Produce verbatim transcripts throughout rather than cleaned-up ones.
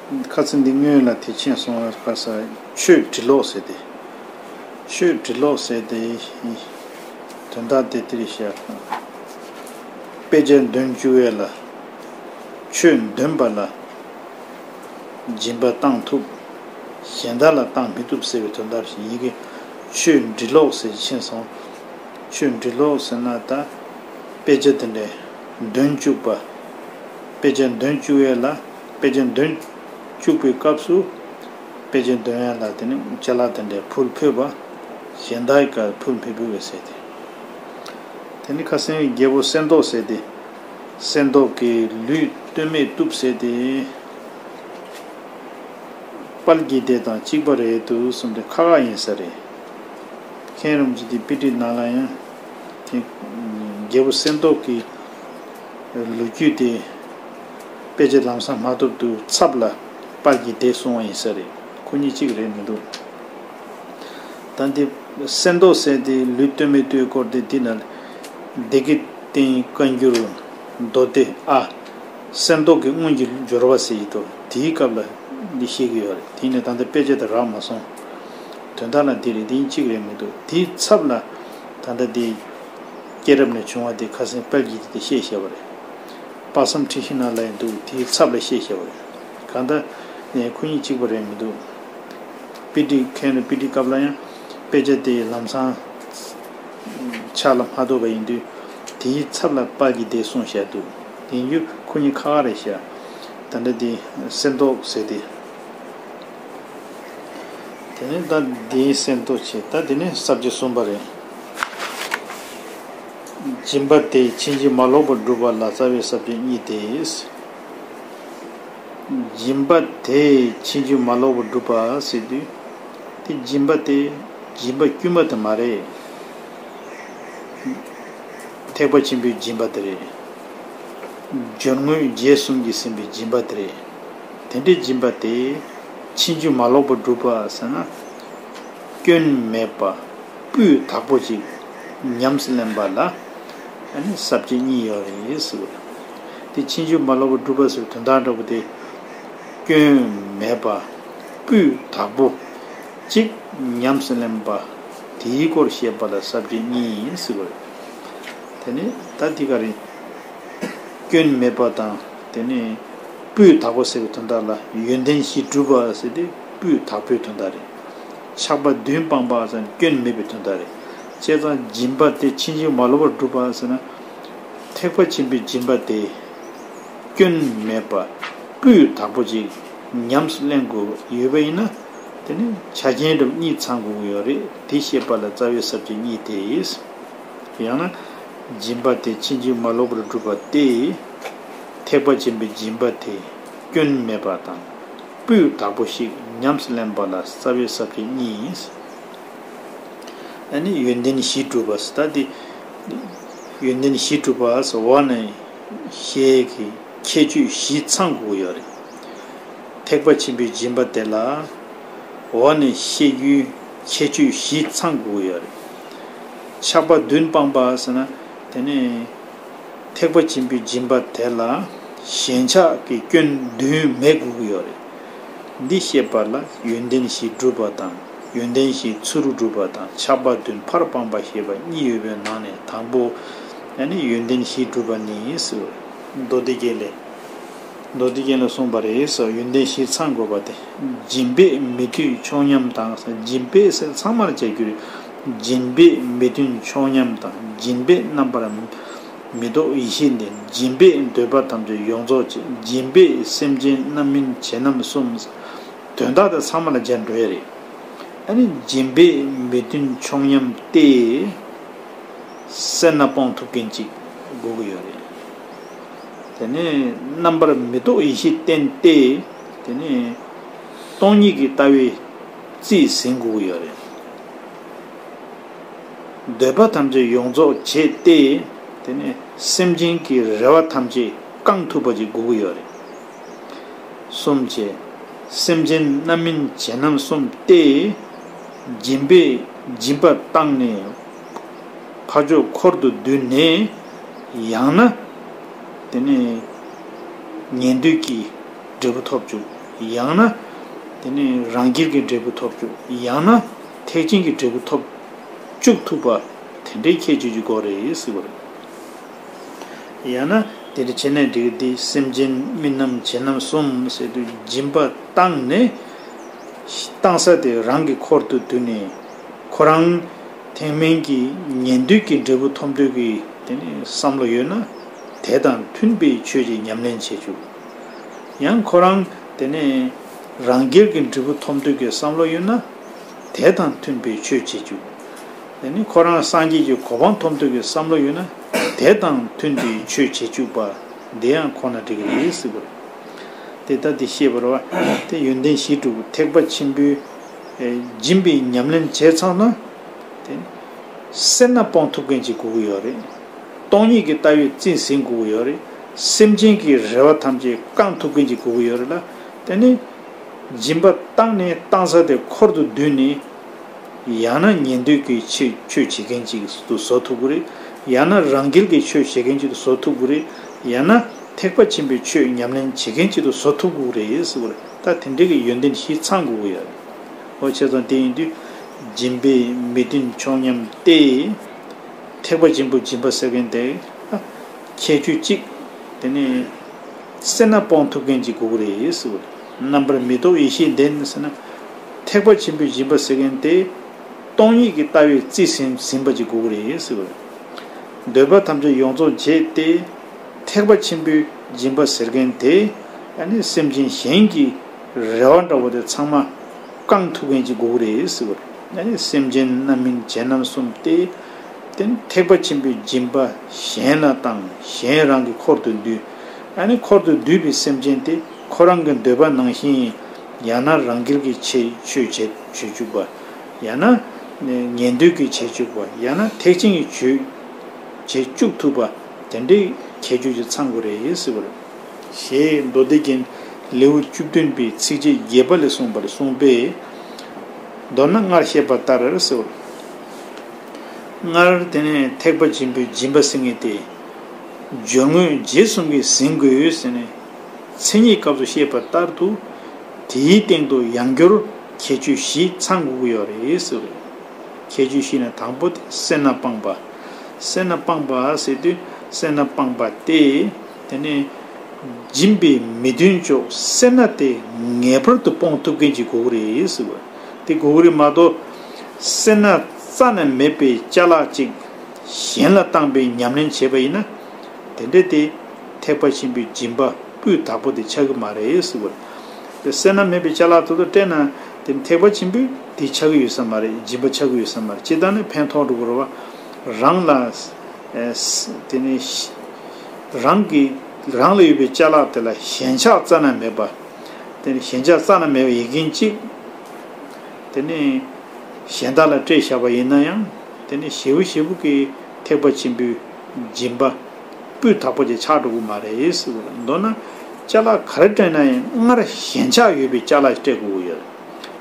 ཁ་ཚིག་འདི་སྔོན་ལ་དེ་མཁྱེན་སོང་བ་ཁ་ས། ཆོས་འབྲི་ཀློག་ཟེར་ཏེ། ཆོས་འབྲི་ཀློག་ཟེར་ཏེ། དོན་དག་དེ་དེ་རེད་ཤག་དཔེ་ཆ་འདོན་བཅུག་ཡས་ལ། ཆོས་འདོན་པ་ལ་སྦྱིན་པ་བཏང་ཐུབ། གཞན་དག་ལ་བཏང་མི་ཐུབ་ཟེར་བའི་དོན་དག་ཞིག་ཡིན་གྱི། ཆོས་འབྲི་ཀློག་ཟེར་མཁྱེན་སོང་། ཆོས་འབྲི་ཀློག་ཟེར་ན་ད་དཔེ་ཆ་དེ་འདྲ་འདོན་བཅུག་པ། དཔེ་ཆ་འདོན་བཅུག་ཡས་ལ། དཔེ་ཆ་འདོན་བཅུག་པའི་སྐབས་སུ། དཔེ་ཆ་འདོན་ཡས་ལ་དེ་ནི་ཅ་ལག་དེ་འདྲ་ཕུལ་ཕོད་པ། གཞན་དག་གིས་ཕུལ་མི་ཕོད་པ་ཟེར་ཏེ། དེ་ནི་ཁ་སང་རྒྱལ་པོ་གསེར་མདོག་ཟེར་ཏེ། གསེར་མདོག་གི་ལུས་སྟོད་སྨད་གཏུབ་ཟེར་ཏེ། དཔལ་གྱི་སྡེ་དང་གཅིག་པ་རེད་འདུག་གསུངས་ཏེ་ཁག་ཁག་ཡིན་ས་རེད། མཁན་རིན་པོ་ཆེ་དེ་དཔེ་ཁྲིད་ནང་ལ་ཡང་དེ་རྒྱལ་པོ་གསེར་མདོག་གི་ལོ་རྒྱུས་དེ་དཔེ་ཆ་ལམ་སང་མ་ཐོབ་དུས་ཚབ་ལ་དཔལ་གྱི་སྡེ་གསུངས་པ་ཡིན་ས་རེད། ཁོ་གཉིས་གཅིག་རེད་མི་འདུག་ད་འདི་གསེར་མདོག་ཟེར་དེ་ལུས་སྟོད་སྨད་གཏུབ་སྐོར་དེ་འདི་ན་སྡེ་དགེ་བསྟན་བཀའ་འགྱུར་མདོ་སྡེ་ཨ། གསེར་མདོག་གི་སྔོན་གྱི་སྦྱོར་བ་ཟེར་ཡི་འདུག་དེའི་སྐབས་ལ་འདི་བཤད་ཀྱི་ཡོད་རེད། དེ་ནས་ད་ལྟ་དཔེ་ཆ་དེ་རག་མ་སོང་། དོན་དག་ལ་འདི་རེད། འདི་གཅིག་རེད་མི་འདུག་དེའི་ཚབ་ལ་ད་ལྟ་འདི་སྐྱེས་རབས་ནས་བྱུང་བ་དེ་ཁ་སང་དཔལ་གྱི་སྡེ་དེ་བཤད་བཞག་པ་རེད། དཔག་བསམ་འཁྲི་ཤིང་ནང་ལ་ཡང་འདུག་དེའི་ཚབ་ལ་བཤད་བཞག་པ་རེད། གང་ལྟར་ནས་ཁོ་གཉིས་གཅིག་པ་རེད་མི་འདུག་དཔེ་ཁྲིད་མཁན་རེད། དཔེ་ཁྲིད་སྐབས་ལ་ཡང་དཔེ་ཆ་དེ་ལམ་སང་ཕྱག་ལ་མ་ཐོབ་པ་ཡིན་དུས་དེའི་ཚབ་ལ་དཔལ་གྱི་སྡེ་གསུངས་བཞག་འདུག་དེ་ཡིན་རྒྱུ་ཁོ་གཉིས་ཁག་ཁག་རེད་ཤག་ད་ལྟ་དེ་གསེར་མདོག་ཟེར་དེ། དེ་ནས་ད་འདིའི་གསེར་མདོག་བྱས། ད་དེ་ནས་ས་བཅད་གསུམ་པ་རེད། སྦྱིན་པ་དེས་ཕྱིན་ཅི་མ་ལོག་པར་བསྒྲུབ་པ་ལ་རྩ་བའི་ས་བཅད་གཉིས་ཏེ། སྦྱིན་པ་དེས་ཕྱིན་ཅི་མ་ལོག་པར་བསྒྲུབ་པ་ཟེར་དུས། དེ་སྦྱིན་པ་དེ་སྦྱིན་པ་དཀྱུས་མ་དེ་མ་རེད། ཐེག་པ་ཆེན་པོའི་སྦྱིན་པ་དེ་རེད། སྦྱོར་དངོས་རྗེས་གསུམ་གྱིས་ཟིན་པའི་སྦྱིན་པ་དེ་རེད། དེ་འདྲའི་སྦྱིན་པ་དེ་ཕྱིན་ཅི་མ་ལོག་པར་བསྒྲུབ་པ་ཟེར་ན། སྐྱོན་མེད་པ་སྤུས་དག་པོ་ཅིག་ཉམས་སུ་ལེན་པ་ལ་ཨ་ནི་ས་བཅད་གཉིས་ཡོད་རེད་ཟེར་བ་རེད། དེ་ཕྱིན་ཅི་མ་ལོག་པར་བསྒྲུབ་པ་ཟེར་བའི་དོན་དག་འདྲ་པོ་དེ། སྐྱོན་མེད་པ་སྤུས་དག་པོ་གཅིག་ཉམས་སུ་ལེན་པ་དེའི་སྐོར་བཤད་པ་ལ་ས་བཅད་གཉིས་ཟེར་བ་རེད། དེ་ནི་ད་འདི་ག་རེད། སྐྱོན་མེད་པ་དང་དེ་ནི་སྤུས་དག་པོ་ཟེར་བའི་དོན་དག་ལ་ཡོན་ཏན་བཞི་བསྒྲུབ་པ་ཟེར་ཏེ་སྤུས་དག་པོའི་དོན་དག་རེད། ཆགས་པ་བདུན་སྤངས་པ་ཟེར་ན་སྐྱོན་མེད་པའི་དོན་དག་རེད། བྱས་ཙང་སྦྱིན་པ་དེ་ཕྱིན་ཅི་མ་ལོག་པར་བསྒྲུབ་པ་ཟེར་ན། ཐེག་པ་ཆེན་པོའི་སྦྱིན་པ་དེ་སྐྱོན་མེད་པ་སྤུས་དག་པོ་ཅིག་ཉམས་སུ་ལེན་དགོས་ཡོད་པ་ཡིན་ན། དེ་ནི་ཆ་རྐྱེན་འདྲ་པོ་གཉིས་ཚང་དགོས་ཀྱི་ཡོད་རེད། དེ་བཤད་པ་ལ་རྩ་བའི་ས་བཅད་གཉིས་ཏེ། ཡང་ན། སྦྱིན་པ་དེ་ཕྱིན་ཅི་མ་ལོག་པར་བསྒྲུབ་པ་སྟེ། ཐེག་པ་ཆེན་པོའི་སྦྱིན་པ་དེ་སྐྱོན་མེད་པ་དང་སྤུས་དག་པོ་ཞིག་ཉམས་སུ་ལེན་པ་ལ་རྩ་བའི་ས་བཅད་གཉིས། ཨ་ནི་ཡོན་ཏན་བཞི་བསྒྲུབ་པ་ཟེར་ད་དེ། ཡོན་ཏན་བཞི་བསྒྲུབ་པ་ཟེར་འོག་ནས་བཤད་ཀྱི་ཁྱད་ཆོས་བཞི་ཚང་དགོས་ཀྱི་ཡོད་རེད། ཐེག་པ་ཆེན་པོའི་སྦྱིན་པ་དེ་ལ་འོག་ནས་བཤད་རྒྱུའི་ཁྱད་ཆོས་བཞི་ཚང་དགོས་ཀྱི་ཡོད་རེད། ཆགས་པ་བདུན་སྤངས་པ་ཟེར་ན་དེ་ནི་ཐེག་པ་ཆེན་པོའི་སྦྱིན་པ་དེ་ལ་ཞེན་ཆགས་ཀྱི་སྐྱོན་བདུན་མེད་དགོས་ཀྱི་ཡོད་རེད། འདི་བཤད་པ་ལ་ཡོན་ཏན་བཞི་བསྒྲུབ་པ་དང་ཡོན་ཏན་བཞི་ཚུལ་དུ་སྒྲུབ་པ་དང་ཆགས་པ་བདུན་ཕར་སྤངས་པ་ཞེས་པ་གཉིས་ཡོད་པའི་ནང་ནས་དང་པོ་ཨ་ནི་ཡོན་ཏན་བཞི་བསྒྲུབ་པ་ནི་ཟེར། མདོ་སྡེ་རྒྱན་ལས། མདོ་སྡེ་རྒྱན་ལས་གསུངས་པ་རེད་ཟེར། ཡོན་ཏན་བཞི་ཚང་དགོས་པ་སྟེ། སྦྱིན་པས་མི་མཐུན་ཕྱོགས་ཉམས་དང་། སྦྱིན་པས་ཟེར་ཚང་མར་བྱ་རྒྱུ་རེད། སྦྱིན་པས་མི་མཐུན་ཕྱོགས་ཉམས་དང་། སྦྱིན་པས་རྣམ་པར་མི་རྟོག་ཡེ་ཤེས་ལྡན། སྦྱིན་པས་འདོད་པ་ཐམས་ཅད་ཡོངས་རྫོགས་བྱེད། སྦྱིན་པས་སེམས་ཅན་རྣམ་སྨིན་བྱེད་རྣམ་གསུམ། དོན་དག་དེ་ཚང་མ་ལ་སྦྱར་འགྲོ་ཡ་རེད། ཨ་ནི་སྦྱིན་པས་མི་མཐུན་ཕྱོགས་ཉམས་ཏེ། སེར་སྣ་སྤོང་ཐུབ་མཁན་ཅིག་དགོས་ཀྱི་ཡོད་རེད། དེ་ནས་རྣམ་པར་མི་རྟོག་ཡེ་ཤེས་བསྟེན་ཏེ། དེ་ནས་སྟོང་ཉིད་ཀྱི་ལྟ་བའི་རྩིས་ཟིན་དགོས་ཀྱི་ཡོད་རེད། འདོད་པ་ཐམས་ཅད་ཡོངས་རྫོགས་བྱས་ཏེ། དེ་ནས་སེམས་ཅན་གྱི་རེ་བ་ཐམས་ཅད་བསྐང་ཐུབ་པ་ཅིག་དགོས་ཀྱི་ཡོད་རེད། གསུམ་བྱས། སེམས་ཅན་རྣམ་སྨིན་བྱེད་རྣམ་གསུམ་སྟེ། སྦྱིན་པས་སྦྱིན་པ་བཏང་ནས་ཕ་ཕྱོགས་འཁོར་དུ་བསྡུས་ནས། ཡང་ན་དེ་ནས་ཉན་ཐོས་ཀྱི་འབྲས་བུ་ཐོབ་བཅུག་ཡང་ན་དེ་ནི་རང་རྒྱལ་གྱི་འབྲས་བུ་ཐོབ་བཅུག་ཡང་ན་ཐེག་ཆེན་གྱི་འབྲས་བུ་ཐོབ་བཅུག་ཐུབ་པ་དེ་འདྲའི་ཁྱད་ཆོས་ཀྱི་སྒོ་རེད་ཟེར་བ་རེད། ཡང་ན་དེ་འདྲ་བྱས་ན་འགྲིག་གི། སེམས་ཅན་རྨི་རྣམ་བྱེད་རྣམ་གསུམ་ཟེར་དུས་སྦྱིན་པ་བཏང་ནས་བཏང་ས་དེ་རང་གི་འཁོར་དུ་བསྡུས་ནས་ཁོ་རང་ཐེག་དམན་གྱི་ཉན་ཐོས་ཀྱི་འབྲས་བུ་ཐོབ་འདོད་ཀྱི་དེ་ནི་བསམ་བློ་ཡོད་ན་དེ་དང་མཐུན་པའི་ཆོས་ཅིག་ཉམས་ལེན་བྱེད་བཅུག་ཡང་ཁོ་རང་དེ་ནས་རང་རྒྱལ་གྱི་འབྲས་བུ་ཐོབ་འདོད་ཀྱི་བསམ་བློ་ཡོད་ན་དེ་དང་མཐུན་པའི་ཆོས་བྱེད་བཅུག་དེ་ནས་ཁོ་རང་སངས་རྒྱས་ཀྱི་གོ་འཕང་ཐོབ་འདོད་ཀྱི་བསམ་བློ་ཡོད་ན་དེ་དང་མཐུན་པའི་ཆོས་བྱེད་བཅུག་པ་དེ་ཡང་ཁོ་ན་འགྲིག་གི་རེད་ཟེར་བ་རེད། དེ་ལྟ་དེ་ཤེས་པར་བ་དེ་ཡོན་ཏན་བཞི་དྲུག་ཐེག་པ་ཆེན་པོའི་སྦྱིན་པའི་ཉམས་ལེན་བྱས་ཚར་ན་དེ་སེར་སྣ་སྤོང་ཐུབ་མཁན་ཅིག་དགོས་ཀྱི་ཡོད་རེད། སྟོང་ཉིད་ཀྱི་ལྟ་བའི་རྩིས་ཟིན་དགོས་ཀྱི་ཡོད་རེད། སེམས་ཅན་གྱི་རེ་བ་ཐམས་ཅད་བསྐང་ཐུབ་མཁན་ཅིག་དགོས་ཀྱི་ཡོད་རེད་ལ། དེ་ནི་སྦྱིན་པ་བཏང་ནས་བཏང་ས་དེ་འཁོར་དུ་བསྡུས་ནས་ཡང་ན་ཉན་ཐོས་ཀྱི་ཆོས་ཆོས་བྱེད་མཁན་ཅིག་ཏུ་བཟོ་ཐུབ་ཀྱི་རེད། ཡང་ན་རང་རྒྱལ་གྱི་ཆོས་བྱེད་མཁན་ཅིག་ཏུ་བཟོ་ཐུབ་ཀྱི་རེད། ཡང་ན་ཐེག་པ་ཆེན་པོའི་ཆོས་ཉམས་ལེན་བྱེད་མཁན་ཅིག་ཏུ་བཟོ་ཐུབ་ཀྱི་རེད་ཟེར་བ་རེད། ད་དེ་འདྲའི་གི་ཡོན་ཏན་བཞི་ཚང་དགོས་ཀྱི་ཡོད་རེད། འོ་བྱས་ཙང་དེ་ཡིན་དུས་སྦྱིན་པའི་མི་མཐུན་ཕྱོགས་ཉམས་ཏེ། ཐེག་པ་ཆེན་པོའི་སྦྱིན་པ་ཟེར་མཁན་དེ་ཁྱད་ཆོས་གཅིག་དེ་ནི་སེར་སྣ་སྤོང་ཐུབ་མཁན་གཅིག་དགོས་ཀྱི་རེད་ཟེར་བ་རེད། རྣམ་པར་མི་རྟོག་ཡེ་ཤེས་ལྡན་ཟེར་ན། ཐེག་པ་ཆེན་པོའི་སྦྱིན་པ་ཟེར་མཁན་དེ་སྟོང་ཉིད་ཀྱི་ལྟ་བའི་རྩིས་ཟིན་ཟིན་པ་གཅིག་དགོས་ཀྱི་རེད་ཟེར་བ་རེད། འདོད་པ་ཐམས་ཅད་ཡོངས་རྫོགས་བྱས་ཏེ། ཐེག་པ་ཆེན་པོའི་སྦྱིན་པ་ཟེར་མཁན་དེ་ཨ་ནི་སེམས་ཅན་གཞན་གྱི་རེ་བ་འདྲ་བོ་དེ་ཚང་མ་བསྐང་ཐུབ་མཁན་ཅིག་དགོས་ཀྱི་རེད་ཟེར་བ་རེད། ཨ་ནི་སེམས་ཅན་རྣམ་སྨིན་བྱེད་རྣམ་གསུམ་སྟེ། དེ་ནི་ཐེག་པ་ཆེན་པོའི་སྦྱིན་པ་གཞན་ལ་བཏང་གཞན་རང་གི་འཁོར་དུ་བསྡུས། ཨ་ནི་འཁོར་དུ་བསྡུས་པའི་སེམས་ཅན་དེ་ཁོ་རང་གི་འདོད་པ་ནང་བཞིན་ཡང་ན་རང་རྒྱལ་གྱི་ཆོས་ཆོས་བྱེད་བྱེད་བཅུག་པ། ཡང་ན་ཉན་ཐོས་ཀྱི་བྱེད་བཅུག་པ། ཡང་ན་ཐེག་ཆེན་གྱི་ཆོས་བྱེད་བཅུག་ཐུབ་པ། དེ་འདྲའི་ཁྱད་ཆོས་ཀྱི་ཚང་དགོས་རེད་ཟེར་བ་རེད། ཞེས་མདོ་སྡེ་རྒྱན་ལེའུ་བཅུ་བདུན་པའི་ཚིགས་བཅད་བརྒྱད་པ་ལས་གསུངས་པར་གསུངས་པས། མདོར་ན་སྔར་བཤད་པ་ལྟར་ཟེར་བ་རེད། སྔར་དེ་ནས་ཐེག་པ་ཆེན་པོའི་སྦྱིན་པ་ཟེར་མཁན་དེ། སྦྱོར་དངོས་རྗེས་གསུམ་གྱིས་ཟིན་དགོས་ཟེར་ནས། མཚན་ཉིད་སྐབས་སུ་བཤད་པ་ལྟར་དུ། དེའི་སྟེང་དུ་ཡང་བསྐྱར་ཁྱད་ཆོས་བཞི་ཚང་དགོས་ཀྱི་ཡོད་རེད་ཟེར་བ་རེད། ཁྱད་ཆོས་བཞི་ནི་དང་པོ་དེ་སེར་སྣ་སྤངས་པ། སེར་སྣ་སྤངས་པ་ཟེར་དུས་སེར་སྣ་སྤངས་པ་སྟེ། དེ་ནས་སྦྱིན་པའི་མི་མཐུན་ཕྱོགས་སེར་སྣ་དེ་ངེས་པར་དུ་སྤོང་ཐུབ་མཁན་ཅིག་དགོས་ཀྱི་རེད་ཟེར་བ། དེ་དགོས་ཀྱི་རེད་མ་གཏོགས། སེར་སྣ་རྩ་ནས་མེད་པའི་ཅ་ལག་ཅིག་གཞན་ལ་བཏང་པའི་ཉམས་ལེན་བྱས་པ་ཡིན་ན། དེ་འདྲ་དེ་ཐེག་པ་ཆེན་པོའི་སྦྱིན་པ་སྤུས་དག་པོ་དེ་ཆགས་ཀྱི་མ་རེད་ཟེར་བ་རེད། སེར་སྣ་མེད་པའི་ཅ་ལག་ཏོག་ཏོ་སྤྲད་ན་དེ་ཐེག་པ་ཆེན་པོའི་དེ་ཆགས་ཀྱི་ཡོད་ས་མ་རེད། སྦྱིན་པ་ཆགས་ཀྱི་ཡོད་ས་མ་རེད། སྤྱིར་བཏང་ནས་ཕན་ཐོགས་འགྲོ་གི་རེད་བ། རང་ལ་ཨེ་ས་དེ་ནས་རང་གི་རང་ལ་ཡོད་པའི་ཅ་ལག་དེ་ལ་ཞེན་ཆགས་རྩ་ནས་མེད་པ། དེ་ནས་ཞེན་ཆགས་རྩ་ནས་མེད་པ་ཡིན་མཁན་གཅིག་དེ་ནས་གཞན་དག་ལ་སྤྲད་བཞག་པ་ཡིན་ན་ཡང་དེ་ནས་ཞེ་པོ་ཞེ་པོ་གི་ཐེག་པ་ཆེན་པོའི་སྦྱིན་པ་སྤུས་དག་པོ་ཅིག་ཆགས་འགྲོ་གི་མ་རེད་ཟེར་བ་རེད། མདོར་ན་ཅ་ལག་ག་རེ་སྤྲད་ན་ཡང་སྔར་ཞེན་ཆགས་ཡོད་པའི་ཅ་ལག་སྤྲད་དགོས་ཀྱི་ཡོད་རེད།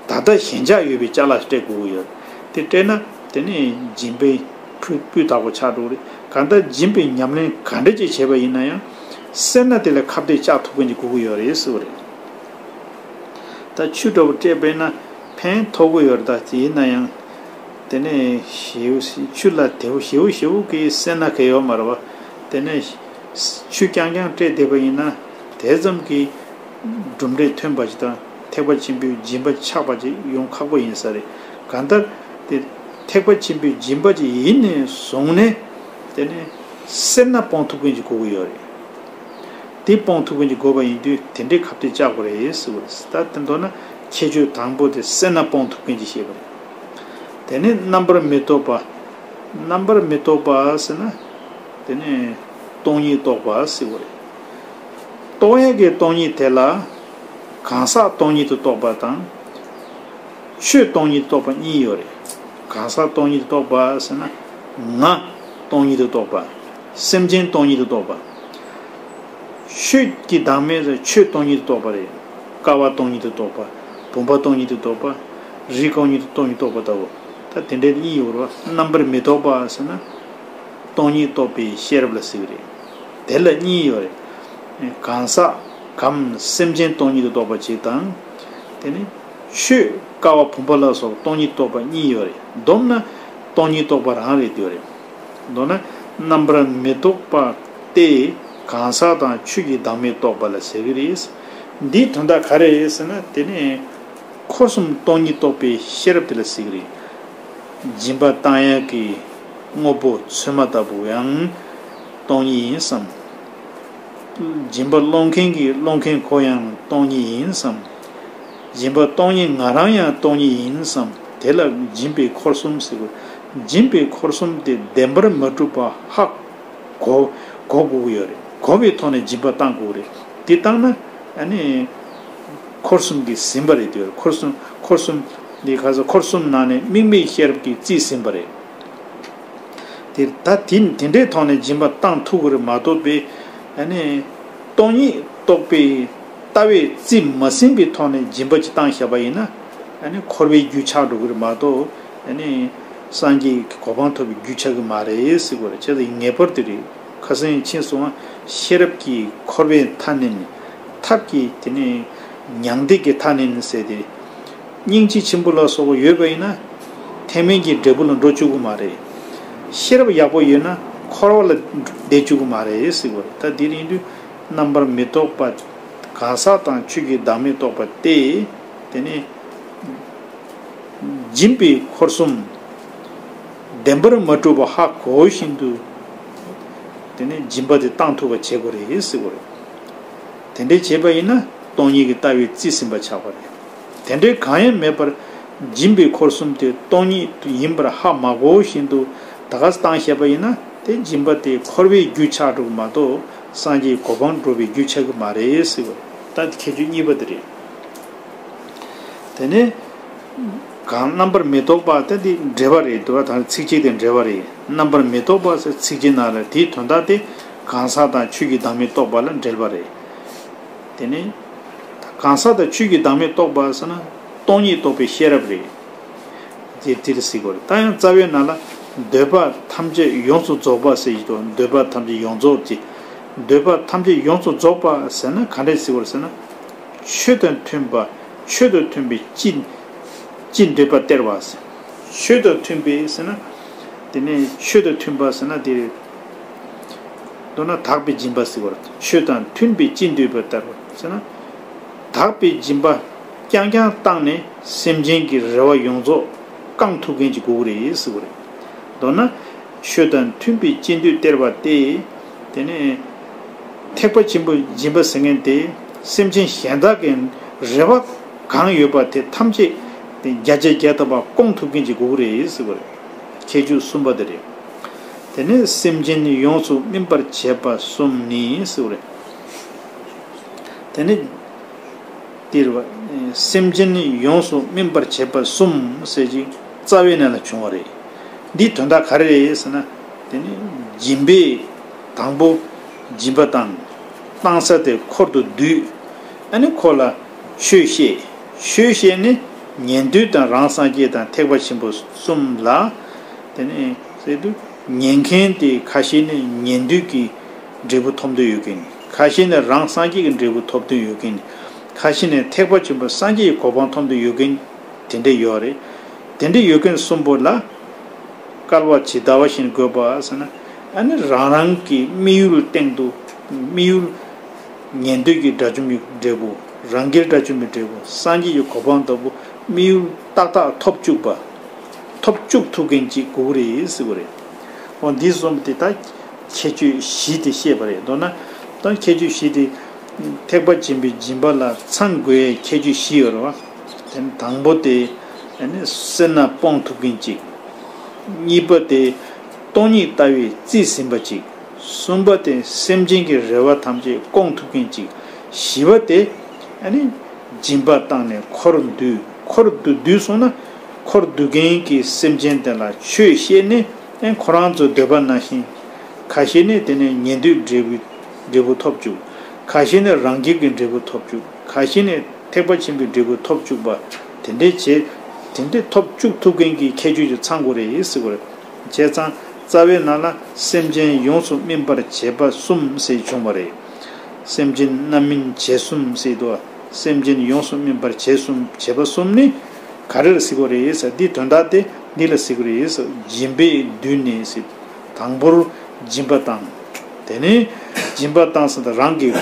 ད་ལྟ་ཞེན་ཆགས་ཡོད་པའི་ཅ་ལག་སྤྲད་དགོས་ཀྱི་ཡོད་རེད། དེ་སྤྲད་ན་དེ་ནས་སྦྱིན་པའི་སྤུས་སྤུས་དག་པོ་ཆགས་འགྲོ་གི་རེད། གང་ལྟར་སྦྱིན་པའི་ཉམས་ལེན་ག་འདྲ་ཅིག་བྱས་པ་ཡིན་ན་ཡང་སེར་སྣ་དེ་ལ་ཁ་གཏད་བཅག་ཐུབ་མཁན་ཅིག་དགོས་ཀྱི་ཡོད་རེད་ཟེར་བ་རེད། ད་ཆུ་འདྲ་པོ་སྤྲད་པས་ན་ཕན་ཐོགས་ཀྱི་ཡོད་རེད། ད་ཡིན་ན་ཡང་དེ་ནས་ཞེ་པོ་ཆུ་ལ་དེ་པོ་ཞེ་པོ་ཞེ་པོ་གི་སེར་སྣ་ག་ཡོད་མ་རེད་བ། དེ་ནས་ཆུ་རྐྱང་རྐྱང་སྤྲད་བསྡད་པ་ཡིན་ན་དེ་ཙམ་གྱི་གྲུབ་འབྲས་ཐོན་པ་ཅིག་དང་ཐེག་པ་ཆེན་པོའི་སྦྱིན་པ་ཆགས་པ་ཅིག་ཡོང་ཁག་པོ་ཡིན་ས་རེད། གང་ལྟར་དེ་ཐེག་པ་ཆེན་པོའི་སྦྱིན་པ་ཅིག་ཡིན་ནས་བཟུང་ནས་དེ་ནས་སེར་སྣ་སྤོང་ཐུབ་མཁན་ཅིག་དགོས་ཀྱི་ཡོད་རེད། དེ་སྤོང་ཐུབ་མཁན་ཅིག་དགོས་པ་ཡིན་དུས་དེ་འདྲའི་ཁ་གཏད་བཅག་དགོས་རེད་ཟེར་བ་རེད། ད་དེ་མདོར་ན་ཁྱད་ཆོས་དང་པོ་དེ་སེར་སྣ་སྤོང་ཐུབ་མཁན་ཅིག་བཤད་པ་རེད། དེ་ནས་རྣམ་པར་མི་རྟོག་པ། རྣམ་པར་མི་རྟོག་པ་ཟེར་ན་དེ་ནས་སྟོང་ཉིད་རྟོགས་པ་ཟེར་བ་རེད། རྟོགས་ཡས་ཀྱི་སྟོང་ཉིད་དེ་ལ་གང་ཟག་སྟོང་ཉིད་དུ་རྟོགས་པ་དང་། ཆོས་སྟོང་ཉིད་དུ་རྟོགས་པ་གཉིས་ཡོད་རེད། གང་ཟག་སྟོང་ཉིད་དུ་རྟོགས་པ་ཟེར་ན། ང་སྟོང་ཉིད་དུ་རྟོགས་པ། སེམས་ཅན་སྟོང་ཉིད་དུ་རྟོགས་པ། ཆོས་ཀྱི་བདག་མེད་ཟེར་ཆོས་སྟོང་ཉིད་དུ་རྟོགས་པ་རེད། ཀ་བ་སྟོང་ཉིད་དུ་རྟོགས་པ། བུམ་པ་སྟོང་ཉིད་དུ་རྟོགས་པ། རིགས་སྟོང་ཉིད་དུ་སྟོང་ཉིད་རྟོགས་པ་ལྟ་བུ། ད་དེ་འདྲའི་གཉིས་ཡོད་རེད། རྣམ་པར་མི་རྟོག་པ་ཟེར་ན། སྟོང་ཉིད་རྟོགས་པའི་ཤེས་རབ་ལ་ཟེར་གི་རེད། དེ་ལ་གཉིས་ཡོད་རེད། གང་ཟག་ གམ་སེམས་ཅན་སྟོང་ཉིད་དུ་རྟོགས་པ་གཅིག་དང་། དེ་ནི་ཆོས་ཀ་བ་བུམ་པ་ལ་སོགས་སྟོང་ཉིད་རྟོགས་པ་གཉིས་ཡོད་རེད། བསྡོམས་ན་སྟོང་ཉིད་རྟོགས་པ་རང་རེད་འདོད་རེད། མདོར་ན་རྣམ་པར་མི་རྟོག་པ་སྟེ། གང་ཟག་དང་ཆོས་ཀྱི་བདག་མེད་རྟོགས་པ་ལ་ཟེར་གྱི་རེད། འདིའི་དོན་དག་ག་རེ་རེད་ཟེར་ན། དེ་ནི་འཁོར་གསུམ་སྟོང་ཉིད་རྟོགས་པའི་ཤེས་རབ་དེ་ལ་ཟེར་གྱི་རེད། སྦྱིན་པ་བཏང་ཡག་གི་དངོས་པོ་ཚོད་མ་ལྟ་བུ་ཡང་སྟོང་ཉིད་ཡིན་བསམ། སྦྱིན་པ་སློང་མཁན་གྱི་སློང་མཁན་ཁོ་ཡང་སྟོང་ཉིད་ཡིན་བསམ། སྦྱིན་པ་གཏོང་མཁན་ང་རང་ཡང་སྟོང་ཉིད་ཡིན་བསམ། དེ་ལ་སྦྱིན་པའི་འཁོར་གསུམ་ཟེར་དགོས། སྦྱིན་པའི་འཁོར་གསུམ་དེ་བདེན་པར་མ་གྲུབ་པ་ཧ་གོ་གོ་དགོས་ཀྱི་ཡོད་རེད། གོ་བའི་ཐོག་ནས་སྦྱིན་པ་བཏང་དགོས་རེད། དེ་བཏང་ན་ཨ་ནི་འཁོར་གསུམ་གྱིས་ཟིན་པ་རེད་འདོད། འཁོར་གསུམ་འཁོར་གསུམ་འདི་ག་ས་འཁོར་གསུམ་ནང་ནས་དམིགས་མེད་ཤེས་རབ་ཀྱིས་རྩིས་ཟིན་པ་རེད། དེ་ད་དེ་དེ་འདྲའི་ཐོག་ནས་སྦྱིན་པ་བཏང་ཐུབ་ཀྱི་རེད་མ་གཏོགས་པའི། ཨ་ནི་སྟོང་ཉིད་རྟོགས་པའི་ལྟ་བས་རྩིས་མ་ཟིན་པའི་ཐོག་ནས་སྦྱིན་པ་ཅིག་བཏང་བཞག་པ་ཡིན་ན། ཨ་ནི་འཁོར་བའི་རྒྱུ་ཆགས་འགྲོ་གི་རེད་མ་གཏོགས། ཨ་ནི་སངས་རྒྱས་ཀྱི་གོ་འཕང་ཐོབ་པའི་རྒྱུ་ཆགས་ཀྱི་མ་རེད་ཟེར་གྱི་རེད། བྱས་ཙང་ངེས་པར་དུ་རེད། ཁ་སང་ཕྱིན་སོང་ང་། ཤེས་རབ་ཀྱིས་འཁོར་བའི་མཐའ་མནན་ནས། ཐབས་ཀྱིས་དེ་ནས་མྱང་འདས་ཀྱི་མཐའ་མནན་ནས་ཟེར་ཏེ། སྙིང་རྗེ་ཆེན་པོ་ལ་སོགས་པ་ཡོད་པ་ཡིན་ན། ཐེག་དམན་གྱི་འབྲས་བུ་ལ་འགྲོ་བཅུག་གི་མ་རེད། ཤེས་རབ་ཡག་པོ་ཡོད་ན་འཁོར་བ་ལ་བསྡད་བཅུག་གི་མ་རེད་ཟེར་གྱི་རེད། ད་འདི་ཡིན་དུས་རྣམ་པར་མི་རྟོག་པ། གང་ཟག་དང་ཆོས་ཀྱི་བདག་མེད་རྟོགས་པ་སྟེ། དེ་ནས་སྦྱིན་པའི་འཁོར་གསུམ་བདེན་པར་མ་གྲུབ་པ་ཧ་གོ་བཞིན་དུ། དེ་ནས་སྦྱིན་པ་དེ་བཏང་ཐུབ་པ་བྱེད་དགོས་རེད་ཟེར་གྱི་རེད། དེ་འདྲའི་བྱས་པ་ཡིན་ན་སྟོང་ཉིད་ཀྱི་ལྟ་བའི་རྩིས་ཟིན་པ་ཆགས་པ་རེད། དེ་འདྲའི་གང་ཡང་མེད་པར་སྦྱིན་པའི་འཁོར་གསུམ་དེ་སྟོང་ཉིད་ཡིན་པར་ཧ་མ་གོ་བཞིན་དུ་ད་ག་སེ་བཏང་བཞག་པ་ཡིན་ན། དེ་སྦྱིན་པ་དེ་འཁོར་བའི་རྒྱུ་ཆགས་འགྲོ་གི་མ་གཏོགས་སངས་རྒྱས་གོ་འཕང་འགྲོ་བའི་རྒྱུ་ཆགས་ཀྱི་མ་རེད་ཟེར་བ་རེད། ད་དེ་ཁྱད་ཆོས་གཉིས་པ་དེ་རེད། དེ་ནས་གང་རྣམ་པར་མི་རྟོག་པ་དེ་འདི་འགྲེལ་པ་རེད་འདུག་བ། ད་ཚིག་གཅིག་དེ་འགྲེལ་པ་རེད། རྣམ་པར་མི་རྟོག་པ་ཟེར་ཚིག་གཅིག་ནང་ལ་དེའི་དོན་དག་དེ་གང་ཟག་དང་ཆོས་ཀྱི་བདག་མེད་རྟོགས་པ་ལ་འགྲེལ་པ་རེད། དེ་ནས་གང་ཟག་དང་ཆོས་ཀྱི་བདག་མེད་རྟོགས་པ་ཟེར་ན་སྟོང་ཉིད་རྟོགས་པའི་ཤེས་རབ་རེད། དེ་དེ་རེད་ཟེར་གྱི་རེད། ད་ཡང་རྩ་བའི་ནང་ལ་འདོད་པ་ཐམས་ཅད་ཡོངས་སུ་རྫོགས་པ་ཟེར་གྱི་འདུག་འདོད་པ་ཐམས་ཅད་ཡོངས་རྫོགས་ཀྱི། འདོད་པ་ཐམས་ཅད་ཡོངས་སུ་རྫོགས་པ་ཟེར་ན་ག་འདྲས་ཟེར་གྱི་རེད་ཟེར་ན། ཆོས་དང་མཐུན་པ། ཆོས་དང་མཐུན་པའི་ཅི་ཅི་འདོད་པ་སྟེར་བ་ཟེར། ཆོས་དང་མཐུན་པའི་ཟེར་ན། དེ་ནས་ཆོས་དང་མཐུན་པ་ཟེར་ན་དེ་རེད། མདོར་ན་དག་པའི་སྦྱིན་པ་ཟེར་བ་རེད། ཆོས་དང་མཐུན་པའི་ཅི་འདོད་པ་སྟེར་བ་ཟེར་ན། དག་པའི་སྦྱིན་པ་རྐྱང་རྐྱང་བཏང་ནས་སེམས་ཅན་གྱི་རེ་བ་ཡོངས་རྫོགས་བསྐང་ཐུབ་མཁན་ཅིག་དགོས་ཀྱི་རེད་ཟེར་བ་རེད། མདོར་ན་ཆོས་དང་མཐུན་པའི་ཅི་འདོད་སྟེར་བ་སྟེ། དེ་ནས་ཐེག་པ་ཆེན་པོའི་སྦྱིན་པ་ཟེར་མཁན་དེ་སེམས་ཅན་གཞན་དག་གི་རེ་བ་གང་ཡོད་པ་དེ་ཐམས་ཅད་དེ་བརྒྱ་ཆ་བརྒྱ་ཐམ་པ་སྐོང་ཐུབ་མཁན་ཅིག་དགོས་ཀྱི་རེད་ཟེར་བ་རེད། ཁྱད་ཆོས་གསུམ་པ་དེ་རེད། དེ་ནས་སེམས་ཅན་ཡོངས་སུ་སྨིན་པར་བྱེད་པ་གསུམ་ནི་ཟེར་བ་རེད། དེ་ནས་དེ་རེད་བ། སེམས་ཅན་ཡོངས་སུ་སྨིན་པར་བྱེད་པ་གསུམ་ཟེར་ཅིག་རྩ་བའི་ནང་ལ་བྱུང་བ་རེད། འདིའི་དོན་དག་ག་རེ་རེད་ཟེར་ན། དེ་ནི་སྦྱིན་པས་དང་པོ་སྦྱིན་པ་བཏང་། བཏང་ས་དེ་འཁོར་དུ་བསྡུས། ཨ་ནི་ཁོ་ལ་ཆོས་བཤད། ཆོས་བཤད་ནས་ཉན་ཐོས་དང་རང་སངས་རྒྱས་དང་ཐེག་པ་ཆེན་པོ་གསུམ་ལ། དེ་ནས་ཟེར་དུས་ཉན་མཁན་དེ་ཁ་ཤས་ནི་ཉན་ཐོས་ཀྱི་འབྲས་བུ་ཐོབ་འདོད་ཡོད་མཁན། ཁ་ཤས་ནི་རང་སངས་རྒྱས་ཀྱི་འབྲས་བུ་ཐོབ་འདོད་ཡོད་མཁན། ཁ་ཤས་ནི་ཐེག་པ་ཆེན་པོ་སངས་རྒྱས་ཀྱི་གོ་འཕང་ཐོབ་འདོད་ཡོད་མཁན་དེ་འདྲ་ཡོད་རེད། དེ་འདྲ་ཡོད་མཁན་གསུམ་པོ་ལ་སྐལ་བ་ཇི་ལྟ་བ་བཞིན་དགོས་པ་ཟེར་ན། ཨ་ནི་རང་རང་གི་དམིགས་ཡུལ་སྟེང་དུ་དམིགས་ཡུལ། ཉན་ཐོས་ཀྱི་དགྲ་བཅོམ་པའི་འབྲས་བུ། རང་རྒྱལ་དགྲ་བཅོམ་པའི་འབྲས་བུ། སངས་རྒྱས་ཀྱི་གོ་འཕང་ལྟ་བུ་དམིགས་ཡུལ་ཏག་ཏག་ཐོབ་བཅུག་པ། ཐོབ་བཅུག་ཐུབ་མཁན་ཅིག་དགོས་ཀྱི་རེད་ཟེར་བ་རེད། འོ་འདི་གསུམ་དེ་ད་ཁྱད་ཆོས་བཞི་དེ་བཤད་པ་རེད། མདོར་ན་ད་ཁྱད་ཆོས་བཞི་དེ་ཐེག་པ་ཆེན་པོའི་སྦྱིན་པ་ལ་ཚང་དགོས་ཡའི་ཁྱད་ཆོས་བཞི་ཡོད་རེད་བ། དེ་ནི་དང་པོ་དེ་ཨ་ནི་སེར་སྣ་སྤོང་ཐུབ་མཁན་ཅིག་གཉིས་པ་དེ་སྟོང་ཉིད་ལྟ་བའི་རྩིས་ཟིན་པ་ཅིག་གསུམ་པ་དེ་སེམས་ཅན་གྱི་རེ་བ་ཐམས་ཅད་སྐོང་ཐུབ་མཁན་ཅིག་བཞི་པ་དེ་ཨ་ནི་སྦྱིན་པ་བཏང་ནས་འཁོར་བསྡུས། འཁོར་བསྡུ་བསྡུས་སོང་ན་འཁོར་བསྡུ་མཁན་གྱི་སེམས་ཅན་དེ་ལ་ཆོས་བཤད་ནས་ཨ་ཁོ་རང་ཚོའི་འདོད་པ་ནང་བཞིན། ཁ་ཤས་ནི་དེ་ནས་ཉན་ཐོས་འབྲས་བུ་འབྲས་བུ་ཐོབ་བཅུག་ཁ་ཤས་ནི་རང་རྒྱལ་གྱི་འབྲས་བུ་ཐོབ་བཅུག་ཁ་ཤས་ནི་ཐེག་པ་ཆེན་པོའི་འབྲས་བུ་ཐོབ་བཅུག་པ་དེ་འདྲས་བྱས། དེ་འདྲས་ཐོབ་བཅུག་ཐུབ་མཁན་གྱི་ཁྱད་ཆོས་ཅིག་ཚང་དགོས་རེད་ཟེར་དགོས་རེད། བྱས་ཙང་རྩ་བའི་ནང་ལ་སེམས་ཅན་ཡོངས་སུ་སྨིན་པར་བྱེད་པ་གསུམ་ཟེར་བྱུང་བ་རེད། སེམས་ཅན་རྣམ་སྨིན་བྱེད་གསུམ་ཟེར་དུས། སེམས་ཅན་ཡོངས་སུ་སྨིན་པར་བྱེད་གསུམ། བྱེད་པ་གསུམ་ནི་ག་རེར་ཟེར་དགོས་རེད་ཟེར། འདི་དོན་དག་དེ་འདི་ལ་ཟེར་དགོས་རེད་ཟེར། སྦྱིན་པས་བསྡུས་ནས་ཟེར། དང་པོར་སྦྱིན་པ་བཏང་། དེ་ནས་སྦྱིན་པ་བཏང་ཟེར་དུས་རང་གི་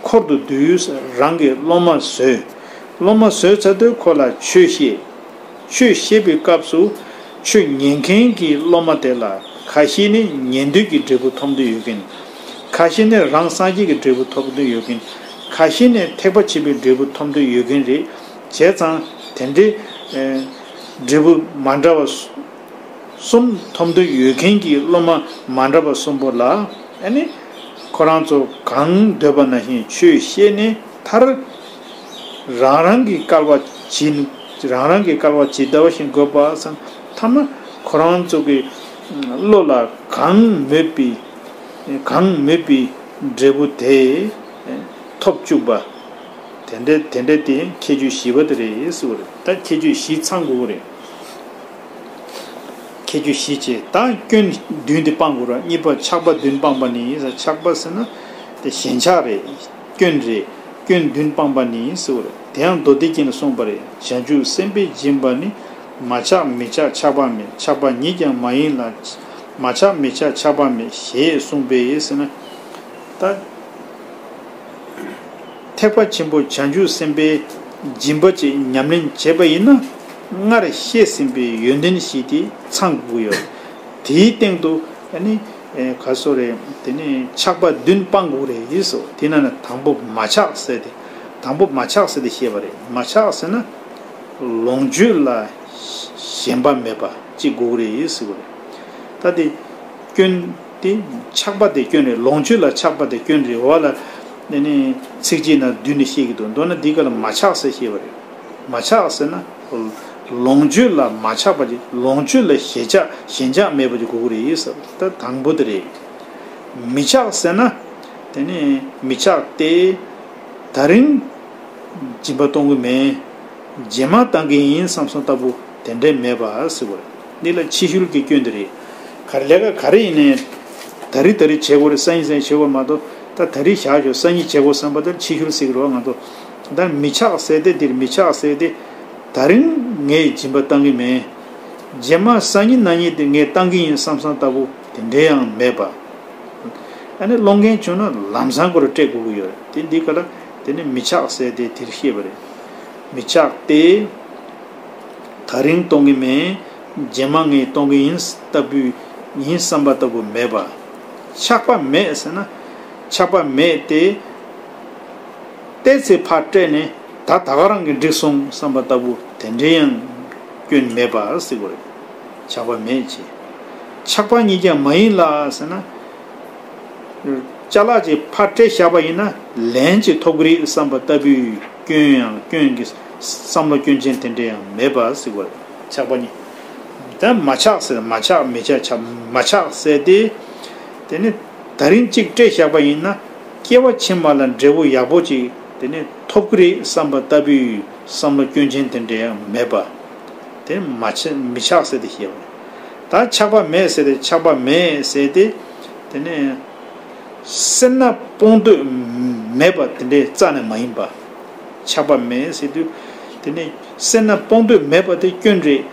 འཁོར་དུ་བསྡུས། རང་གི་སློབ་མ་བཟོས། སློབ་མ་བཟོས་ཚར་དུས་ཁོ་ལ་ཆོས་བཤད། ཆོས་བཤད་པའི་སྐབས་སུ་ཆོས་ཉན་མཁན་གྱི་སློབ་མ་དེ་ལ་ཁ་ཤས་ནི་ཉན་ཐོས་ཀྱི་འབྲས་བུ་ཐོབ་འདོད་ཡོད་མཁན། ཁ་ཤས་ནི་རང་སངས་རྒྱས་ཀྱི་འབྲས་བུ་ཐོབ་འདོད་ཡོད་མཁན། ཁ་ཤས་ནི་ཐེག་པ་ཆེན་པོའི་འབྲས་བུ་ཐོབ་འདོད་ཡོད་མཁན་རེད། བྱས་ཙང་དེ་འདྲའི་ཨེ་འབྲས་བུ་མ་འདྲ་བ་གསུམ་ཐོབ་འདོད་ཡོད་མཁན་གྱི་སློབ་མ་མ་འདྲ་བ་གསུམ་པོ་ལ། ཨ་ནི་ཁོ་རང་ཚོ་གང་འདོད་པ་ནང་བཞིན་ཆོས་བཤད་ནས་མཐར། རང་རང་གི་སྐལ་བ་ཇི། རང་རང་གི་སྐལ་བ་ཇི་ལྟ་བ་བཞིན་འགོད་པ་སམ། ཐ་མ་ཁོ་རང་ཚོ་གི་བློ་ལ་གང་མོས་པའི་གང་མོས་པའི་འབྲས་བུ་དེ་ཐོབ་བཅུག་པ། དེ་འདྲ་དེ་འདྲ་དེ་ཁྱད་ཆོས་བཞི་པ་དེ་རེད་ཟེར་བ་རེད། ད་ཁྱད་ཆོས་བཞི་ཚང་དགོས་རེད། ཁྱད་ཆོས་བཞི་བྱས། ད་སྐྱོན་བདུན་དེ་སྤང་དགོས་རེད། གཉིས་པ་ཆགས་པ་བདུན་སྤངས་པ་ནི། ཆགས་པ་ཟེར་ན་དེ་ཞེན་ཆགས་རེད། སྐྱོན་རེད། སྐྱོན་བདུན་སྤངས་པ་ནི་ཟེར་བ་རེད། དེ་ཡང་མདོ་སྡེ་རྒྱན་ལ་གསུངས་པ་རེད། བྱང་ཆུབ་སེམས་དཔས་སྦྱིན་པ་ནི། མ་ཆགས་མི་ཆགས་ཆགས་པ་མེད། ཆགས་པ་ཉིད་ཀྱང་མ་ཡིན་ལ། མ་ཆགས་མི་ཆགས་ཆགས་པ་མེད་ཞེས་གསུངས་པས་ཟེར་ན། ད་ཐེག་པ་ཆེན་པོ་བྱང་ཆུབ་སེམས་དཔའི་སྦྱིན་པ་ཅིག་ཉམས་ལེན་བྱས་པ་ཡིན་ན། སྔར་བཤད་ཟིན་པའི་ཡོན་ཏན་བཞི་དེ་ཚང་དགོས་ཡོད། དེའི་སྟེང་དུ་ཨ་ནི་ཨེ་ག་སོ་རེད། དེ་ནི་ཆགས་པ་བདུན་སྤང་དགོས་རེད་ཟེར། དེ་ན་ནི་དང་པོ་མ་ཆགས་ཟེར་ཏེ། དང་པོ་མ་ཆགས་ཟེར་ཏེ་བཤད་པ་རེད། མ་ཆགས་ཟེར་ན་ལོངས་སྤྱོད་ལ་ཞེན་པ་མེད་པ་ཅིག་དགོས་རེད་ཟེར་བ་རེད། ད་དེ་སྐྱོན་དེ་ཆགས་པ་དེ་སྐྱོན་རེད། ལོངས་སྤྱོད་ལ་ཆགས་པ་དེ་སྐྱོན་རེད། འོ་ལ་ནི་ཚིགས་བཅད་ནང་བསྡུས་ནས་བཤད་ཀྱི་འདུག་མདོར་ན་འདི་ག་ལ་མ་ཆགས་ཟེར་བཤད་པ་རེད། མ་ཆགས་ཟེར་ན་ལོངས་སྤྱོད་ལ་མ་ཆགས་པ་ཅིག་ལོངས་སྤྱོད་ལ་ཞེན་ཆགས་ཞེན་ཆགས་མེད་པ་ཅིག་དགོས་ཀྱི་རེད་ཟེར། ད་དང་པོ་དེ་རེད། མི་ཆགས་ཟེར་ན་དེ་ནི་མི་ཆགས་ཏེ། ད་རིང་སྦྱིན་པ་གཏོང་གི་མེད། རྗེས་མ་བཏང་གི་ཡིན་བསམ་བསམ་ལྟ་བུ་དེ་འདྲས་མེད་པ་ཟེར་བ་རེད། འདི་ལ་ཕྱི་བཤོལ་གྱི་སྐྱོན་དེ་རེད། ག་རེ་ལས་ཀ་ག་རེ་ཡིན་ནའི་ད་རིང་ད་རིང་བྱེད་དགོས་རེད། སང་ཉིན་སང་ཉིན་བྱེད་དགོས་མ་གཏོགས། ད་ད་རིང་བཞག་ཆོག་སང་ཉིན་བྱེད་དགོས་བསམ་པ་དེ་ཕྱི་བཤོལ་ཟེར་གི་རེད་བ། ང་ཚོ་ད་མི་ཆགས་ཟེར་དེ་འདིར་མི་ཆགས་ཟེར་དེ། ད་རིང་ངས་སྦྱིན་པ་བཏང་གི་མེད། རྗེས་མ་སང་ཉིན་གནངས་ཉིན་དེ་ངས་བཏང་གི་ཡིན་བསམ་བསམ་ལྟ་བུ་དེ་འདྲས་ཡང་མེད་པ། ཨ་ནི་སློང་མཁན་བྱུང་ན་ལམ་སང་ཁོ་རང་སྤྲད་དགོས་ཀྱི་ཡོད་རེད། དེ་འདི་ག་ལ་དེ་ནི་མི་ཆགས་ཟེར་དེ་དེར་བཤད་པ་རེད། མི་ཆགས་ཏེ། ད་རིང་གཏོང་གི་མེད། རྗེས་མ་ངས་གཏོང་གི་ཡིན་ལྟ་བུའི་ཡིན་བསམ་པ་ལྟ་བུ་མེད་པ། ཆགས་པ་མེད་ཟེར་ན། ཆགས་པ་མེད་དེ། བལྟས་ཚེ་ཕར་སྤྲད་ནས་ད་ད་ག་རང་གིས་འགྲིག་སོང་བསམ་པ་ལྟ་བུ་དེ་འདྲའི་ཡང་སྐྱོན་མེད་པ་ཟེར་དགོས་རེད། ཆགས་པ་མེད་ཅེས། ཆགས་པ་ཉིད་ཀྱང་མ་ཡིན་ལ་ཟེར་ན། ཅ་ལག་ཅིག་ཕར་སྤྲད་བཞག་པ་ཡིན་ན་ལན་ཅིག་ཐོབ་ཀྱི་རེད་བསམ་པ་ལྟ་བུའི་སྐྱོན་ཡང་སྐྱོན་གྱི་བསམ་བློ་སྐྱོན་ཅན་དེ་འདྲ་ཡང་མེད་པ་ཟེར་དགོས་རེད། ཆགས་པ་ཉིད། ད་མ་ཆགས་ཟེར། མ་ཆགས་མི་ཆགས་ཆགས་མ་ཆགས་ཟེར་ཏེ། དེ་ནི་ད་རིང་གཅིག་སྤྲད་བཞག་པ་ཡིན་ན་སྐྱེ་བ་ཕྱི་མ་ལ་འབྲས་བུ་ཡག་པོ་ཅིག་དེ་ནི་ཐོབ་ཀྱི་རེད་བསམ་པ་ལྟ་བུའི་བསམ་བློ་སྐྱོན་ཅན་དེ་འདྲ་ཡང་མེད་པ། དེ་མ་ཆགས་མི་ཆགས་ཟེར་ཏེ་བཤད་པ། ད་ཆགས་པ་མེད་ཟེར་ཏེ། ཆགས་པ་མེད་ཟེར་ཏེ། དེ་ནི་སེར་སྣ་སྤོང་འདོད་མེད་པ་དེ་འདྲའི་རྩ་ནས་མ་ཡིན་པ། ཆགས་པ་མེད་ཟེར་དུས་དེ་ནི་སེར་སྣ་སྤོང་འདོད་མེད་པ་དེ་སྐྱོན་རེད།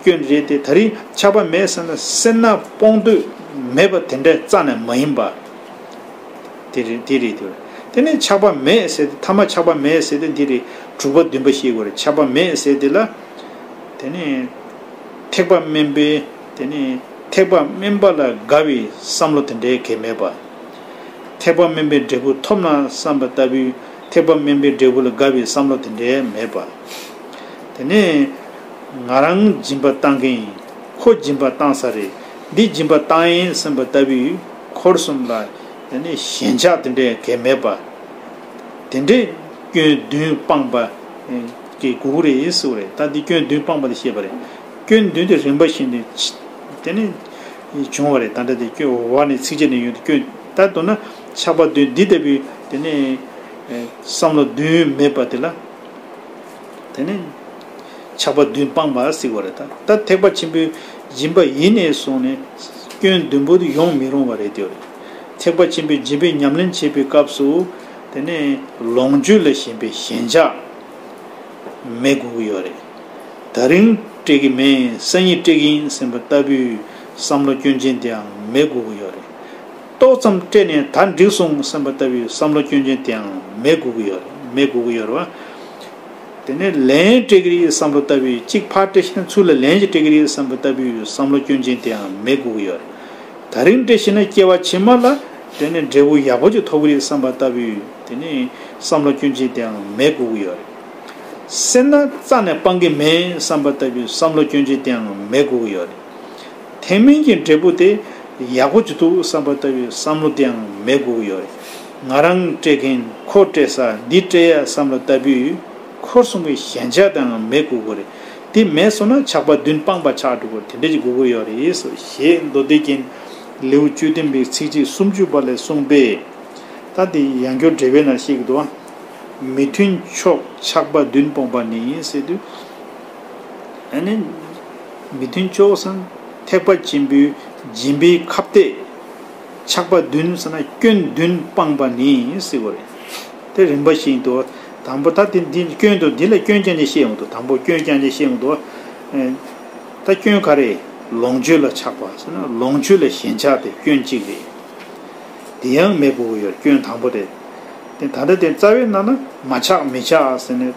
སྐྱོན་རེད་དེ། ད་རིང་ཆགས་པ་མེད་ཟེར་ན་སེར་སྣ་སྤོང་འདོད་མེད་པ་དེ་འདྲའི་རྩ་ནས་མ་ཡིན་པ། དེ་རེད་དེ་རེད་དེ། དེ་ནི་ཆགས་པ་མེད་ཟེར་ཏེ། ཐ་མ་ཆགས་པ་མེད་ཟེར་ཏེ་འདི་རེད། དྲུག་པ་བདུན་པ་ཤེས་དགོས་རེད། ཆགས་པ་མེད་ཟེར་དེ་ལ། དེ་ནི་ཐེག་པ་དམན་པའི། དེ་ནི་ཐེག་པ་དམན་པ་ལ་དགའ་བའི་བསམ་བློ་དེ་འདྲའི་གང་མེད་པ། ཐེག་པ་དམན་པའི་འབྲས་བུ་ཐོབ་ན་བསམ་པ་ལྟ་བུའི་ཐེག་པ་དམན་པའི་འབྲས་བུ་ལ་དགའ་བའི་བསམ་བློ་དེ་འདྲའི་མེད་པ། དེ་ནས་ང་རང་སྦྱིན་པ་བཏང་གི་ཡིན། ཁོ་སྦྱིན་པ་བཏང་ས་རེད། འདི་སྦྱིན་པ་བཏང་ཡིན་བསམ་པ་ལྟ་བུའི་འཁོར་གསུམ་ལ་དེ་ནས་ཞེན་ཆགས་དེ་འདྲའི་གང་མེད་པ། དེ་འདྲའི་སྐྱོན་བདུན་སྤངས་པ་གི་དགོས་རེད་ཟེར་བ་རེད། ད་འདི་སྐྱོན་བདུན་སྤངས་པ་དེ་བཤད་པ་རེད། སྐྱོན་བདུན་དེ་རིམ་པ་བཞིན་དུ་དེ་ནས་བྱུང་བ་རེད། ད་ལྟ་དེ་སྐྱོན་འོག་ནས་ཚིགས་བཅད་ནས་ཡོང་དུས་སྐྱོན། ད་མདོར་ན་ཆགས་པ་བདུན་འདི་ལྟ་བུའི་དེ་ནས་བསམ་བློ་བདུན་མེད་པ་དེ་ལ། དེ་ནས་ཆགས་པ་བདུན་སྤངས་པ་ཟེར་བ་རེད། ད་ད་ཐེག་པ་ཆེན་པོའི་སྦྱིན་པ་ཡིན་ནས་བཟུང་ནས་སྐྱོན་བདུན་པོ་དེ་ཡོང་མི་རུང་བ་རེད་དེ་རེད། ཐེག་པ་ཆེན་པོའི་སྦྱིན་པའི་ཉམས་ལེན་བྱེད་པའི་སྐབས་སུ་ དེ་ནས་ལོངས་སྤྱོད་ལ་ཞེན་པའི་ཞེན་ཆགས་མེད་དགོས་ཀྱི་ཡོད་རེད། ད་རིང་སྤྲད་ཀྱི་མེད་སང་ཉིན་སྤྲད་ཀྱི་ཡིན་ཟེར་བ་ལྟ་བུའི་བསམ་བློ་སྐྱོན་ཅན་དེའང་མེད་དགོས་ཀྱི་ཡོད་རེད། ཏོག་ཙམ་སྤྲད་ནས་ད་འགྲིག་སོང་བསམ་པ་ལྟ་བུའི་བསམ་བློ་སྐྱོན་ཅན་དེའང་མེད་དགོས་ཀྱི་ཡོད་རེད། མེད་དགོས་ཀྱི་ཡོད་རེད་བ། དེ་ནས་ལན་སྤྲད་ཀྱི་རེད་བསམ་བློ་ལྟ་བུའི་གཅིག་ཕར་སྤྲད་ཤེ་ན་ཚུར་ལ་ལན་ཞིག་སྤྲད་ཀྱི་རེད་བསམ་པ་ལྟ་བུའི་བསམ་བློ་སྐྱོན་ཅན་དེའང་མེད་དགོས་ཀྱི་ཡོད་རེད། ད་རིང་སྤྲད་ཤེ་ན་སྐྱེ་བ་ཕྱི་མ་ལ་དེ་ནས་འབྲས་བུ་ཡག་པོ་ཅིག་ཐོབ་ཀྱི་རེད་བསམ་པ་ལྟ་བུའི་དེ་ནས་བསམ་བློ་སྐྱོན་ཅན་དེའང་མེད་དགོས་ཀྱི་ཡོད་རེད། སེར་སྣ་རྩ་ནས་སྤང་གི་མེད་བསམ་པ་ལྟ་བུའི་བསམ་བློ་སྐྱོན་ཅན་དེའང་མེད་དགོས་ཀྱི་ཡོད་རེད། ཐེག་དམན་གྱི་འབྲས་བུ་དེ་ཡག་པོ་ཅིག་འདུག་བསམ་པ་ལྟ་བུའི་བསམ་བློ་དེའང་མེད་དགོས་ཀྱི་ཡོད་རེད། ང་རང་སྤྲད་མཁན་ཁོ་སྤྲད་ས་འདི་སྤྲད་ཡ་བསམ་བློ་ལྟ་བུའི་འཁོར་གསུམ་གྱི་ཞེན་ཆགས་དེའང་མེད་དགོས་ཀྱི་རེད། དེ་མེད་སོང་ན་ཆགས་པ་བདུན་སྤངས་པ་ཆགས་འགྲོ་གི་རེད། དེ་འདྲ་ཅིག་དགོས་ཀྱི་ཡོད་རེད་ཟེར་ཞེས་མདོ་སྡེ་རྒྱན་ལེའུ་བཅུ་བདུན་པའི་ཚིགས་བཅད་སུམ་ཅུ་པ་ལས་གསུངས་པས། ད་དེ་ཡང་བསྐྱར་འགྲེལ་པའི་ནང་བཤད་ཀྱི་འདུག་མི་མཐུན་ཕྱོགས་ཆགས་པ་བདུན་སྤངས་པ་ནི་ཟེར་དུས། ཨ་ནི། མི་མཐུན་ཕྱོགས་སམ་ཐེག་པ་ཆེན་པོའི་སྦྱིན་པའི་ཁ་གཏད། ཆགས་པ་བདུན་ཟེར་ན་སྐྱོན་བདུན་སྤངས་པ་ནི་ཟེར་བ་རེད། དེ་རིམ་པ་བཞིན་དུ། དང་པོ་ད་དེ་འདི་སྐྱོན་དུ་འདི་ལ་སྐྱོན་རྐྱང་རྐྱང་བཤད་ཡོང་དུས་དང་པོ་སྐྱོན་རྐྱང་རྐྱང་བཤད་ཡོང་དུས། ཨེ། ད་སྐྱོན་ག་རེ། ལོངས་སྤྱོད་ལ་ཆགས་པ་ཟེར་ན་ལོངས་སྤྱོད་ལ་ཞེན་ཆགས་དེ་སྐྱོན་གཅིག་རེད། དེ་ཡང་མེད་དགོས་ཀྱི་ཡོད་སྐྱོན་དང་པོ་རེད། དེ་ད་ལྟ་དེ་རྩ་བའི་ནང་ན་མ་ཆགས་མི་ཆགས་ཟེར་ནས།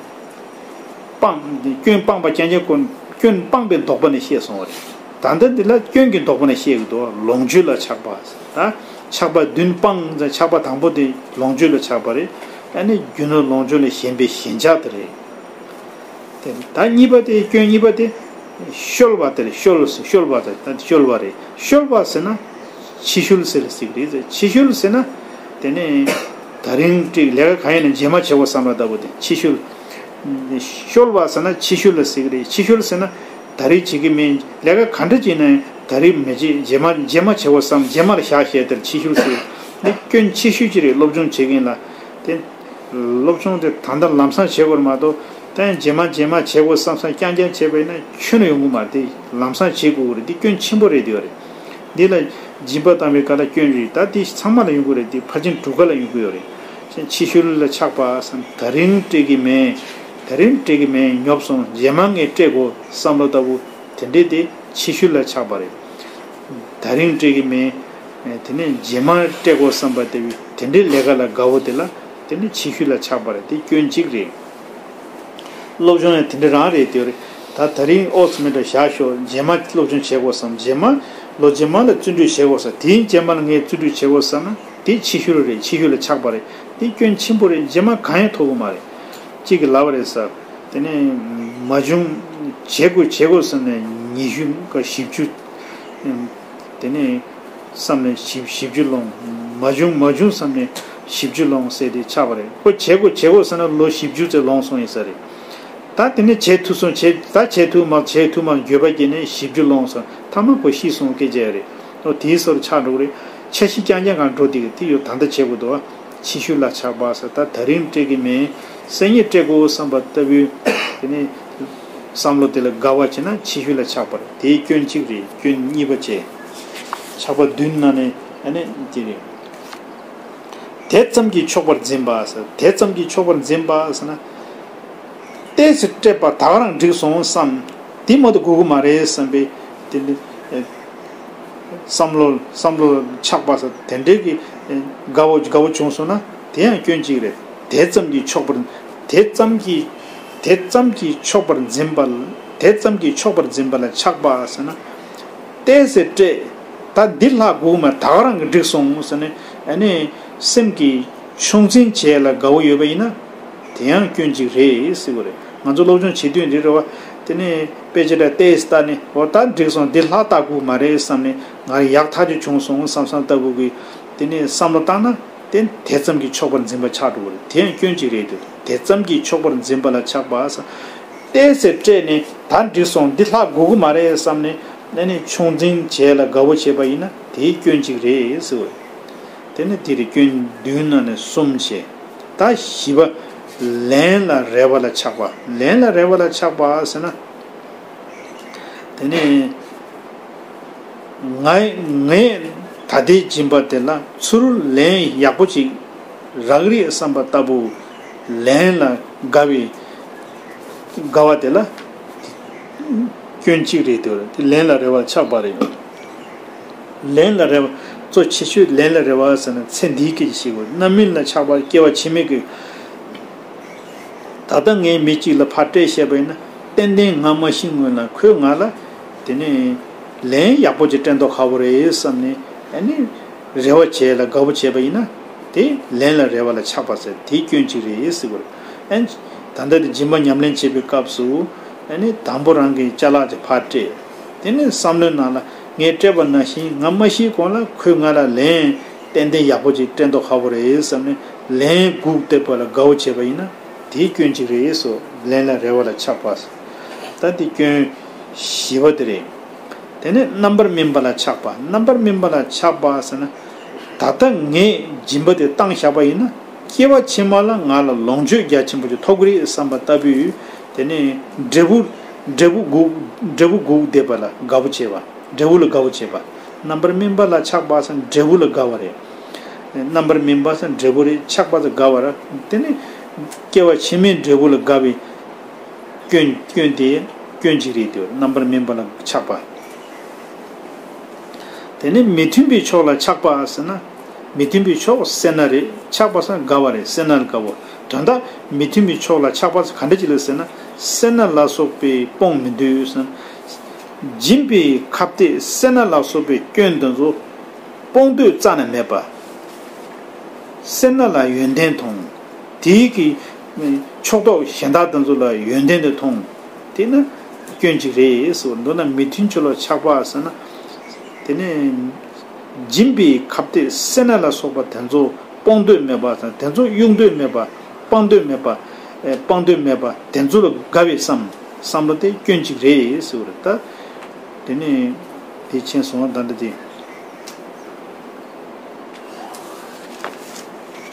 སྤང་། སྐྱོན་སྤངས་པ་རྐྱང་རྐྱང་ཀུན། སྐྱོན་སྤངས་པའི་ལྡོག་པ་ནས་བཤད་སོང་བ་རེད། ད་ལྟ་འདི་ལ་སྐྱོན་གྱི་ལྡོག་པ་ནས་བཤད་ཀྱི་འདུག་ལོངས་སྤྱོད་ལ་ཆགས་པ། ད་ཆགས་པ་བདུན་སྤངས་ཆགས་པ་དང་པོ་དེ་ལོངས་སྤྱོད་ལ་ཆགས་པ་རེད། ཨ་ནི་རྒྱུ་ནོར་ལོངས་སྤྱོད་ལ་ཞེན་པའི་ཞེན་ཆགས་དེ་རེད། དེ་ད་གཉིས་པ་དེ་སྐྱོན་གཉིས་པ་དེ། བཤོལ་བ་དེ་རེད། བཤོལ་བཤོལ་བ་དེ་ད་བཤོལ་བ་རེད། བཤོལ་བ་ཟེར་ན། ཕྱི་བཤོལ་ཟེར་ལ་ཟེར་གྱི་རེད། ཕྱི་བཤོལ་ཟེར་ན། དེ་ནས་ད་རིང་སྤྲད་ལས་ཀ་གང་ཡིན་ན་རྗེས་མ་བྱེད་དགོས་བསམ་པ་ལྟ་བུ་དེ་ཕྱི་བཤོལ། བཤོལ་བ་ཟེར་ན་ཕྱི་བཤོལ་ལ་ཟེར་གྱི་རེད། ཕྱི་བཤོལ་ཟེར་ན་ད་རེས་བྱེད་ཀྱི་མིན། ལས་ཀ་ག་འདྲ་བྱས་ན་ཡང་ད་རེས་མི་བྱེད། རྗེས་མ་རྗེས་མ་བྱེད་དགོས་བསམ་རྗེས་མ་ལ་བཞག་བྱས་དེར་ཕྱི་བཤོལ་ཟེར། འདི་སྐྱོན་ཆེ་ཤོས་ཅིག་རེད། སློབ་སྦྱོང་བྱེད་མཁན་ལ་དེ། སློབ་སྦྱོང་དེ་ད་ལྟ་ལམ་སང་བྱེད་དགོས་རེད་མ་གཏོགས་ད་ཡང་རྗེས་མ་རྗེས་མ་བྱེད་དགོས་བསམ་བསམ་རྐྱང་རྐྱང་བྱས་པ་ཡིན་ན་ཁྱོན་ནས་ཡོང་གི་མ་རེད། དེ་ལམ་སང་བྱེད་དགོས་ཀྱི་རེད། འདི་སྐྱོན་ཆེན་པོ་རེད། དེ་རེད། འདི་ལ་སྦྱིན་པ་བཏང་བའི་སྐབས་ལ་སྐྱོན་རེད། ད་འདི་ཚང་མ་ལ་ཡོང་གི་རེད། འདི་ཕར་ཕྱིན་དྲུག་ཀ་ལ་ཡོང་གི་ཡོད་རེད། ཕྱིན་ཕྱི་བཤོལ་ལ་ཆགས་པ་བསམ། ད་རིང་སྤྲད་ཀྱི་མེད། ད་རིང་སྤྲད་ཀྱི་མེད་ཉོབ་སོང་། རྗེས་མ་ངས་སྤྲད་དགོས་བསམ་བློ་ལྟ་བུ་དེ་འདྲས་དེ་ཕྱི་བཤོལ་ལ་ཆགས་པ་རེད། ད་རིང་སྤྲད་ཀྱི་མེད། དེ་ནས་རྗེས་མ་སྤྲད་དགོས་བསམ་པ་དེ་དེ་འདྲའི་ལས་ཀ་ལ་དགའ་བོ་དེ་ལ་དེ་ནི་ཕྱི་བཤོལ་ལ་ཆགས་པ་རེད། དེ་སྐྱོན་གཅིག་རེད། སློབ་སྦྱོང་ཡང་དེ་འདྲ་རང་རེད། དེ་རེད། ད་ད་རིང་ཨོ་ཙི་མེད་འགྲོ་བཞག་ཤོག་རྗེས་མ་སློབ་སྦྱོང་བྱེད་དགོས་བསམ། རྗེས་མ་ལོ་རྗེས་མ་ལ་བརྩོན་འགྲུས་བྱེད་དགོས་བསམ། དེའི་རྗེས་མ་ལ་ངས་བརྩོན་འགྲུས་བྱེད་དགོས་བསམ་ན་དེ་ཕྱི་བཤོལ་རེད། ཕྱི་བཤོལ་ལ་ཆགས་པ་རེད། དེ་སྐྱོན་ཆེན་པོ་རེད། རྗེས་མ་གང་ཡང་ཐོབ་གི་མ་རེད། གཅིག་གིས་ལབ་པ་རེད་ཟེར། དེ་ནས་མ་བྱུང་། བྱེད་དགོས་བྱེད་དགོས་ཟེར་ནས་ཉི་ཤུ་ཀ་བཞི་བཅུ། དེ་ནས་བསམ་ནས་བཞི་བཞི་བཅུ་ལོངས། མ་བྱུང་མ་བྱུང་བསམ་ནས་བཞི་བཅུ་ལོངས་ཟེར་དེ་ཆགས་པ་རེད། ཁོ་བྱེད་དགོས་བྱེད་དགོས་ཟེར་ན་ལོ་བཞི་བཅུ་ཙམ་ལོངས་སོང་ཡིན་ས་རེད། ད་དེ་ནས་བྱེད་ཐུབ་སོང་། བྱེད་ད་བྱེད་ཐུབ་མ་བྱེད་ཐུབ་མ་འགྱོད་པ་སྐྱེས་ནས་བཞི་བཅུ་ལོངས་སོང་། ཐ་མ་ཁོ་ཤི་སོང་སྐད་ཆ་རེད། ཨོ་དེའི་སོར་ཆགས་འགྲོ་གི་རེད། འཆར་གཞི་རྐྱང་རྐྱང་གང་འགྲོ་དེ་གི་དེ་ཡོད་ད་ལྟ་བྱེད་དགོས་འདུག་ཕྱི་བཤོལ་ལ་ཆགས་པ་ཟེར། ད་ད་རིང་སྤྲད་ཀྱི་མེད། སང་ཉིན་སྤྲད་དགོས་བསམ་པ་ལྟ་བུའི་དེ་ནི་བསམ་བློ་དེ་ལ་དགའ་བ་བྱས་ན་ཕྱི་བཤོལ་ལ་ཆགས་པ་རེད། དེའི་སྐྱོན་གཅིག་རེད། སྐྱོན་གཉིས་པ་བྱས། ཆགས་པ་བདུན་ནང་ནས་ཨ་ནི་དེ་རེད། དེ་ཙམ་གྱིས་ཆོག་པར་འཛིན་པ་ཟེར། དེ་ཙམ་གྱིས་ཆོག་པར་འཛིན་པ་ཟེར་ན། ཏོག་ཙམ་སྤྲད་པ་ད་ག་རང་འགྲིག་སོང་བསམ། དེ་མ་གཏོགས་དགོས་ཀྱི་མ་རེད་བསམ་པའི་དེ་འདྲ། བསམ་བློ་བསམ་བློ་ཆགས་པ་ཟེར་དེ་འདྲའི་གི་དགའ་བོ་དགའ་བོ་བྱུང་སོང་ན་དེ་ཡང་སྐྱོན་གཅིག་རེད། དེ་ཙམ་གྱིས་ཆོག་པར། དེ་ཙམ་གྱིས། དེ་ཙམ་གྱིས་ཆོག་པར་འཛིན་པ། དེ་ཙམ་གྱིས་ཆོག་པར་འཛིན་པ་ལ་ཆགས་པ་ཟེར་ན། ཏོག་ཙམ་སྤྲད། ད་འདི་ལྷག་དགོས་མ་ད་ག་རང་གི་འགྲིག་སོང་ཟེར་ནས་ཨ་ནི་སེམས་ཀྱི་ཆུང་འཛིན་བྱས་ལ་དགའ་བོ་ཡོད་པ་ཡིན་ན་དེ་ཡང་སྐྱོན་གཅིག་རེད་ཟེར་བ་རེད། ང་ཚོ་སློབ་སྦྱོང་བྱེད་དུས་འདི་རེད་བ། དེ་ནས་དཔེ་ཆ་འདྲ་ཏོག་ཙམ་ལྟ་ནས་འོ་ད་འགྲིག་སོང་འདི་ལྷག་ལྟ་དགོས་མ་རེད་བསམ་ནས་ང་ཡག་ཐག་ཆོད་བྱུང་སོང་བསམ་བསམ་ལྟ་བུ་གི་དེ་ནས་བསམ་བློ་བཏང་ན། དེ་དེ་ཙམ་གྱིས་ཆོག་པར་འཛིན་པ་ཆགས་འགྲོ་གི་རེད། དེ་ཡང་སྐྱོན་གཅིག་རེད་འདུག་དེ་ཙམ་གྱིས་ཆོག་པར་འཛིན་པ་ལ་ཆགས་པ་ཟེར། ཏོག་ཙམ་སྤྲད་ནས་ད་འགྲིག་སོང་འདི་ལྷག་དགོས་ཀྱི་མ་རེད་བསམ་ནས་ཨ་ནི་ཆུང་འཛིན་བྱས་ལ་དགའ་བོ་བྱས་པ་ཡིན་ན་དེའི་སྐྱོན་གཅིག་རེད་ཟེར་བས། དེ་ནི་དེ་རེད། སྐྱོན་བདུན་ནང་ནས་གསུམ་བྱས། ད་བཞི་པ། ལན་ལ་རེ་བ་ལ་ཆགས་པ། ལན་ལ་རེ་བ་ལ་ཆགས་པ་ཟེར་ན། དེ་ནས་ང་ངས་ད་ལྟའི་སྦྱིན་པ་དེ་ལ་ཚུར་ལན་ཡག་པོ་ཅིག་ རག་རེད་བསམ་པ་ལྟ་བུ། ལན་ལ་དགའ་བའི་དགའ་བ་དེ་ལ་སྐྱོན་གཅིག་རེད་དེ། ལན་ལ་རེ་བ་ཆགས་པ་རེད། ལན་ལ་རེ་བ། གཙོ་ཆེ་ཤོས་ལན་ལ་རེ་བ་ཟེར་ན་ཚེ་འདིའི་སྐད་ཆ་བཤད་དགོས། རྣམ་སྨིན་ལ་ཆགས་པ་སྐྱེ་བ་ཕྱི་མའི་སྐད། ད་ལྟ་ངས་མི་གཅིག་ལ་ཕར་སྤྲད་བཤད་པ་ཡིན་ན། ཏན་ཏན་ང་མ་ཤི་སྔོན་ལ་ཁོས་ང་ལ་དེ་ནས་ལན་ཡག་པོ་ཅིག་སྤྲད་མདོག་ཁ་པོ་རེད་བསམ་ནས། ཨ་ནི་རེ་བ་བྱས་ལ་དགའ་བོ་བྱས་པ་ཡིན་ན། དེ་ལན་ལ་རེ་བ་ལ་ཆགས་པ་ཟེར། དེའི་སྐྱོན་གཅིག་རེད་ཟེར་དགོས་རེད། ཨ་ནི་ད་ལྟ་དེ་སྦྱིན་པ་ཉམས་ལེན་བྱེད་པའི་སྐབས་སུ། ཨ་ནི་དང་པོ་རང་གི་ཅ་ལག་ཅིག་ཕར་སྤྲད། དེ་ནས་བསམ་བློའི་ནང་ལ་ངས་སྤྲད་པ་ནང་བཞིན་ང་མ་ཤི་གོང་ལ་ཁོས་ང་ལ་ལན་ཏན་ཏན་ཡག་པོ་ཅིག་སྤྲད་མདོག་ཁ་པོ་རེད་བསམ་ནས་ལན་སྒུག་བསྡད་པ་ལ་དགའ་བོ་བྱས་པ་ཡིན་ན། དེའི་སྐྱོན་གཅིག་རེད་ཟེར། ལན་ལ་རེ་བ་ལ་ཆགས་པ་ཟེར། ད་དེ་སྐྱོན་བཞི་པ་དེ་རེད། དེ་ནས་རྣམ་པར་སྨིན་པ་ལ་ཆགས་པ། རྣམ་པར་སྨིན་པ་ལ་ཆགས་པ་ཟེར་ན། ད་ལྟ་ངས་སྦྱིན་པ་དེ་བཏང་བཞག་པ་ཡིན་ན། སྐྱེ་བ་ཕྱི་མ་ལ་ང་ལ་ལོངས་སྤྱོད་རྒྱ་ཆེན་པོ་ཅིག་ཐོབ་ཀྱི་རེད་བསམ་པ་ལྟ་བུའི། དེ་ནས་འབྲས་བུ། འབྲས་བུ་སྒུག་འབྲས་བུ་སྒུག་བསྡད་པ་ལ་དགའ་བོ་བྱེད་པ། འབྲས་བུ་ལ་དགའ་བོ་བྱེད་པ། རྣམ་པར་སྨིན་པ་ལ་ཆགས་པ་ཟེར་ན་འབྲས་བུ་ལ་དགའ་བ་རེད། རྣམ་པར་སྨིན་པ་ཟེར་ན་འབྲས་བུ་རེད། ཆགས་པ་ཟེར་དགའ་བ་རེད། དེ་ནི་སྐྱེ་བ་ཕྱི་མའི་འབྲས་བུ་ལ་དགའ་བའི་སྐྱོན། སྐྱོན་དེ་སྐྱོན་གཅིག་རེད་དེ། རྣམ་པར་སྨིན་པ་ལ་ཆགས་པ། དེ་ནི་མི་མཐུན་པའི་ཕྱོགས་ལ་ཆགས་པ་ཟེར་ན། མི་མཐུན་པའི་ཕྱོགས་སེར་སྣ་རེད། ཆགས་པ་ཟེར་ན་དགའ་བ་རེད། སེར་སྣ་ལ་དགའ་བོ། དོན་དག་མི་མཐུན་པའི་ཕྱོགས་ལ་ཆགས་པ་ཟེར་ག་འདྲ་ཅིག་ལ་ཟེར་ན། སེར་སྣ་ལ་སོགས་པས་སྤོང་མི་འདོད་ཟེར་ན། སྦྱིན་པའི་ཁ་གཏད་སེར་སྣ་ལ་སོགས་པའི་སྐྱོན་དེ་ཚོ་སྤོང་འདོད་རྩ་ནས་མེད་པ། སེར་སྣ་ལ་ཡོན་ཏན་མཐོང་། དེའི་གི་ཕྱོགས་གཏོགས་གཞན་དག་དེ་ཚོ་ལ་ཡོན་ཏན་དེ་མཐོང་། དེ་ནི་སྐྱོན་གཅིག་རེད་ཟེར་བ། མདོར་ན་མི་མཐུན་ཕྱོགས་ལ་ཆགས་པ་ཟེར་ན། དེ་ནི་སྦྱིན་པའི་ཁ་གཏད་སེར་སྣ་ལ་སོགས་པ་དེ་ཚོ་སྤོང་འདོད་མེད་པ་དང་། དེ་ཚོ་གཡུག་འདོད་མེད་པ། སྤང་འདོད་མེད་པ། ཨེ། སྤང་འདོད་མེད་པ། དེ་ཚོ་ལ་དགའ་བའི་བསམ། བསམ་བློ་དེ་སྐྱོན་གཅིག་རེད་ཟེར་བ་རེད་ད། དེ་ནི་དེ་མཁྱེན་སོང་བ་ད་འདི་དེ།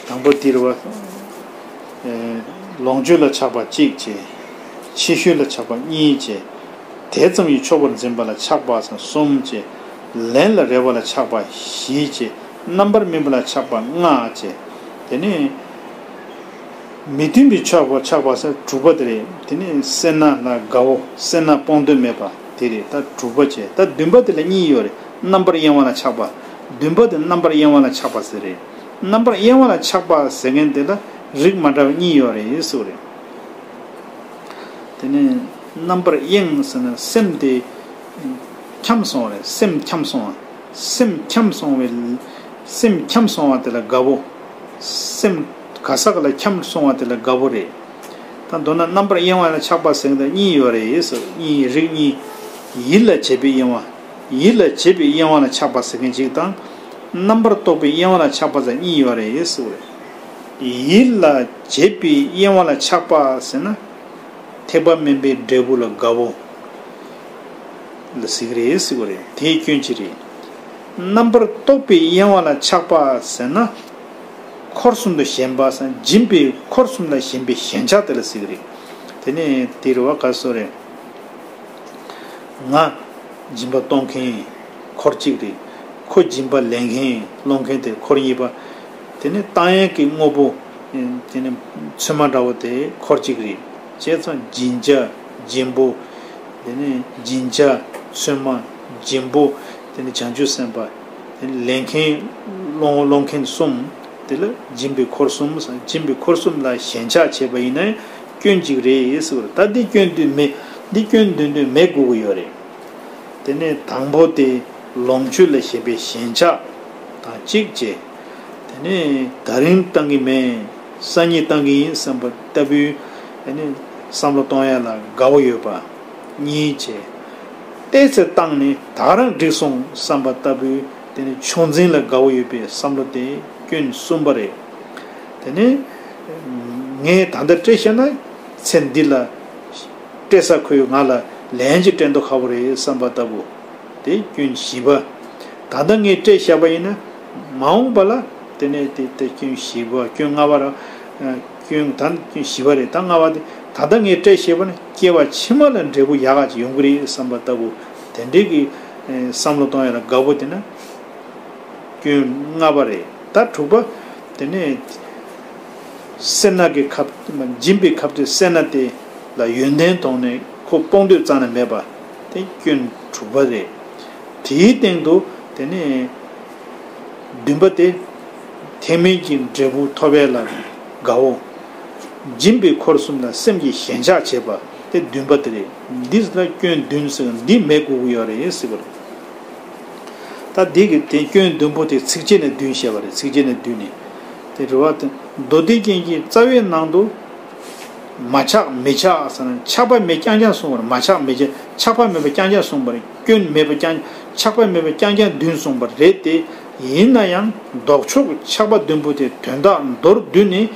དང་པོ་འདིར་བ། ཨེ། ལོངས་སྤྱོད་ལ་ཆགས་པ་གཅིག་བྱས། ཆེ་ཤོས་ལ་ཆགས་པ་གཉིས་བྱས། དེ་ཙམ་གྱིས་ཆོག་པར་འཛིན་པ་ལ་ཆགས་པ་གསུམ་བྱས། ལན་ལ་རེ་བ་ལ་ཆགས་པ་བཞི་བྱས། རྣམ་པར་སྨིན་པ་ལ་ཆགས་པ་ལྔ་བྱས། དེ་ནས་མི་མཐུན་པའི་ཕྱོགས་ལ་ཆགས་པ་ཟེར་དྲུག་པ་དེ་རེད། དེ་ནས་སེར་སྣ་ལ་དགའ་བོ། སེར་སྣ་སྤོང་འདོད་མེད་པ་དེ་རེད། ད་དྲུག་པ་བྱས། ད་བདུན་པ་དེ་ལ་གཉིས་ཡོད་རེད། རྣམ་པར་གཡེང་བ་ལ་ཆགས་པ། བདུན་པ་དེ་རྣམ་པར་གཡེང་བ་ལ་ཆགས་པ་ཟེར་རེད། རྣམ་པར་གཡེང་བ་ལ་ཆགས་པ་ཟེར་མཁན་དེ་ལ་རིགས་མ་འདྲ་བ་གཉིས་ཡོད་རེད་ཟེར་བ་རེད། དེ་ནས་རྣམ་པར་གཡེང་ཟེར་ན་སེམས་དེ་འཁྱམས་སོང་བ་རེད། སེམས་འཁྱམས་སོང་བ། སེམས་འཁྱམས་སོང་བའི། སེམས་འཁྱམས་སོང་བ་དེ་ལ་དགའ་བོ། སེམས་ག་ས་ག་ལ་འཁྱམས་སོང་བ་དེ་ལ་དགའ་བོ་རེད། ད་མདོར་ན་རྣམ་པར་གཡེང་བ་ལ་ཆགས་པ་ཟེར་མཁན་དེ་གཉིས་ཡོད་རེད་ཟེར། གཉིས། རིགས་གཉིས། ཡིད་ལ་བྱེད་པའི་གཡེང་བ། ཡིད་ལ་བྱེད་པའི་གཡེང་བ་ལ་ཆགས་པ་ཟེར་མཁན་གཅིག་དང་། རྣམ་པར་རྟོག་པའི་གཡེང་བ་ལ་ཆགས་པ་ཟེར་གཉིས་ཡོད་རེད་ཟེར་བ་རེད། ཡིད་ལ་བྱེད་པའི་གཡེང་བ་ལ་ཆགས་པ་ཟེར་ན། ཐེག་པ་དམན་པའི་འབྲས་བུ་ལ་དགའ་བོ་ལ་ཟེར་གི་རེད་ཟེར་བ་རེད། དེའི་སྐྱོན་གཅིག་རེད། རྣམ་པར་རྟོག་པའི་གཡེང་བ་ལ་ཆགས་པ་ཟེར་ན། འཁོར་གསུམ་དུ་ཞེན་པ་ཟེར་ན། སྦྱིན་པའི་འཁོར་གསུམ་ལ་ཞེན་པའི་ཞེན་ཆགས་དེ་ལ་ཟེར་གི་རེད། དེ་ནས་དེ་རེད་བ། ག་སོ་རེད། ང་སྦྱིན་པ་གཏོང་མཁན་འཁོར་གཅིག་རེད། ཁོ་སྦྱིན་པ་ལེན་མཁན་སློང་མཁན་དེ་འཁོར་གཉིས་པ། དེ་ནས་བཏང་ཡས་ཀྱི་དངོས་པོ། དེ་ནས་ཚོད་མ་འདྲ་བོ་དེ་འཁོར་གཅིག་རེད། བྱས་ཙང་སྦྱིན་བྱ། སྦྱིན་པོ། དེ་ནས་སྦྱིན་བྱ། ཚོད་མ། སྦྱིན་པོ། དེ་ནས་བྱང་ཆུབ་སེམས་དཔའ། དེ་ནས་ལེན་མཁན། སློང་སློང་མཁན་གསུམ། དེ་ལ་སྦྱིན་པའི་འཁོར་གསུམ་ཟེར། སྦྱིན་པའི་འཁོར་གསུམ་ལ་ཞེན་ཆགས་བྱས་པ་ཡིན་ན་སྐྱོན་གཅིག་རེད་ཟེར་བ་རེད། ད་འདི་སྐྱོན་འདོན་མེད། འདི་སྐྱོན་འདོན་འདོན་མེད་དགོས་ཀྱི་ཡོད་རེད། དེ་ནས་དང་པོ་དེ་ལོངས་སྤྱོད་ལ་ཞེན་པའི་ཞེན་ཆགས་དང་གཅིག་བྱས། དེ་ནས་ད་རིང་བཏང་གི་མེད། སང་ཉིན་བཏང་གི་ཡིན་བསམ་པ་ལྟ་བུའི། དེ་ནས་བསམ་བློ་གཏོང་ཡ་ལ་དགའ་བོ་ཡོད་པ་གཉིས་བྱས། ཏོག་ཙམ་བཏང་ནས་ད་རང་འགྲིག་སོང་བསམ་པ་ལྟ་བུའི། དེ་ནས་ཆུང་འཛིན་ལ་དགའ་བོ་ཡོད་པའི་བསམ་བློ་དེ་སྐྱོན་གསུམ་པ་རེད། དེ་ནས་ངས་ད་ལྟ་སྤྲད་བཞག་ན་ཚེ་འདི་ལ་སྤྲད་ས་ཁོས་ང་ལ་ལན་ཅིག་སྤྲད་མདོག་ཁ་པོ་རེད་བསམ་པ་ལྟ་བུ། དེ་སྐྱོན་བཞི་པ། ད་ལྟ་ངས་སྤྲད་བཞག་པ་ཡིན་ན་མ་འོངས་པ་ལ། དེ་ནས་དེ་དེ་སྐྱོན་བཞི་པ། སྐྱོན་ལྔ་པ་ར། སྐྱོན་ད་སྐྱོན་བཞི་པ་རེད། ད་ལྔ་པ་དེ། ད་ལྟ་ངས་སྤྲད་བཞག་པ་ནི་སྐྱེ་བ་ཕྱི་མ་ལ་འབྲས་བུ་ཡག་ག་ཅིག་ཡོང་གི་རེད་བསམ་པ་ལྟ་བུ། དེ་འདྲའི་གི་བསམ་བློ་གཏོང་ཡ་ལ་དགའ་བོ་དེ་ན། སྐྱོན་ལྔ་པ་རེད། ད་དྲུག་པ། དེ་ནས་ སེར་སྣ་གི་ཁབ་སྦྱིན་པའི་ཁབ་དེ་སེར་སྣ་དེ་ལ་ཡོན་ཏན་དོང་ནས་ཁོ་སྤོང་འདོད་རྩ་ནས་མེད་པ་དེ་སྐྱོན་དྲུག་པ་རེད། དེའི་སྟེང་དུ་དེ་ནས་བདུན་པ་དེ་ཐེག་དམན་གྱི་འབྲས་བུ་ཐོབ་པ་ལ་དགའ་བོ། སྦྱིན་པའི་འཁོར་གསུམ་ལ་སེམས་ཀྱི་ཞེན་ཆགས་བྱེད་པ་དེ་བདུན་པ་དེ་རེད། འདི་ལ་སྐྱོན་བདུན་ཟེར་འདི་མེད་དགོས་ཀྱི་ཡོད་རེད་ཟེར་བ་རེད། ད་འདི་གི་དེ་སྐྱོན་བདུན་པོ་དེ་ཚིགས་བཅད་ནས་བདུན་བཤད་པ་རེད། ཚིགས་བཅད་ནས་བདུན་ནི། དེ་རེད་བ། དེ་མདོ་སྡེ་རྒྱན་གྱི་རྩ་བའི་ནང་དུ། མ་ཆགས་མི་ཆགས་ཟེར་ན་ཆགས་པ་མེད་རྐྱང་རྐྱང་གསུངས་པ་རེད། མ་ཆགས་མི་ཆགས་ཆགས་པ་མེད་པ་རྐྱང་རྐྱང་གསུངས་པ་རེད། སྐྱོན་མེད་པ་རྐྱང་ཆགས་པ་མེད་པ་རྐྱང་རྐྱང་བདུན་གསུངས་པ་རེད་དེ། ཡིན་ན་ཡང་ལྡོག་ཕྱོགས་ཆགས་པ་བདུན་པོ་དེ་དོན་དག་མདོར་བསྡུས་ནས་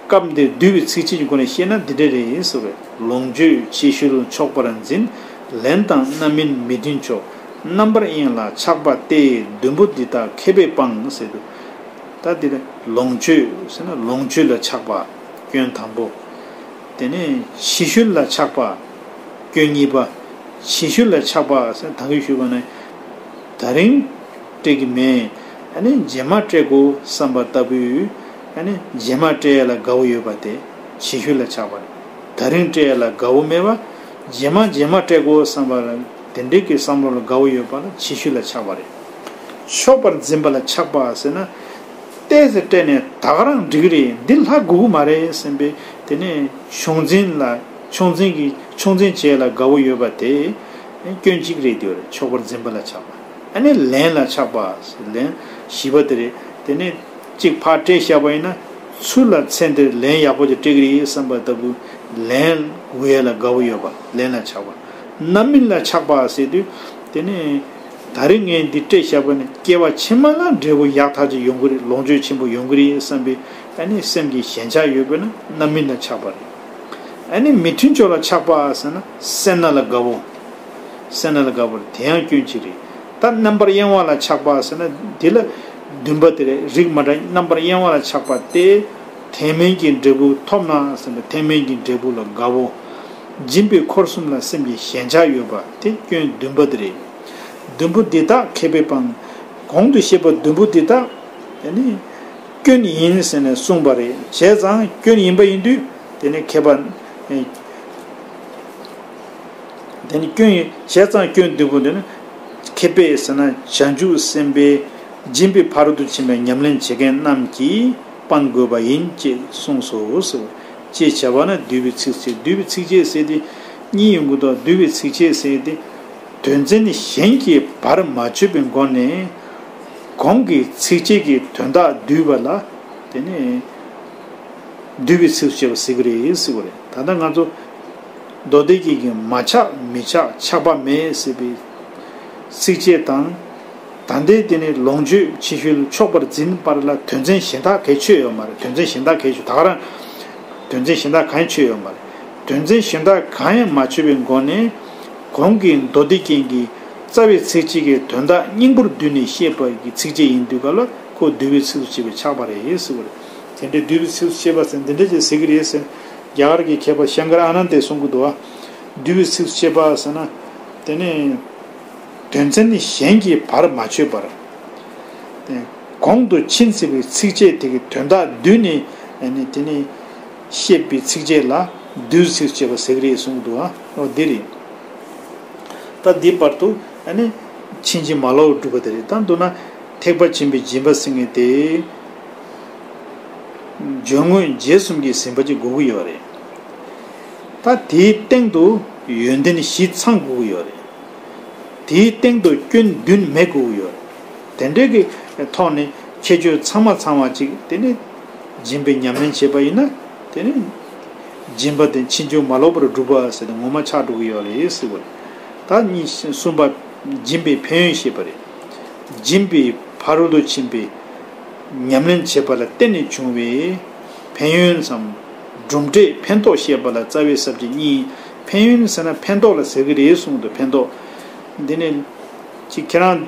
སྐབས་འདིར་བསྡུས་པའི་ཚིགས་བཅད་ཀྱི་སྒོ་ནས་བཤད་ན་འདི་འདྲ་རེད་ཟེར་བས། ལོངས་སྤྱོད་ཕྱི་ཤུལ་ཆོག་པར་འཛིན། ལེན་དང་རྣམ་སྨིན་མི་མཐུན་ཕྱོགས། རྣམ་པར་གཡེང་ལ་ཆགས་པ་སྟེ། བདུན་པོ་འདི་དག་མཁས་པས་སྤང་ཟེར་དུས། ད་འདི་ལ་ལོངས་སྤྱོད་ཟེར་ན་ལོངས་སྤྱོད་ལ་ཆགས་པ་སྐྱོན་དང་པོ། དེ་ནས་ཕྱི་ཤུལ་ལ་ཆགས་པ་སྐྱོན་གཉིས་པ། ཕྱི་ཤུལ་ལ་ཆགས་པ་ཟེར་ད་གིན་ཞུས་པ་ནི། ད་རིང་སྤྲད་ཀྱི་མེད། ཨ་ནི་རྗེས་མ་སྤྲད་དགོས་བསམ་པ་ལྟ་བུའི། ཨ་ནི་རྗེས་མ་སྤྲད་ཡ་ལ་དགའ་བོ་ཡོད་པ་དེ་ཕྱི་ཤུལ་ལ་ཆགས་པ་རེད། ད་རིང་སྤྲད་ཡ་ལ་དགའ་བོ་མེད་པ། རྗེས་མ་རྗེས་མ་སྤྲད་དགོས་བསམ་པ་ལ་དེ་འདྲའི་གི་བསམ་བློ་ལ་དགའ་བོ་ཡོད་པ་ལ་ཕྱི་ཤུལ་ལ་ཆགས་པ་རེད། ཆོག་པར་འཛིན་པ་ལ་ཆགས་པ་ཟེར་ན། ཏོག་ཙམ་སྤྲད་ནས་ད་ག་རང་འགྲིག་གི་རེད། འདི་ལྷག་དགོས་ཀྱི་མ་རེད་བསམ་པའི་དེ་ནས་ཆུང་འཛིན་ལ་ཆུང་འཛིན་གྱི་ཆུང་འཛིན་བྱེད་ལ་དགའ་བོ་ཡོད་པ་དེ་སྐྱོན་གཅིག་རེད་དེ་ཆོག་པར་འཛིན་པ་ལ་ཆགས་པ། ཨ་ནི་ལན་ལ་ཆགས་པ། ལན་བཞི་པ་དེ་རེད། དེ་ནས་གཅིག་ཕར་སྤྲད་བཞག་པ་ཡིན་ན་ཚུར་ལ་ཚེ་འདིར་ལན་ཡག་པོ་ཅིག་སྤྲད་ཀྱི་རེད་བསམ་པ་ལྟ་བུ། ལན་དགོས་ཡ་ལ་དགའ་བོ་ཡོད་པ་ལན་ལ་ཆགས་པ། རྣམ་སྨིན་ལ་ཆགས་པ་ཟེར་དུས། དེ་ནས་ད་རིང་ངས་འདི་སྤྲད་བཞག་པ་ནི་སྐྱེ་བ་ཕྱི་མ་ལ་འབྲས་བུ་ཡག་ཐག་ཅིག་ཡོང་གི་རེད། ལོངས་སྤྱོད་ཆེན་པོ་ཡོང་གི་རེད་བསམ་པའི་ཨ་ནི་སེམས་ཀྱི་ཞེན་ཆགས་ཡོད་པས་ན་རྣམ་སྨིན་ལ་ཆགས་པ་རེད། ཨ་ནི་མི་མཐུན་ཕྱོགས་ལ་ཆགས་པ་ཟེར་ན་སེར་སྣ་ལ་དགའ་བོ། སེར་སྣ་ལ་དགའ་བོ་རེད། དེ་ཡང་སྐྱོན་གཅིག་རེད། ད་རྣམ་པར་གཡེང་བ་ལ་ཆགས་པ་ཟེར་ན་འདི་ལ་བདུན་པ་དེ་རེད། རིགས་མ་འདྲ་རྣམ་པར་གཡེང་བ་ལ་ཆགས་པ་སྟེ། ཐེག་དམན་གྱི་འབྲས་བུ་ཐོབ་ན་ཟེར་ན་ཐེག་དམན་གྱི་འབྲས་བུ་ལ་དགའ་བོ། སྦྱིན་པའི་འཁོར་གསུམ་ལ་སེམས་ཀྱི་ཞེན་ཆགས་ཡོད་པ་དེ་སྐྱོན་བདུན་པ་དེ་རེད། བདུན་པོ་འདི་དག་མཁས་པས་སྤང་། གོང་དུ་བཤད་པ་བདུན་པོ་འདི་དག་ཡ་ནི་སྐྱོན་ཡིན་ཟེར་ནས་གསུངས་པ་རེད། བྱས་ཙང་སྐྱོན་ཡིན་པ་ཡིན་དུས་དེ་ནི་མཁས་པ། དེ་ནི་སྐྱོན་ཡིན། བྱས་ཙང་སྐྱོན་བདུན་པོ་འདི་ནི་མཁས་པས་ཟེར་ན་བྱང་ཆུབ་སེམས་དཔའི་སྦྱིན་པའི་ཕ་རོལ་ཏུ་ཕྱིན་པའི་ཉམས་ལེན་བྱེད་མཁན་རྣམས་ཀྱིས་སྤང་དགོས་པ་ཡིན་ཅེས་གསུངས་སོ་ཟེར། ཅེས་བྱ་བ་ན་བསྡུས་པའི་ཚིགས་བཅད། བསྡུས་པའི་ཚིགས་བཅད་ཟེར་དེ་གཉིས་ཡོང་གི་འདུག་བསྡུས་པའི་ཚིགས་བཅད་ཟེར་དེ་དོན་ཚན་གཞན་གྱིས་བར་མ་ཆོད་པའི་སྒོ་ནས་གོང་གི་ཚིགས་བཅད་ཀྱི་དོན་དག་བསྡུས་པ་ལ་དེ་ནི་བསྡུས་པའི་ཚིགས་སུ་བཅད་པ་ཟེར་གྱི་རེད་ཟེར་བ་རེད། ད་ལྟ་ང་ཚོ་མདོ་སྡེ་རྒྱན་གྱི་མ་ཆགས་མི་ཆགས་ཆགས་པ་མེད་ཟེར་བའི་ཚིགས་བཅད་དང་། ད་ལྟའི་དེ་ནི་ལོངས་སྤྱོད་ཕྱི་ཤུལ་ཆོག་པར་འཛིན་པར་ལ་དོན་ཚན་གཞན་དག་གལ་ཆེ་ཡོད་མ་རེད། དོན་ཚན་གཞན་དག་གལ་ཆེ་ད་ག་རང་དོན་ཚན་གཞན་དག་གང་ཡང་ཆེ་ཡོད་མ་རེད། དོན་ཚན་གཞན་དག་གང་ཡང་མ་ཆོད་པའི་སྒོ་ནས་གོང་གི་མདོ་སྡེ་རྒྱན་གྱི་རྩ་བའི་ཚིགས་བཅད་ཀྱི་དོན་དག་སྙིང་པོར་བསྡུས་ནས་བཤད་པ་གི་ཚིགས་བཅད་ཡིན་དུས་ག་ལ་ཁོ་བསྡུས་པའི་ཚིགས་སུ་བཅད་པས་ཆགས་པ་རེད་ཟེར་བ་རེད། དེ་འདྲའི་བསྡུས་པའི་ཚིགས་སུ་བཅད་པ་ཟེར་འདི་འདྲ་ཅིག་ཟེར་གྱི་རེད་ཟེར། རྒྱ་གར་གྱི་མཁས་པ་ཤང་ཀར་ཨ་ནན་དས་གསུང་གི་འདུག་བ། བསྡུས་པའི་ཚིགས་སུ་བཅད་པ་ཟེར་ན། དེ་ནི། དོན་ཚན་ནི་གཞན་གྱིས་བར་མ་ཆོད་པར། དེ་གོང་དུ་ཕྱིན་ཟེར་བའི་ཚིགས་བཅད་དེ་གི་དོན་དག་བསྡུས་ནས་ནི་དེ་ནི་བཤད་པའི་ཚིགས་བཅད་ལ་བསྡུས་ཚིགས་བཅད་པ་ཟེར་གྱི་རེད་གསུངས་འདུག་ཨ། འོ་འདི་རེད། ད་འདི་བར་དུ་ནི་ཕྱིན་ཅི་མ་ལོག་སྒྲུབ་པ་དེ་རེད། ད་མདོར་ན་ཐེག་པ་ཆེན་པོའི་སྦྱིན་པ་ཟེར་མཁན་དེ། སྦྱོར་དངོས་རྗེས་གསུམ་གྱི་ཟིན་པ་ཅིག་དགོས་ཀྱི་ཡོད་རེད། ད་དེའི་སྟེང་དུ་ཡོན་ཏན་བཞི་ཚང་དགོས་ཀྱི་ཡོད་རེད། དེའི་སྟེང་དུ་སྐྱོན་བདུན་མེད་དགོས་ཀྱི་ཡོད་རེད། དེ་འདྲའི་གི་ཐོག་ནས་ཁྱད་ཆོས་ཚང་མ་ཚང་བ་ཅིག་དེ་ནི་སྦྱིན་པའི་ཉམས་ལེན་བྱེད་པ་ཡིན་ན་དེ་ནི་སྦྱིན་པ་དེ་ཕྱིན་ཅི་མ་ལོག་པར་སྒྲུབ་པ་ཟེར་ཏེ་ངོ་མ་ཆགས་འགྲོ་གི་ཡོད་རེད་ཟེར་བ་རེད། ད་གཉིས་གསུམ་པ་སྦྱིན་པའི་ཕན་ཡོན་བཤད་པ་རེད། སྦྱིན་པའི་ཕ་རོལ་ཏུ་ཕྱིན་པའི་ཉམས་ལེན་བྱེད་པ་ལ་བརྟེན་ནས་བྱུང་བའི་ཕན་ཡོན་སམ། གྲུབ་འབྲས་ཕན་ཐོགས་བཤད་པ་ལ་རྩ་བའི་ས་བཅད་གཉིས། ཕན་ཡོན་ཟེར་ན་ཕན་ཐོགས་ལ་ཟེར་གི་རེད་གསུངས་འདུག་ཕན་ཐོགས། འདི་ནི་ཅིག་ཁྱེད་རང་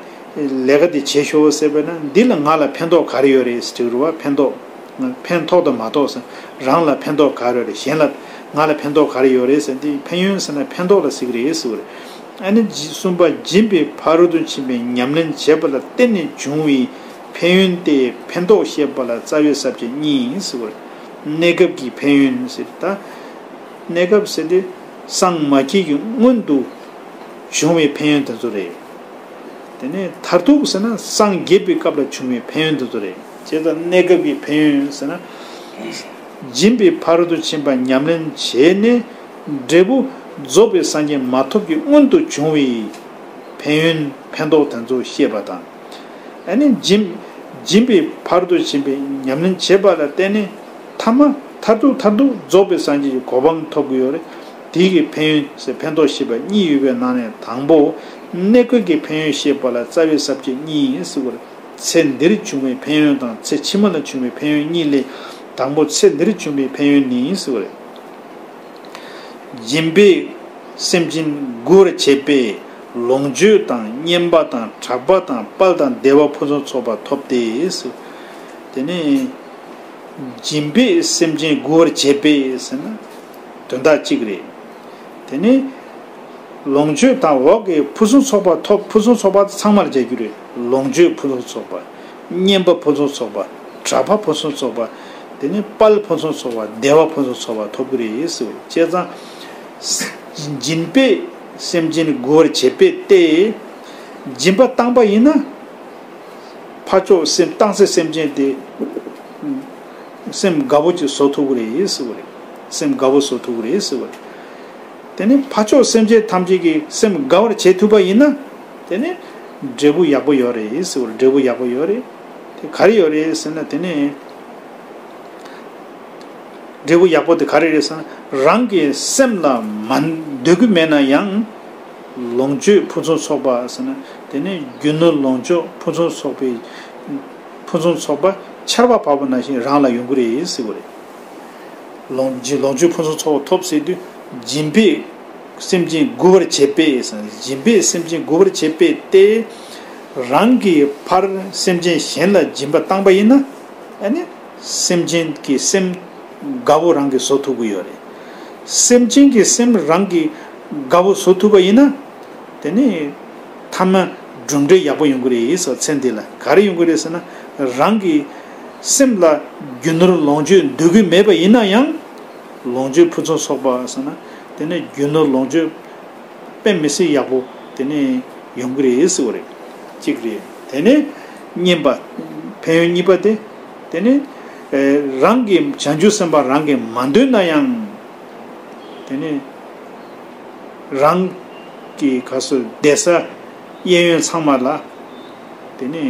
ལས་ཀ་དེ་བྱེད་ཤོག་ཟེར་བས་ན་འདི་ལ་ང་ལ་ཕན་ཐོགས་ག་རེ་ཡོད་རེད་ཟེར་གི་རེད་བ། ཕན་ཐོགས། ཕན་ཐོགས་དང་མ་ཐོགས་ཟེར། རང་ལ་ཕན་ཐོགས་ག་རེ་ཡོད་རེད། གཞན་ལ་ང་ལ་ཕན་ཐོགས་ག་རེ་ཡོད་རེད་ཟེར། འདི་ཕན་ཡོན་ཟེར་ན་ཕན་ཐོགས་ལ་ཟེར་གི་རེད་ཟེར་བ་རེད། ཨ་ནི་གསུམ་པ་སྦྱིན་པའི་ཕ་རོལ་ཏུ་ཕྱིན་པའི་ཉམས་ལེན་བྱེད་པ་ལ་བརྟེན་ནས་བྱུང་བའི་ཕན་ཡོན་ཏེ་ཕན་ཐོགས་བཤད་པ་ལ་རྩ་བའི་ས་བཅད་གཉིས་ཡིན་ཟེར་བ་རེད། གནས་སྐབས་ཀྱི་ཕན་ཡོན་ཟེར་ད། གནས་སྐབས་ཟེར་དེ་སངས་མ་རྒྱས་ཀྱི་སྔོན་དུ་བྱུང་བའི་ཕན་ཡོན་དེ་ཚོ་རེད། དེ་ནས་མཐར་ཐུག་ཟེར་ན་སངས་རྒྱས་པའི་སྐབས་ལ་བྱུང་བའི་ཕན་ཡོན་དེ་ཚོ་རེད། བྱས་ཙང་གནས་སྐབས་ཀྱི་ཕན་ཡོན་ཟེར་ན། སྦྱིན་པའི་ཕ་རོལ་ཏུ་ཕྱིན་པ་ཉམས་ལེན་བྱས་ནས་འབྲས་བུ་རྫོགས་པའི་སངས་རྒྱས་མ་ཐོབ་ཀྱི་སྔོན་དུ་བྱུང་བའི་ཕན་ཡོན་ཕན་ཐོགས་དེ་ཚོ་བཤད་པ་དང་། ཨ་ནི་སྦྱིན་སྦྱིན་པའི་ཕ་རོལ་ཏུ་ཕྱིན་པའི་ཉམས་ལེན་བྱེད་པ་ལ་བརྟེན་ནས་ཐ་མ་མཐར་ཐུག་མཐར་ཐུག་རྫོགས་པའི་སངས་རྒྱས་ཀྱི་གོ་འཕང་ཐོབ་ཀྱི་ཡོད་རེད། དེའི་གི་ཕན་ཡོན་ཟེར་ཕན་ཐོགས་བཤད་པ་གཉིས་ཡོད་པའི་ནང་ནས་དང་པོ་གནས་སྐབས་ཀྱི་ཕན་ཡོན་བཤད་པ་ལ་རྩ་བའི་ས་བཅད་གཉིས་ཡིན་ཟེར་བ་རེད། ཚེ་འདིར་བྱུང་བའི་ཕན་ཡོན་དང་ཚེ་ཕྱི་མ་ལ་བྱུང་བའི་ཕན་ཡོན་གཉིས་ལས་དང་པོ་ཚེ་འདིར་བྱུང་བའི་ཕན་ཡོན་ནི་ཟེར་བ་རེད། སྦྱིན་པས་སེམས་ཅན་མགུ་བར་བྱེད་པས་ལོངས་སྤྱོད་དང་སྙན་པ་དང་གྲགས་པ་དང་དཔལ་དང་བདེ་བ་ཕུན་སུམ་ཚོགས་པ་ཐོབ་སྟེ། དེ་ནས་སྦྱིན་པས་སེམས་ཅན་མགུ་བར་བྱེད་པས་ཟེར་ན་དོན་དག་གཅིག་རེད། དེ་ནས་ལོངས་སྤྱོད་དང་འོག་གི་ཕུན་སུམ་ཚོགས་པ་ཐོབ། ཕུན་སུམ་ཚོགས་པ་ཚང་མར་བྱ་རྒྱུ་རེད། ལོངས་སྤྱོད་ཕུན་སུམ་ཚོགས་པ། སྙན་པ་ཕུན་སུམ་ཚོགས་པ། གྲགས་པ་ཕུན་སུམ་ཚོགས་པ། དེ་ནས་དཔལ་ཕུན་སུམ་ཚོགས་པ། བདེ་བ་ཕུན་སུམ་ཚོགས་པ་ཐོབ་ཀྱི་རེད་ཟེར་བ་བྱས་ཙང་། སྦྱིན་པས་སེམས་ཅན་མགུ་བར་བྱེད་པས་ཏེ། སྦྱིན་པ་བཏང་པ་ཡིན་ན། ཕར་ཕྱོགས་སེམས་བཏང་སའི་སེམས་ཅན་དེ་སེམས་དགའ་པོ་ཅིག་བཟོ་ཐུབ་ཀྱི་རེད་ཟེར་བ་རེད། སེམས་དགའ་པོ་བཟོ་ཐུབ་ཀྱི་རེད་ཟེར་བ་རེད། དེ་ནས་ཕར་ཕྱོགས་སེམས་ཅན་ཐམས་ཅད་ཀྱི་སེམས་དགའ་བར་བྱེད་ཐུབ་པ་ཡིན་ན། དེ་ནས་འབྲས་བུ་ཡག་པོ་ཡོད་རེད་ཟེར་བ་རེད། འབྲས་བུ་ཡག་པོ་ཡོད་རེད། དེ་ག་རེ་ཡོད་རེད་ཟེར་ན། དེ་ནས་འབྲས་བུ་ཡག་པོ་དེ་ག་རེ་རེད་ཟེར་ན། རང་གི་སེམས་ལ་མ་འདོད་ཀྱི་མེད་ན་ཡང་། ལོངས་སྤྱོད་ཕུན་སུམ་ཚོགས་པ་ཟེར་ན། དེ་ནས་རྒྱུ་ནོར་ལོངས་སྤྱོད་ཕུན་སུམ་ཚོགས་པའི་ཕུན་སུམ་ཚོགས་པ་ཆར་པ་བབས་པ་ནང་བཞིན་རང་ལ་ཡོང་གི་རེད་ཟེར་བ་རེད། ལོངས་སྤྱོད་ལོངས་སྤྱོད་ཕུན་སུམ་ཚོགས་པ་ཐོབ་ཟེར་དུས། སྦྱིན་པས་སེམས་ཅན་མགུ་བར་བྱེད་པས་ཟེར་ན། སྦྱིན་པས་སེམས་ཅན་མགུ་བར་བྱེད་པས་ཏེ། རང་གི་ཕར་སེམས་ཅན་གཞན་ལ་སྦྱིན་པ་བཏང་པ་ཡིན་ན། ཨ་ནི་སེམས་ཅན་གྱི་སེམས་དགའ་བོ་རང་གིས་བཟོ་ཐུབ་ཀྱི་ཡོད་རེད། སེམས་ཅན་གྱི་སེམས་རང་གིས་དགའ་བོ་བཟོ་ཐུབ་པ་ཡིན་ན། དེ་ནི་ཐ་མ་གྲུབ་འབྲས་ཡག་པོ་ཡོང་གི་རེད་ཟེར། ཚེ་འདི་ལ་ག་རེ་ཡོང་གི་རེད་ཟེར་ན། རང་གི་སེམས་ལ་རྒྱུ་ནོར་ལོངས་སྤྱོད་འདོད་ཀྱི་མེད་པ་ཡིན་ན་ཡང་། ལོངས་སྤྱོད་ཕུན་སུམ་ཚོགས་པ་ཟེར་ན། དེ་ནི་རྒྱུ་ནོར་ལོངས་སྤྱོད་དཔེ་མི་སྲིད་ཡག་པོ་དེ་ནི་ཡོང་གི་རེད་ཟེར་བ་རེད། གཅིག་རེད། དེ་ནས་གཉིས་པ། ཕན་ཡོན་གཉིས་པ་དེ། དེ་ནི་ཨེ་རང་གི་བྱང་ཆུབ་སེམས་དཔའ་རང་གིས་མ་འདོད་ན་ཡང་། དེ་ནི་རང་གི་ག་སོ་བསྡད་ས་གཡས་གཡོན་ཚང་མ་ལ། དེ་ནི་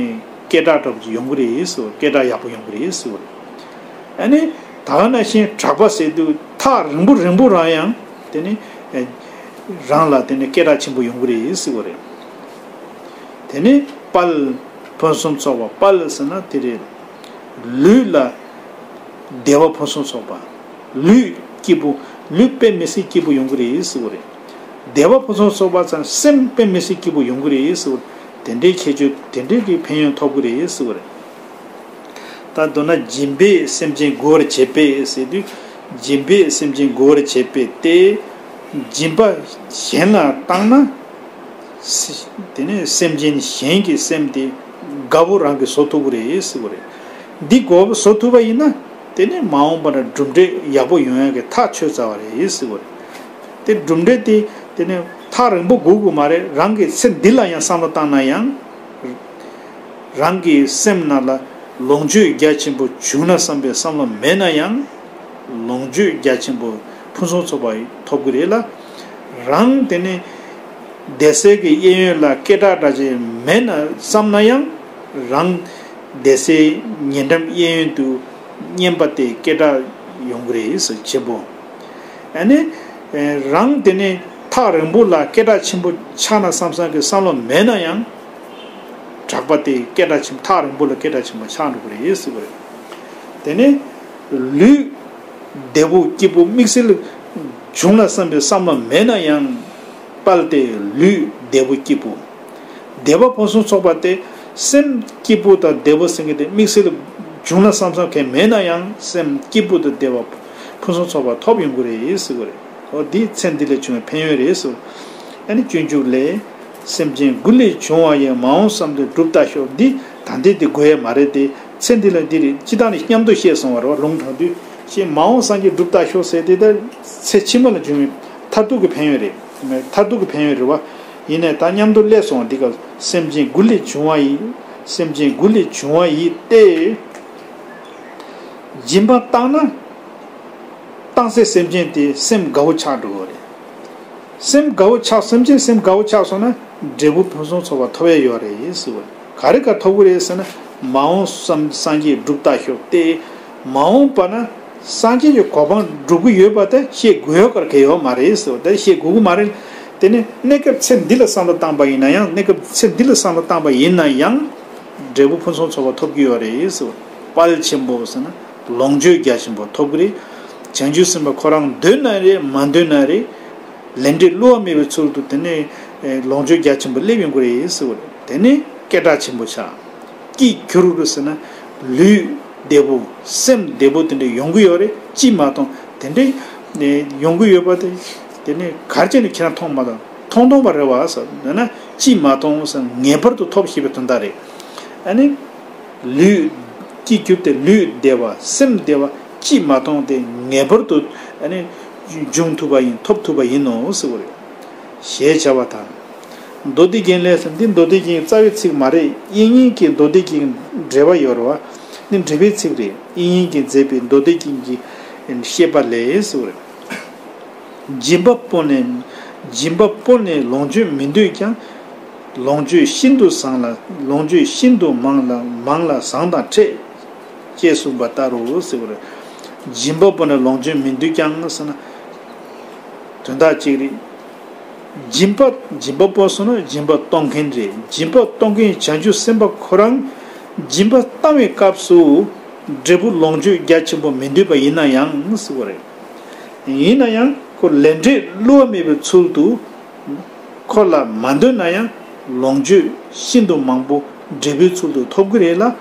སྐད་གྲགས་འདྲ་པོ་ཅིག་ཡོང་གི་རེད་ཟེར། སྐད་གྲགས་ཡག་པོ་ཡོང་གི་རེད་ཟེར་བ་རེད། ཨ་ནི་ད་ག་ནང་བཞིན་གྲགས་པ་ཟེར་དུས་ཐག་རིང་པོ་རིང་པོ་རིང་ཡང་དེ་ནི་ཨེ་རང་ལ་དེ་ནི་སྐད་གྲགས་ཆེན་པོ་ཡོང་གི་རེད་ཟེར་བ་རེད། དེ་ནི་དཔལ་ཕུན་སུམ་ཚོགས་པ། དཔལ་ཟེར་ན་དེ་རེད། ལུས་ལ་བདེ་བ་ཕུན་སུམ་ཚོགས་པ། ལུས་སྐྱིད་པོ། ལུས་དཔེ་མི་སྲིད་སྐྱིད་པོ་ཡོང་གི་རེད་ཟེར་བ་རེད། བདེ་བ་ཕུན་སུམ་ཚོགས་པ་ཙང་སེམས་དཔེ་མི་སྲིད་སྐྱིད་པོ་ཡོང་གི་རེད་ཟེར་བ་རེད། དེ་འདྲའི་ཁྱད་ཆོས་དེ་འདྲའི་གི་ཕན་ཡོན་ཐོབ་ཀྱི་རེད་ཟེར་བ་རེད། ད་མདོར་ན་སྦྱིན་པས་སེམས་ཅན་མགུ་བར་བྱེད་པས་ཟེར་དུས། སྦྱིན་པས་སེམས་ཅན་མགུ་བར་བྱེད་པས་ཏེ། སྦྱིན་པ་གཞན་ལ་བཏང་ན། དེ་ནས་སེམས་ཅན་གཞན་གྱི་སེམས་དེ་དགའ་བོ་རང་གིས་བཟོ་ཐུབ་ཀྱི་རེད་ཟེར་བ་རེད། འདི་དགའ་བོ་བཟོ་ཐུབ་པ་ཡིན་ན། དེ་ནས་མ་འོངས་པ་ན་གྲུབ་འབྲས་ཡག་པོ་ཡོང་ཡག་གི་ཐག་ཆོད་ཚར་བ་རེད་ཟེར་བ་རེད། དེ་གྲུབ་འབྲས་དེ་དེ་ནས་ཐག་རིང་པོ་སྒུག་དགོས་མ་རེད། རང་གི་ཚེ་འདི་ལ་ཡང་བསམ་བློ་བཏང་ན་ཡང་། རང་གི་སེམས་ནང་ལ་ལོངས་སྤྱོད་རྒྱ་ཆེན་པོ་བྱུང་ན་བསམ་པའི་བསམ་བློ་མེད་ན་ཡང་། ལོངས་སྤྱོད་རྒྱ་ཆེན་པོ་ཕུན་སུམ་ཚོགས་པ་ཐོབ་ཀྱི་རེད་ལ། རང་དེ་ནི་བསྡད་སའི་གི་གཡས་གཡོན་ལ་སྐད་གྲགས་འདྲ་ཅིག་མེད་ན་བསམ་ན་ཡང་། རང་བསྡད་སའི་ཉེ་འགྲམ་གཡས་གཡོན་དུ་སྙན་པ་དེ་སྐད་གྲགས་ཡོང་གི་རེད་ཟེར། ཆེན་པོ། ཨ་ནི་རང་དེ་ནི་ཐག་རིང་པོ་ལ་སྐད་གྲགས་ཆེན་པོ་ཆགས་ན་བསམ་བསམ་གི་བསམ་བློ་མེད་ན་ཡང་། གྲགས་པ་དེ་སྐད་གྲགས་ཆེན་པོ་ཐག་རིང་པོ་ལ་སྐད་གྲགས་ཆེན་པོ་ཆགས་འགྲོ་གི་རེད་ཟེར་བ་རེད། དེ་ནས་ལུས་བདེ་པོ་སྐྱིད་པོ་དམིགས་བསལ་བྱུང་ལ་བསམ་པའི་བསམ་བློ་མེད་ན་ཡང་། དཔལ་དེ་ལུས་བདེ་པོ་སྐྱིད་པོ། བདེ་བ་ཕུན་སུམ་ཚོགས་པ་དེ་སེམས་སྐྱིད་པོ་དང་བདེ་པོ་ཟེར་མཁན་དེ་དམིགས་བསལ་བྱུང་ལ་བསམ་བསམ་གང་མེད་ན་ཡང་སེམས་སྐྱིད་པོ་དང་བདེ་བ་ཕུན་སུམ་ཚོགས་པ་ཐོབ་ཡོང་གི་རེད་ཟེར་བ་རེད། འོ་འདི་ཚེ་འདི་ལས་བྱུང་བའི་ཕན་ཡོན་རེད་ཟེར། ཨ་ནི་སྤྱོད་འཇུག་ལས། སེམས་ཅན་མགུ་ལས་བྱུང་བ་ཡི། མ་འོངས་བསམ་དོན་འགྲུབ་ལྟ་ཤོག་འདི་ད་ལྟའི་འདི་དགོས་ཡ་མ་རེད་དེ། ཚེ་འདི་ལ་འདི་རེད། སྤྱི་བཏང་ནས་མཉམ་དུ་བཤད་སོང་བ་རེད་བ། ལུང་དྲངས་དུས་ ཅེས་མ་འོངས་སངས་རྒྱས་སྒྲུབ་རྟགས་ཤོག་ཟེར་དེ་ད་ཚེ་ཕྱི་མ་ལ་འབྱུང་བའི་མཐར་ཐུག་གི་ཕན་ཡོན་རེད། མཐར་ཐུག་གི་ཕན་ཡོན་རེད་བ། ཡིན་ནའི་ད་མཉམ་དུ་སླེབས་སོང་། འདི་ག་སེམས་ཅན་དགུ་ལས་བྱུང་བ་ཡི། སེམས་ཅན་དགུ་ལས་བྱུང་བ་ཡི་སྟེ། སྦྱིན་པ་བཏང་ན། བཏང་སའི་སེམས་ཅན་དེ་སེམས་དགའ་བོ་ཆགས་འགྲོ་གི་རེད། སེམས་དགའ་བོ་ཆགས། སེམས་ཅན་སེམས་དགའ་བོ་ཆགས་སོང་ན་འབྲས་བུ་ཕུན་སུམ་ཚོགས་པ་ཐོབ་ཡས་ཡོད་རེད་ཟེར་བ། ག་རེ་ག་ཐོབ་གི་རེད་ཟེར་ན། མ་འོངས་སམ་སངས་རྒྱས་སྒྲུབ་རྟགས་ཤོག་སྟེ། མ་འོངས་པ་ན་སངས་རྒྱས་ཀྱི་གོ་འཕང་སྒྲུབ་ཀྱི་ཡོད་པ་དེ་བཤད་དགོས་ཡོད་ག་གལ་ཡོད་མ་རེད་ཟེར་བ། དེ་བཤད་དགོས་ཀྱི་མ་རེད། དེ་ནི་གནས་སྐབས་ཚེ་འདི་ལ་བསམ་བློ་བཏང་པ་ཡིན་ན་ཡང་། གནས་སྐབས་ཚེ་འདི་ལ་བསམ་བློ་བཏང་པ་ཡིན་ན་ཡང་འབྲས་བུ་ཕུན་སུམ་ཚོགས་པ་ཐོབ་ཀྱི་ཡོད་རེད་ཟེར་བ། དཔལ་ཆེན་པོ་ཟེར་ན་ལོངས་སྤྱོད་རྒྱ་ཆེན་པོ་ཐོབ་ཀྱི་རེད། བྱང་ཆུབ་སེམས་དཔའ་ཁོ་རང་འདོད་ན་རེད་མ་འདོད་ན་རེད། ལས་འབྲས་བསླུ་བ་མེད་པའི་ཚུལ་དུ་དེ་ནས་ལོངས་སྤྱོད་རྒྱ་ཆེན་པོ་སླེབས་ཡོང་གི་རེད་ཟེར་བ་རེད། དེ་ནས་སྐད་གྲགས་ཆེན་པོ་ཆགས། སྐྱིད་གྱུར་ཟེར་ན་ལུས་བདེ་པོ་སེམས་བདེ་པོ་དེ་འདྲ་ཡོང་གི་ཡོད་རེད། ཅིས་མ་མཐོང་། དེ་འདྲ་ཡོང་གི་ཡོད་པ་དེ། དེ་ནས་ག་རེ་བྱས་ནས་ཁྱེད་རང་མཐོང་མ་མཐོང་། མཐོང་མཐོང་པ་རེད་བ་ཟེར་ན། ཅིས་མ་མཐོང་ཟེར་ན་ངེས་པར་དུ་ཐོབ་ཞེས་པའི་དོན་དག་རེད། ཨ་ནི། ལུས། སྐྱིད་གྱུར་ཏེ་ལུས་བདེ་བ་སེམས་བདེ་བ་ཅིས་མ་མཐོང་དེ་ངེས་པར་དུ་ཨ་ནི་འབྱུང་ཐུབ་པ་ཡིན། ཐོབ་ཐུབ་པ་ཡིན་ནོ་ཟེར་བ་རེད། ཞེས་བྱ་བ་དང་། མདོ་སྡེ་རྒྱན་ལས་ཟེར། འདི་མདོ་སྡེ་རྒྱན་རྩ་བའི་ཚིག་མ་རེད། དབྱིག་གཉེན་གྱི་མདོ་སྡེ་རྒྱན་འགྲེལ་པ་ཡོད་རེད་བ། འདི་འགྲེལ་པའི་ཚིག་རེད། དབྱིག་གཉེན་གྱིས་མཛད་པའི་མདོ་སྡེ་རྒྱན་གྱི་བཤད་པ་ལས་ཟེར་བ་རེད། སྦྱིན་པ་སྤོ་ནས། སྦྱིན་པ་སྤོ་ནས་ལོངས་སྤྱོད་མི་འདོད་ཀྱང་། ལོངས་སྤྱོད་ཤིན་ཏུ་བཟང་ལ། ལོངས་སྤྱོད་ཤིན་ཏུ་མང་ལ། མང་ལ་བཟང་དང་འཕྲད། ཅེས་གསུངས་པ་ལྟར་རོ་ཟེར་བ་རེད། སྦྱིན་པ་སྤོ་ནས་ལོངས་སྤྱོད་མི་འདོད་ཀྱང་ཟེར་ན། དོན་དག་གཅིག་རེད། སྦྱིན་པ། སྦྱིན་པ་སྤོ་སོང་ན་སྦྱིན་པ་གཏོང་མཁན་རེད། སྦྱིན་པ་གཏོང་མཁན་བྱང་ཆུབ་སེམས་དཔའ་ཁོ་རང་སྦྱིན་པ་བཏང་བའི་སྐབས་སུ་འབྲས་བུ་ལོངས་སྤྱོད་རྒྱ་ཆེན་པོ་མི་འདོད་པ་ཡིན་ན་ཡང་ཟེར་བ་རེད། ཡིན་ན་ཡང་ཁོ་ལས་འབྲས་བསླུ་བ་མེད་པའི་ཚུལ་དུ། ཁོ་ལ་མ་འདོད་ན་ཡང་ལོངས་སྤྱོད་ཤིན་ཏུ་མང་པོ་འབྲས་བུའི་ཚུལ་དུ་ཐོབ་ཀྱི་རེད་ལ།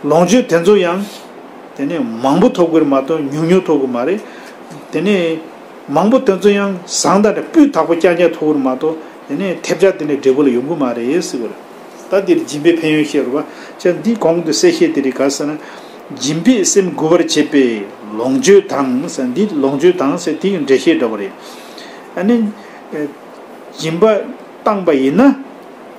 ལོངས་སྤྱོད་དེ་ཚོ་ཡང་དེ་ནས་མང་པོ་ཐོབ་ཀྱི་རེད་མ་གཏོགས་ཉུང་ཉུང་ཐོབ་ཀྱི་མ་རེད། དེ་ནས་མང་པོ་དེ་ཚོ་ཡང་བཟང་དང་འདྲ་སྤུས་དག་པོ་རྐྱང་རྐྱང་ཐོབ་ཀྱི་རེད་མ་གཏོགས་དེ་ནས་ཐེབས་ཆག་དེ་ནས་འབྲས་བུ་ལ་ཡོང་གི་མ་རེད་ཟེར་བ་རེད། ད་འདིར་སྦྱིན་པའི་ཕན་ཡོན་བཤད་རེད་བ། ཅག་འདི་གོང་དུ་གསལ་བཤད་དེ་རེད། ག་ཟེར་ན། སྦྱིན་པས་སེམས་མགུ་བར་བྱེད་པས་ལོངས་སྤྱོད་དང་ཟེར། འདི་ལོངས་སྤྱོད་དང་ཟེར་དེ་ཡི་འགྲེལ་བཤད་འདྲ་བོ་རེད། ཨ་ནི། སྦྱིན་པ་བཏང་པ་ཡིན་ན།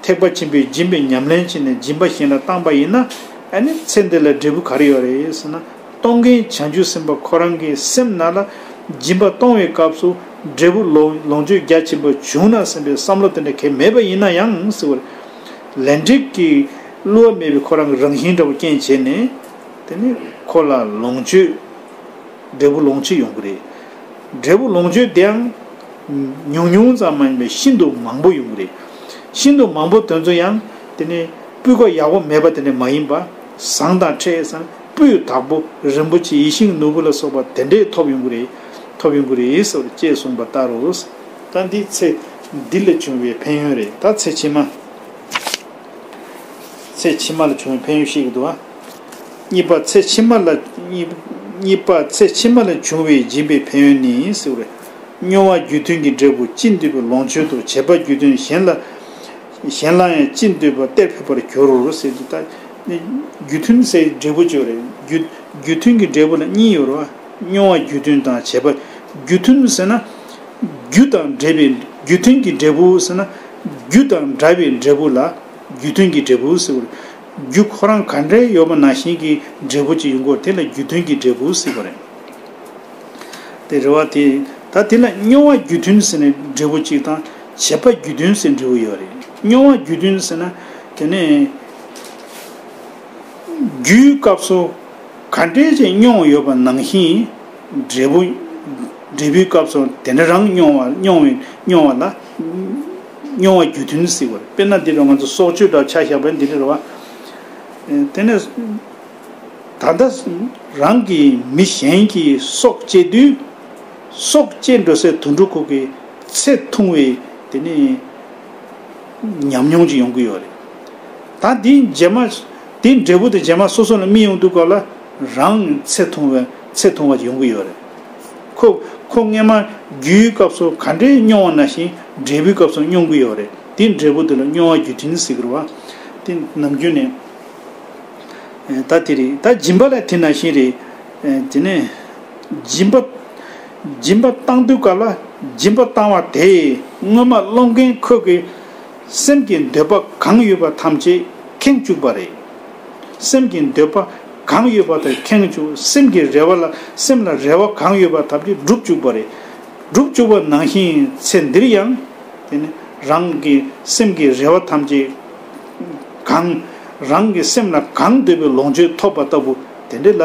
ཐེག་པ་ཆེན་པོའི་སྦྱིན་པའི་ཉམས་ལེན་བྱས་ནས་སྦྱིན་པ་གཞན་ལ་བཏང་པ་ཡིན་ན། ཨ་ནི་ཚེ་འདི་ལ་འབྲས་བུ་ག་རེ་ཡོད་རེད་ཟེར་ན། གཏོང་མཁན་བྱང་ཆུབ་སེམས་དཔའ་ཁོ་རང་གི་སེམས་ནང་ལ་སྦྱིན་པ་གཏོང་བའི་སྐབས་སུ་འབྲས་བུ་ལོ་ལོངས་སྤྱོད་རྒྱ་ཆེན་པོ་བྱུང་ན་བསམ་པའི་བསམ་བློ་དེ་འདྲ་གང་མེད་པ་ཡིན་ན་ཡང་ཟེར་བ་རེད། ལས་འབྲས་ཀྱི་བསླུ་བ་མེད་པའི་ཁོ་རང་གི་རང་བཞིན་འདྲ་བོ་རྐྱེན་བྱས་ནས། དེ་ནི་ཁོ་ལ་ལོངས་སྤྱོད། འབྲས་བུ་ལོངས་སྤྱོད་ཡོང་གི་རེད། འབྲས་བུ་ལོངས་སྤྱོད་དེའང་ཉུང་ཉུང་ཙམ་མ་ཡིན་པའི་ཤིན་ཏུ་མང་པོ་ཡོང་གི་རེད། ཤིན་ཏུ་མང་པོ་དེ་ཚོ་ཡང་དེ་ནི་སྤུས་ཀ་ཡག་པོ་མེད་པ་དེ་འདྲ་མ་ཡིན་པ། བཟང་དང་འཕྲད་ས་སྤུས་དག་པོ་རིན་པོ་ཆེ་ཡིད་བཞིན་ནོར་བུ་ལ་སོགས་པ་དེ་འདྲས་ཐོབ་ཡོང་གི་རེད། ཐོབ་ཡོང་གི་རེད་ཟེར་ཅེས་གསུངས་པ་ལྟར་རོ། ད་འདི་ཚེ་འདི་ལ་བྱུང་བའི་ཕན་ཡོན་རེད། ད་ཚེ་ཕྱི་མ། ཚེ་ཕྱི་མ་ལ་བྱུང་བའི་ཕན་ཡོན་བཤད་ཀྱི་འདུག་ཨ། གཉིས་པ་ཚེ་ཕྱི་མ་ལ། གཉིས། གཉིས་པ་ཚེ་ཕྱི་མ་ལ་བྱུང་བའི་སྦྱིན་པའི་ཕན་ཡོན་ནི་ཟེར་བ་རེད། སྨྱོ་བ་རྒྱུ་མཐུན་གྱི་འབྲས་བུ་ཅི་འདོད་པའི་ལོངས་སྤྱོད་དོ། བྱེད་པ་རྒྱུ་མཐུན་གཞན་ལ། གཞན་ལ་ཡང་ཅི་འདོད་པ་སྟེར་ཕོད་པར་འགྱུར་རོ་ཟེར་དུས། ད་རྒྱུ་མཐུན་ཟེར་འབྲས་བུ་གཅིག་རེད། རྒྱུ། རྒྱུ་མཐུན་གྱི་འབྲས་བུ་ལ་གཉིས་ཡོད་རེད་བ། སྨྱོ་བ་རྒྱུ་མཐུན་དང་བྱེད་པ། རྒྱུ་མཐུན་ཟེར་ན། རྒྱུ་དང་འབྲེལ་བའི། རྒྱུ་མཐུན་གྱི་འབྲས་བུ་ཟེར་ན། རྒྱུ་དང་འདྲ་བའི་འབྲས་བུ་ལ་རྒྱུ་མཐུན་གྱི་འབྲས་བུ་ཟེར་བ་རེད། རྒྱུ་ཁོ་རང་ག་འདྲ་ཡོད་པ་ནང་བཞིན་གྱི་འབྲས་བུ་ཅིག་ཡོང་གི་ཡོད་རེད། དེ་ལ་རྒྱུ་མཐུན་གྱི་འབྲས་བུ་ཟེར་བ་རེད། དེ་རེད་བ། དེ་ད་དེ་ལ་སྨྱོ་བ་རྒྱུ་མཐུན་ཟེར་ནས་འབྲས་བུ་གཅིག་དང་། བྱེད་པ་རྒྱུ་མཐུན་ཟེར་འབྲས་བུ་ཡོད་རེད། སྨྱོ་བ་རྒྱུ་མཐུན་ཟེར་ན། དེ་ནས་རྒྱུའི་སྐབས་སུ་ག་འདྲས་ཅིག་སྨྱོ་བ་ཡོད་པ་ནང་བཞིན། འབྲས་བུ། འབྲས་བུའི་སྐབས་སུ་དེ་འདྲ་རང་སྨྱོ་བ། སྨྱོ་བའི། སྨྱོ་བ་ལ་སྨྱོ་བ་རྒྱུ་མཐུན་ཟེར་བ་རེད། དཔེར་ན་འདི་རུ་ང་ཚོ་སྲོག་གཅོད་འདྲ་ཆ་བཞག་པ་འདི་འདྲ་རེད་བ། དེ་ནས། ད་ལྟ་རང་གིས་མི་གཞན་གྱི་སྲོག་བཅད་དུས། སྲོག་བཅད་འགྲོ་སའི་དུད་འགྲོ་ཁོ་གི་ཚེ་ཐུང་བའི་དེ་ནི་ཉམས་མྱོང་ཅིག་ཡོང་གི་ཡོད་རེད། ད་འདི་རྗེས་མ། འདི་འབྲས་བུ་དེ་རྗེས་མ་སོ་སོ་ལ་སྨིན་ཡོང་དུས་སྐབས་ལ་རང་ཚེ་ཐུང་བའི། ཚེ་ཐུང་བ་ཅིག་ཡོང་གི་ཡོད་རེད། ཁོ། ཁོ་སྔས་མ་རྒྱུའི་སྐབས་སུ་ག་འདྲའི་སྨྱོ་བ་ནང་བཞིན་འབྲས་བུའི་སྐབས་སུ་སྨྱོ་གི་ཡོད་རེད། འདི་འབྲས་བུ་དེ་ལ་སྨྱོ་བ་རྒྱུ་མཐུན་ཟེར་གི་རེད་བ། དེ་ནམ་རྒྱུན་ནས། ད་དེ་རེད། ད་སྦྱིན་པ་ལ་དེ་ནང་བཞིན་རེད། དེ་ནས། སྦྱིན་པ། སྦྱིན་པ་བཏང་དུས་སྐབས་ལ་སྦྱིན་པ་བཏང་བ་དེས་སྔོན་མ་སློང་མཁན་ཁོ་གི་སེམས་ཀྱི་འདོད་པ་གང་ཡོད་པ་ཐམས་ཅད་ཁེངས་བཅུག་པ་རེད། སེམས་ཀྱི་འདོད་པ་གང་ཡོད་པ་དེ་ཁེངས་བཅུག་སེམས་ཀྱི་རེ་བ་ལ་སེམས་ལ་རེ་བ་གང་ཡོད་པ་ཐམས་ཅད་འགྲུབ་བཅུག་པ་རེད། འགྲུབ་བཅུག་པ་ནང་བཞིན་ཚེ་འདིར་ཡང་དེ་ནི་རང་གི་སེམས་ཀྱི་རེ་བ་ཐམས་ཅད་གང་རང་གི་སེམས་ལ་གང་འདོད་པའི་ལོངས་སྤྱོད་ཐོབ་པ་ལྟ་བུ་དེ་འདྲ་ལ་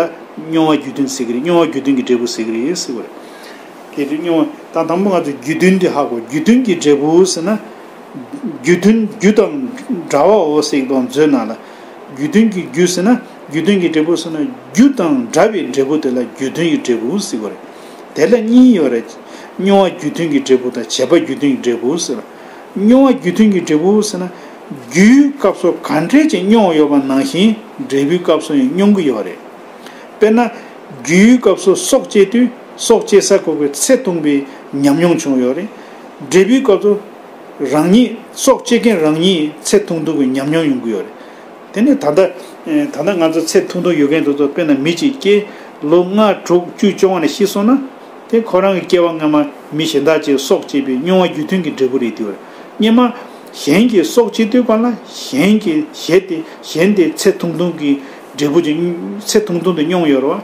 མྱོང་བ་རྒྱུ་མཐུན་ཟེར་གི་རེད། མྱོང་བ་རྒྱུ་མཐུན་གྱི་འབྲས་བུ་ཟེར་གི་རེད་ཟེར་བ་རེད། དེ་དུས་མྱོང་བ་ད་དང་པོ་ང་ཚོ་རྒྱུ་མཐུན་དེ་ཧ་གོ་རྒྱུ་མཐུན་གྱི་འབྲས་བུ་ཟེར་ན། རྒྱུ་མཐུན་རྒྱུ་དང་འདྲ་བའོ་ཟེར་གི་འདུག་མཛོད་ནང་ལ། རྒྱུ་མཐུན་གྱི་རྒྱུ་ཟེར་ན་རྒྱུ་མཐུན་གྱི་འབྲས་བུ་ཟེར་ན་རྒྱུ་དང་འདྲ་བའི་འབྲས་བུ་དེ་ལ་རྒྱུ་མཐུན་གྱི་འབྲས་བུ་ཟེར་གི་རེད། དེ་ལ་གཉིས་ཡོད་རེད། མྱོང་བ་རྒྱུ་མཐུན་གྱི་འབྲས་བུ་དང་བྱས་པ་རྒྱུ་མཐུན་གྱི་འབྲས་བུ་ཟེར། མྱོང་བ་རྒྱུ་མཐུན་གྱི་འབྲས་བུ་ཟེར་ན། རྒྱུའི་སྐབས་སུ་ག་འདྲས་ཅིག་མྱོང་བ་ཡོད་པ་ནང་བཞིན་འབྲས་བུའི་སྐབས་སུ་ཡང་མྱོང་གི་ཡོད་རེད། དཔེར་ན། རྒྱུའི་སྐབས་སུ་སྲོག་བཅད་དུས་སྲོག་བཅད་ས་ཁོ་གི་ཚེ་ཐུང་པའི་ཉམས་མྱོང་བྱུང་ཡོད་རེད། འབྲས་བུའི་སྐབས་སུ་རང་ཉིད་སྲོག་བཅད་མཁན་རང་ཉིད་ཚེ་ཐུང་ཐུང་གི་ཉམས་མྱོང་ཡོང་གི་ཡོད་རེད། དེ་ནས་ད་ལྟ་ད་ལྟ་ང་ཚོ་ཚེ་ཐུང་ཐུང་ཡོད་མཁན་དེ་ཚོ་དཔེར་ན་མི་གཅིག་སྐྱེས་ལོ་ལྔ་དྲུག་བཅུ་བཅོ་ལྔ་ནས་ཤི་སོང་ན། དེ་ཁོ་རང་གི་སྐྱེ་བ་སྔ་མ་མི་གཞན་དག་ཅིག་སྲོག་བཅད་པའི་མྱོང་བ་རྒྱུ་མཐུན་གྱི་འབྲས་བུ་རེད་དེ་བར། སྔོན་མ་གཞན་གྱིས་སྲོག་བཅད་དུས་གང་ལ་གཞན་གྱི་གཞན་དེ་གཞན་དེ་ཚེ་ཐུང་ཐུང་གི་འབྲས་བུ་ཅིག་ཚེ་ཐུང་ཐུང་དུ་མྱོང་ཡོད་རེད་བ།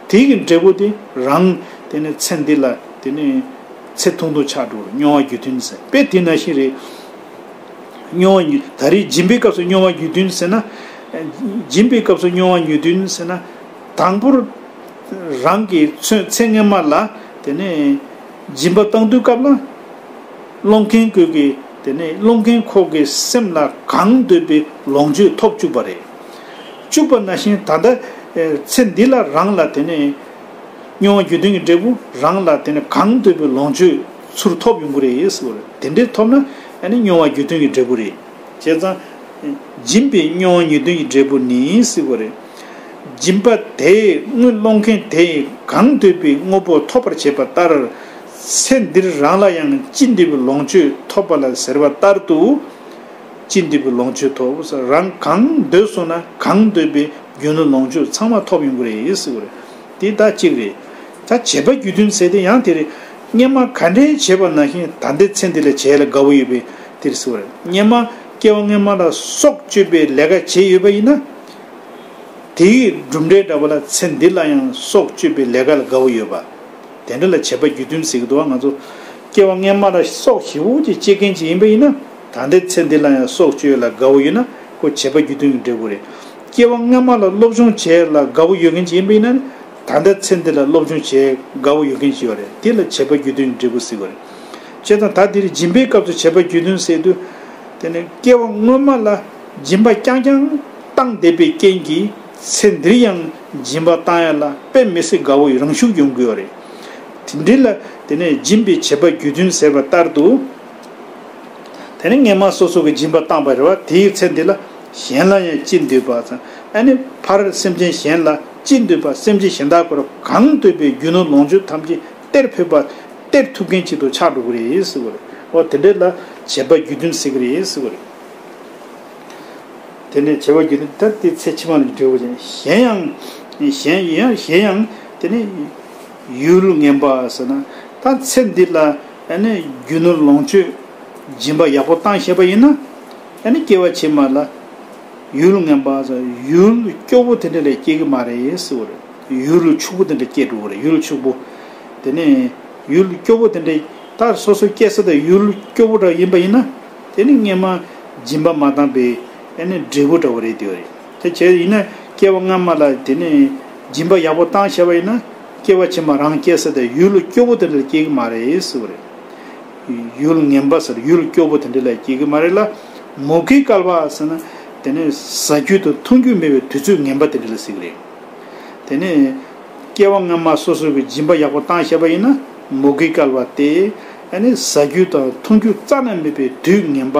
དེ་གི་འབྲས་བུ་དེ་རང་དེ་ནི་ཚེ་འདི་ལ་དེ་ནི་ཚེ་ཐུང་ཐུང་ཆགས་འགྲོ་རེད། མྱོང་བ་རྒྱུ་མཐུན་ཟེར་དཔེ་དེ་ནང་བཞིན་རེད། མྱོང་བ་ཉིད་ད་རེས་སྦྱིན་པའི་སྐབས་སུ་མྱོང་བ་རྒྱུ་མཐུན་ཟེར་ན། སྦྱིན་པའི་སྐབས་སུ་མྱོང་བ་རྒྱུ་མཐུན་ཟེར་ན། དང་པོར་རང་གི་ཚེ་ཚེ་སྔོན་མ་ལ་དེ་ནས་སྦྱིན་པ་བཏང་དུས་སྐབས་ལ། སློང་མཁན་ཁོ་གི་དེ་ནས་སློང་མཁན་ཁོ་གི་སེམས་ལ་གང་འདོད་པའི་ལོངས་སྤྱོད་ཐོབ་བཅུག་པ་རེད། བཅུག་པ་ནང་བཞིན་ད་ལྟ་ཚེ་འདི་ལ་རང་ལ་དེ་ནས་མྱོང་བ་རྒྱུ་མཐུན་གྱི་འབྲས་བུ་རང་ལ་དེ་ནས་གང་འདོད་པའི་ལོངས་སྤྱོད་ཚུར་ཐོབ་ཡོང་གི་རེད་ཟེར་བ་རེད། དེ་འདྲའི་ཐོབ་ན་ཨ་ནི་མྱོང་བ་རྒྱུ་མཐུན་གྱི་འབྲས་བུ་རེད། བྱས་ཙང་། སྦྱིན་པའི་མྱོང་བ་རྒྱུ་མཐུན་གྱི་འབྲས་བུ་ནི་ཟེར་བ་རེད། སྦྱིན་པ་དེས་དངུལ་སློང་མཁན་དེས་གང་འདོད་པའི་དངོས་པོ་ཐོབ་པར་བྱེད་པ་ལྟར། ཚེ་འདིར་རང་ལ་ཡང་ཅི་འདོད་པའི་ལོངས་སྤྱོད་ཐོབ་པ་ལ་ཟེར་བ་ལྟར་དུ། ཅི་འདོད་པའི་ལོངས་སྤྱོད་ཐོབ། རང་གང་འདོད་སོང་ན་གང་འདོད་པའི་རྒྱུ་ནོར་ལོངས་སྤྱོད་ཚང་མ་ཐོབ་ཡོང་གི་རེད་ཟེར་བ་རེད། དེ་ད་གཅིག་རེད། ད་བྱས་པ་རྒྱུ་མཐུན་ཟེར་དེ་ཡང་དེ་རེད། སྔོན་མ་ག་འདྲའི་བྱས་པ་ནང་བཞིན་ད་ལྟའི་ཚེ་འདི་ལ་བྱས་ལ་དགའ་བོ་ཡོད་པའི་དེ་རེད་ཟེར་བ་རེད། སྔོན་མ་སྐྱེ་བ་སྔོན་མ་ལ་སྲོག་གཅོད་པའི་ལས་ཀ་བྱས་ཡོད་པ་ཡིན་ན། དེའི་གྲུབ་འབྲས་འདྲ་བ་ལ་ཚེ་འདི་ལ་ཡང་སྲོག་གཅོད་པའི་ལས་ཀ་ལ་དགའ་བོ་ཡོད་པ། དེ་འདྲ་ལ་བྱས་པ་རྒྱུ་མཐུན་ཟེར་གི་འདུག་བ། ང་ཚོ་སྐྱེ་བ་སྔོན་མ་ལ་སྲོག་ཞེ་པོ་ཅིག་གཅོད་མཁན་ཅིག་ཡིན་པ་ཡིན་ན། ད་ལྟའི་ཚེ་འདི་ལ་ཡང་སྲོག་གཅོད་ལ་དགའ་བོ་ཡོད་ན་ཁོ་བྱས་པ་རྒྱུ་མཐུན་གྱི་འབྲས་བུ་རེད། སྐྱེ་བ་སྔོན་མ་ལ་སློབ་སྦྱོང་བྱས་ལ་དགའ་བོ་ཡོད་མཁན་ཅིག་ཡིན་པ་ཡིན་ན། ད་ལྟའི་ཚེ་འདི་ལ་སློབ་སྦྱོང་བྱས་དགའ་བོ་ཡོད་མཁན་ཅིག་ཡོད་རེད། དེ་ལ་བྱས་པ་རྒྱུ་མཐུན་གྱི་འབྲས་བུ་ཟེར་བ་རེད། བྱས་ཙང་ད་འདིར་སྦྱིན་པའི་སྐབས་སུ་བྱས་པ་རྒྱུ་མཐུན་ཟེར་དུས། དེ་ནི་སྐྱེ་བ་སྔོན་མ་ལ་སྦྱིན་པ་རྐྱང་རྐྱང་བཏང་བསྡད་པའི་རྐྱེན་གྱིས་ཚེ་འདིར་ཡང་སྦྱིན་པ་བཏང་ཡ་ལ་དཔེ་མི་སྲིད་དགའ་བོ་རང་ཤུགས་ཡོང་གི་ཡོད་རེད། དེ་འདྲ་ལ་དེ་ནས་སྦྱིན་པའི་བྱེད་པ་རྒྱུ་མཐུན་ཟེར་བ་ལྟར་དུ། དེ་ནས་སྔོན་མ་སོ་སོ་གི་སྦྱིན་པ་བཏང་པ་རེད་བ། དེའི་ཚེ་འདི་ལ་གཞན་ལ་ཡང་ཅི་འདོད་པ་དང་། ཨ་ནི་ཕར་སེམས་ཅན་གཞན་ལ་ཅི་འདོད་པ། སེམས་ཅན་གཞན་དག་ཁོ་རང་གང་འདོད་པའི་རྒྱུ་ནོར་ལོངས་སྤྱོད་ཐམས་ཅད་སྟེར་ཕོད་པ། སྟེར་ཐུབ་མཁན་ཅིག་ཏུ་ཆགས་འགྲོ་གི་རེད་ཟེར་བ་རེད། འོ་དེ་འདྲ་ལ་བྱེད་པ་རྒྱུ་མཐུན་ཟེར་གི་རེད་ཟེར་བ་རེད། དེ་ནས་བྱེད་པ་རྒྱུ་མཐུན་ད་དེ་ཚེ་ཕྱི་མ་ལ་འབྲས་བུ་ཅན། གཞན་ཡང་། གཞན་ཡང་གཞན་ཡང་དེ་ནས་ཡུལ་ངན་པ་ཟེར་ན། ད་ཚེ་འདི་ལ་ཨ་ནི་རྒྱུ་ནོར་ལོངས་སྤྱོད་སྦྱིན་པ་ཡག་པོ་བཏང་ཤེས་པ་ཡིན་ན། ཨ་ནི་སྐྱེ་བ་ཕྱི་མ་ལ་ཡུལ་ངན་པ་ཟེར་ཡུལ་སྐྱོ་པོ་དེ་འདྲ་ལ་སྐྱེ་གི་མ་རེད་ཟེར་བ་རེད། ཡུལ་ཕྱུག་པོ་དེ་འདྲ་སྐྱེ་འགྲོ་གི་རེད། ཡུལ་ཕྱུག་པོ། དེ་ནས་ཡུལ་སྐྱོ་པོ་དེ་འདྲ་ད་སོ་སོ་སྐྱེ་ས་དང་ཡུལ་སྐྱོ་པོ་འདྲ་ཡིན་པ་ཡིན་ན། དེ་ནི་སྔོན་མ་སྦྱིན་པ་མ་བཏང་པའི་ཨ་ནི་འབྲས་བུ་འདྲ་བོ་རེད་དེ་བ་རེད། དེ་བྱས་ཡིན་ན་སྐྱེ་བ་སྔ་མ་ལ་དེ་ནི་སྦྱིན་པ་ཡག་པོ་བཏང་བྱས་པ་ཡིན་ན། སྐྱེ་བ་ཕྱི་མ་རང་སྐྱེ་ས་དང་ཡུལ་སྐྱོ་པོ་དེ་འདྲ་ལ་སྐྱེ་གི་མ་རེད་ཟེར་བ་རེད། ཡུལ་ངན་པ་ཟེར་ཡུལ་སྐྱོ་པོ་དེ་འདྲ་ལ་སྐྱེ་གི་མ་རེད་ལ། མུ་གེའི་བསྐལ་པ་ཟེར་ན། དེ་ནི་ཟ་རྒྱུ་དང་འཐུང་རྒྱུ་མེད་པའི་དུས་ཚོད་ངན་པ་དེ་འདྲ་ལ་ཟེར་གི་རེད། དེ་ནས་སྐྱེ་བ་སྔ་མ་སོ་སོ་གི་སྦྱིན་པ་ཡག་པོ་བཏང་བྱས་པ་ཡིན་ན། མུ་གེའི་བསྐལ་པ་སྟེ། ཨ་ནི་ཟ་རྒྱུ་དང་འཐུང་རྒྱུ་རྩ་ནས་མེད་པའི་དུས་ངན་པ་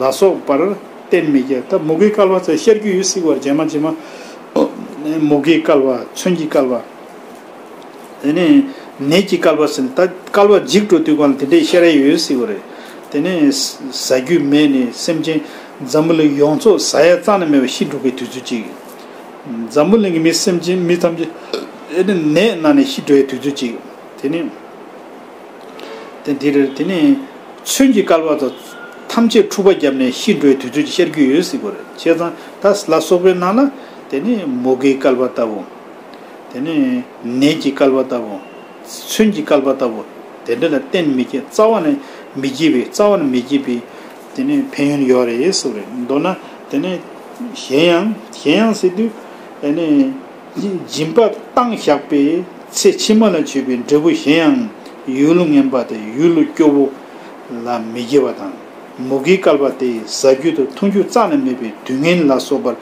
ལ་སོགས་པར་གཏན་མི་འཁེལ། ད་མུ་གེའི་བསྐལ་པ་ཟེར་བཤད་རྒྱུ་ཡོད་སྲིད་པ་རེད། རྗེས་མ་རྗེས་མ་མུ་གེའི་བསྐལ་པ། མཚོན་གྱི་བསྐལ་པ། དེ་ནས་ནད་ཀྱི་བསྐལ་པ་ཟེར་ནས། ད་བསྐལ་པ་འཇིག་འགྲོ་དུས་སྒང་ལ་དེ་འདྲའི་བཤད་ར་ཡོད་སྲིད་པ་རེད། དེ་ནས་ཟ་རྒྱུ་མེད་ནས་སེམས་ཅན་འཛམ་བུ་གླིང་ཡོངས་རྫོགས་ཟ་ཡ་རྩ་ནས་མེད་པ་ཤི་འགྲོ་གི་དུས་ཚོད་ཅིག་འཛམ་བུ་གླིང་གི་མི་སེམས་ཅན་མི་ཐམས་ཅད་ ཨེ་ནི་ནད་ན་ནས་ཤི་འགྲོ་བའི་དུས་ཚོད་ཅིག་དེ་ནི། དེ་འདི་རེད། དེ་ནི་མཚོན་གྱི་བསྐལ་པ་དང་ཐམས་ཅད་འཁྲུག་པ་བརྒྱབ་ནས་ཤི་འགྲོ་བའི་དུས་ཚོད་ཅིག་ཤར་རྒྱུ་ཡོད་ཟེར་གྱི་རེད། བྱས་ཙང་ད་ལ་སོགས་པའི་ནང་ལ་དེ་ནི་མུ་གེའི་བསྐལ་པ་ལྟ་བུ། དེ་ནི་ནད་ཀྱི་བསྐལ་པ་ལྟ་བུ། མཚོན་གྱི་བསྐལ་པ་ལྟ་བུ། དེ་འདྲ་ལ་གཏན་མི་སྐྱེ། རྩ་བ་ནས་མི་སྐྱེ་བའི། རྩ་བ་ནས་མི་སྐྱེ་བའི་དེ་ནི་ཕན་ཡོན་ཡོད་རེད་ཟེར་བ་རེད། མདོར་ན་དེ་ནི་གཞན་ཡང་། གཞན་ཡང་ཟེར་དུས་དེ་ནི་སྦྱིན་པ་བཏང་བཞག་པའི་ཚེ་ཕྱི་མ་ལ་མཆོད་པའི་འབྲས་བུ་གཞན་ཡང་ཡུལ་ངན་པ་དང་ཡུལ་སྐྱོ་བོ་ལ་མི་སྐྱེ་བ་དང་། མུ་གེའི་བསྐལ་པ་སྟེ་ཟ་རྒྱུ་དང་འཐུང་རྒྱུ་རྩ་ནས་མེད་པའི་དུས་ངན་ལ་སོགས་པར་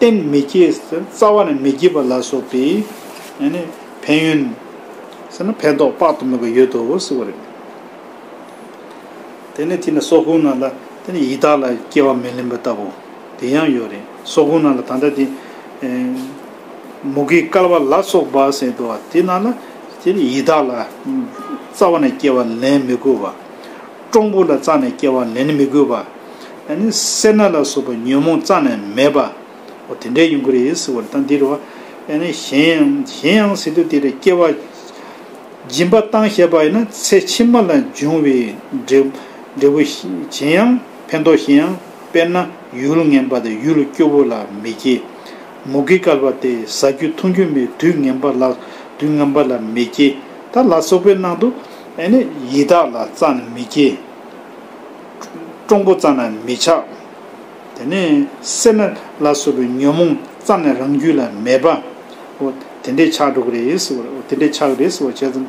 གཏན་མི་སྐྱེ། རྩ་བ་ནས་མི་སྐྱེ་བ་ལ་སོགས་པའི་ཨ་ནི་ཕན་ཡོན་ཟེར་ན་ཕན་ཐོགས་དཔག་ཏུ་མེད་པ་ཡོད་དོ་ཟེར་བ་རེད། དེ་ནས་དེ་ནས་སོག་ཁུང་ནང་ལ་དེ་ནས་ཡི་དྭགས་ལ་སྐྱེ་བ་མི་ལེན་པ་ལྟ་བུ་དེ་ཡང་ཡོད་རེད། སོག་ཁུང་ནང་ལ་ད་ལྟ་དེ་ཨེ་མུ་གེའི་བསྐལ་པ་ལ་སོགས་པ་ཟེར་འདུག་བ། དེ་ནང་ལ་དེ་ནས་ཡི་དྭགས་ལ་རྩ་བ་ནས་སྐྱེ་བ་ལེན་མི་དགོས་པ། གྲོང་པོ་ལ་རྩ་ནས་སྐྱེ་བ་ལེན་མི་དགོས་པ། ཨ་ནི་སེར་སྣ་ལ་སོགས་པ་ཉོན་མོངས་རྩ་ནས་མེད་པ། འོ་དེ་འདྲའི་ཡོང་གི་རེད་ཟེར་བ་རེད། ད་འདི་རུ་ཨ་ནི་གཞན་ཡང་། གཞན་ཡང་ཟེར་དུས་དེ་རེད། སྐྱེ་བ་སྦྱིན་པ་བཏང་བཞག་པ་ཡིན་ན་ཚེ་ཕྱི་མ་ལ་འབྱུང་བའི་འབྲས་འབྲས་བུ་གཞན་ཡང་། ཕན་ཐོགས་གཞན་ཡང་། དཔེར་ན་ཡུལ་ངན་པ་དང་ཡུལ་སྐྱོ་བོ་ལ་མི་སྐྱེ། མུ་གེའི་བསྐལ་པ་སྟེ་ཟ་རྒྱུ་འཐུང་རྒྱུ་མེད། དུས་ངན་པ་ལ། དུས་ངན་པ་ལ་མི་སྐྱེ། ད་ལ་སོགས་པའི་ནང་དུ་ཨ་ནི་ཡི་དྭགས་ལ་རྩ་ནས་མི་སྐྱེ། གྲོང་པོ་རྩ་ནས་མི་ཆགས། དེ་ནས་སེར་སྣ་ལ་སོགས་པའི་ཉོན་མོངས་རྩ་ནས་རང་རྒྱུད་ལ་མེད་པ། འོ་དེ་འདྲའི་ཆགས་འགྲོ་གི་རེད་ཟེར་བ་རེད། འོ་དེ་འདྲའི་ཆགས་ཀྱི་རེད་ཟེར་བ་བྱས་ཙང་།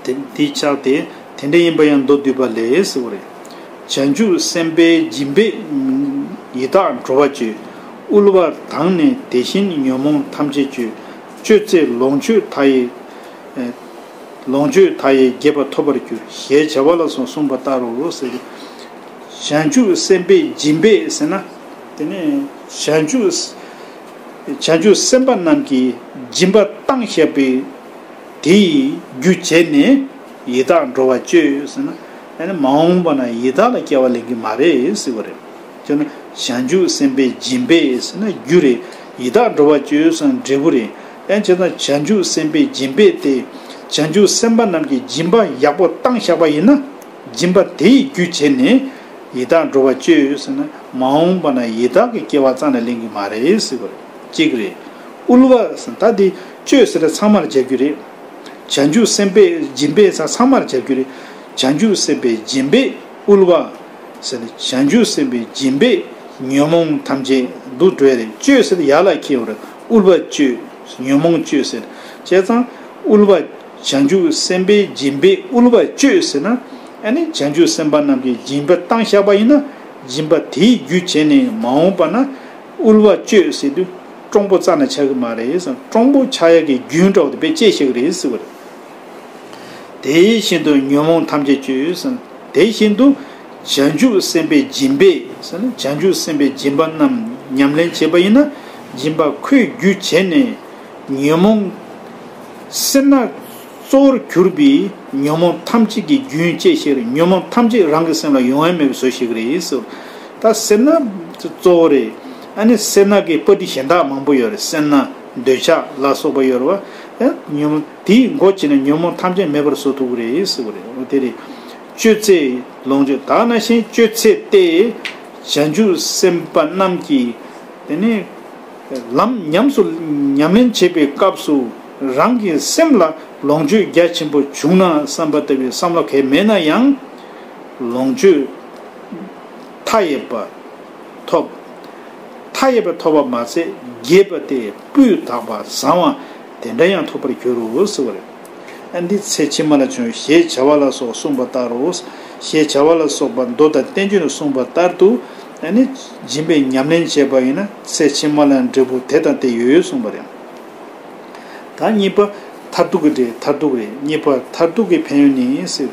དེ་འདི་ཆགས་ཏེ་དེ་འདྲ་ཡིན་པ་ཡང་མདོར་བསྡུས་པ་ལས་ཟེར་བ་རེད། བྱང་ཆུབ་སེམས་དཔའི་སྦྱིན་པས་ཡི་དྭགས་འགྲོ་བ་སྤྱོད། དབུལ་བ་དང་ནི་དེ་བཞིན་ཉོན་མོངས་ཐམས་ཅད་སྤྱོད། སྤྱོད་ཚེ་ལོངས་སྤྱོད་མཐའ་ཡས། ལོངས་སྤྱོད་མཐའ་ཡས་རྒྱས་པ་ཐོབ་པར་འགྱུར་ཞེས་བྱ་བ་ལ་སོགས་གསུངས་པ་ལྟར་རོ་ཟེར། བྱང་ཆུབ་སེམས་དཔའི་སྦྱིན་པས་ཟེར་ན། དེ་ནས་བྱང་ཆུབ་བྱང་ཆུབ་སེམས་དཔའ་རྣམས་ཀྱིས་སྦྱིན་པ་བཏང་བཞག་པའི་དེ་ཡི་རྒྱུ་བྱས་ནས་ཡི་དྭགས་འགྲོ་བ་སྤྱོད་ཟེར་ན། ཨ་ནི་མ་འོངས་པ་ན་ཡི་དྭགས་ལ་སྐྱེ་བ་ལེན་གྱི་མ་རེད་ཟེར་བ་རེད། དེ་ནི་བྱང་ཆུབ་སེམས་དཔའི་སྦྱིན་པས་ཟེར་ན་རྒྱུ་རེད། ཡི་དྭགས་འགྲོ་བ་སྤྱོད་ཟེར་ན་འབྲས་བུ་རེད། ཡང་བྱས་ཙང་བྱང་ཆུབ་སེམས་དཔའི་སྦྱིན་པས་ཏེ། བྱང་ཆུབ་སེམས་དཔའ་རྣམས་ཀྱིས་སྦྱིན་པ་ཡག་པོ་བཏང་བཞག་པ་ཡིན་ན། སྦྱིན་པ་དེ་ཡི་རྒྱུ་བྱས་ནས་ཡི་དྭགས་འགྲོ་བ་སྤྱོད་ཟེར་ན། མ་འོངས་པ་ན་ཡི་དྭགས་ཀྱི་སྐྱེ་བ་རྩ་ནས་ལེན་གྱི་མ་རེད་ཟེར་བ་རེད། གཅིག་རེད། དབུལ་བ་ཟེར་ན་ད་དེ་སྤྱོད་ཟེར་ན་ཚང་མར་སྦྱར་རྒྱུ་རེད། བྱང་ཆུབ་སེམས་དཔའི་སྦྱིན་པས་ཟེར་ཚང་མར་སྦྱར་རྒྱུ་རེད། བྱང་ཆུབ་སེམས་དཔའི་སྦྱིན་པས་དབུལ་བ་ཟེར་ན། བྱང་ཆུབ་སེམས་དཔའི་སྦྱིན་པས་ཉོན་མོངས་ཐམས་ཅད་འདུ་འགྲོ་ཡ་རེད། སྤྱོད་ཟེར་ན་ཡར་ལ་འཁྱེར་བ་རེད། དབུལ་བ་སྤྱོད། ཉོན་མོངས་སྤྱོད་ཟེར། བྱས་ཙང་དབུལ་བ། བྱང་ཆུབ་སེམས་དཔའི་སྦྱིན་པས་དབུལ་བ་སྤྱོད་ཟེར་ན། ཨ་ནི་བྱང་ཆུབ་སེམས་དཔའ་རྣམས་ཀྱིས་སྦྱིན་པ་བཏང་བཞག་པ་ཡིན་ན། སྦྱིན་པ་དེའི་རྒྱུ་བྱས་ནས་མ་འོངས་པ་ན་དབུལ་བ་སྤྱོད་ཟེར་དུས་གྲོང་པོ་རྩ་ནས་ཆགས་ཀྱི་མ་རེད་ཟེར། གྲོང་པོ་ཆགས་ཡག་གི་རྒྱུན་འདྲ་བོ་དེ་དཔེ་བཅད་བཞག་གི་རེད་ཟེར་བ་རེད། དེ་བཞིན་དུ་ཉོན་མོངས་ཐམས་ཅད་སྤྱོད་ཟེར། དེ་བཞིན་དུ་བྱང་ཆུབ་སེམས་དཔའི་སྦྱིན་པས་ཟེར་ན། བྱང་ཆུབ་སེམས་དཔའི་སྦྱིན་པ་རྣམས་ཉམས་ལེན་བྱེད་པ་ཡིན་ན། སྦྱིན་པ་ཁོའི་རྒྱུ་བྱས་ནས་ཉོན་མོངས་སེར་སྣ་གཙོ་བོར་གྱུར་པའི་ཉོན་མོངས་ཐམས་ཅད་ཀྱི་རྒྱུན་བཅད་ཤེས་རེད། ཉོན་མོངས་ཐམས་ཅད་རང་གི་སེམས་ལ་ཡོང་ཡ་མེད་པའི་བཟོ་ཤེས་ཀྱི་རེད་ཟེར། ད་སེར་སྣ་གཙོ་བོ་རེད། ཨ་ནི་སེར་སྣ་གི་པར་ཊི་གཞན་དག་མང་པོ་ཡོད་རེད། སེར་སྣ། འདོད་ཆགས་ལ་སོགས་པ་ཡོད་རེད་བ། ཨ་ཉོན་མོངས་དེའི་སྒོ་ཕྱེ་ནས་ཉོན་མོངས་ཐམས་ཅད་མེད་པར་བཟོ་ཐུབ་ཀྱི་རེད་ཟེར་བ་རེད། འོ་དེ་རེད། སྤྱོད་ཚེ་ལོངས་སྤྱོད། ད་ནང་བཞིན་སྤྱོད་ཚེ་སྟེ། བྱང་ཆུབ་སེམས་དཔའ་རྣམས་ཀྱིས་དེ་ནི་ལམ་ཉམས་སུ་ཉམས་ལེན་བྱེད་པའི་སྐབས་སུ་རང་གི་སེམས་ལ་ལོངས་སྤྱོད་རྒྱ་ཆེན་པོ་བྱུང་ན་བསམ་པ་ལྟ་བུའི་བསམ་བློ་གང་ཡང་མེད་ན་ཡང་། ལོངས་སྤྱོད་མཐའ་ཡས་པ་ཐོབ། མཐའ་ཡས་པ་ཐོབ་པ་མ་ཚད་རྒྱས་པ་སྟེ་སྤུས་དག་པ་བཟང་བ་དེ་འདྲ་ཡང་ཐོབ་པར་འགྱུར་རོ་ཟེར་བ་རེད། ཨ་འདི་ཚེ་ཕྱི་མ་ལ་བྱུང་ཞེས་བྱ་བ་ལ་སོགས་གསུངས་པ་ལྟར་རོ། ཞེས་བྱ་བ་ལ་སོགས་པ་མདོ་དང་བསྟན་བཅོས་ནས་གསུངས་པ་ལྟར་དུ། ཨ་ནི་སྦྱིན་པའི་ཉམས་ལེན་བྱས་པ་ཡིན་ན་ཚེ་ཕྱི་མ་ལ་འབྲས་བུ་དེ་དང་དེ་ཡོད་གསུངས་པ་རེད། ད་གཉིས་པ་མཐར་ཐུག་གི་འགྲེལ། མཐར་ཐུག་རེད། གཉིས་པ་མཐར་ཐུག་གི་ཕན་ཡོན་ནི་ཟེར།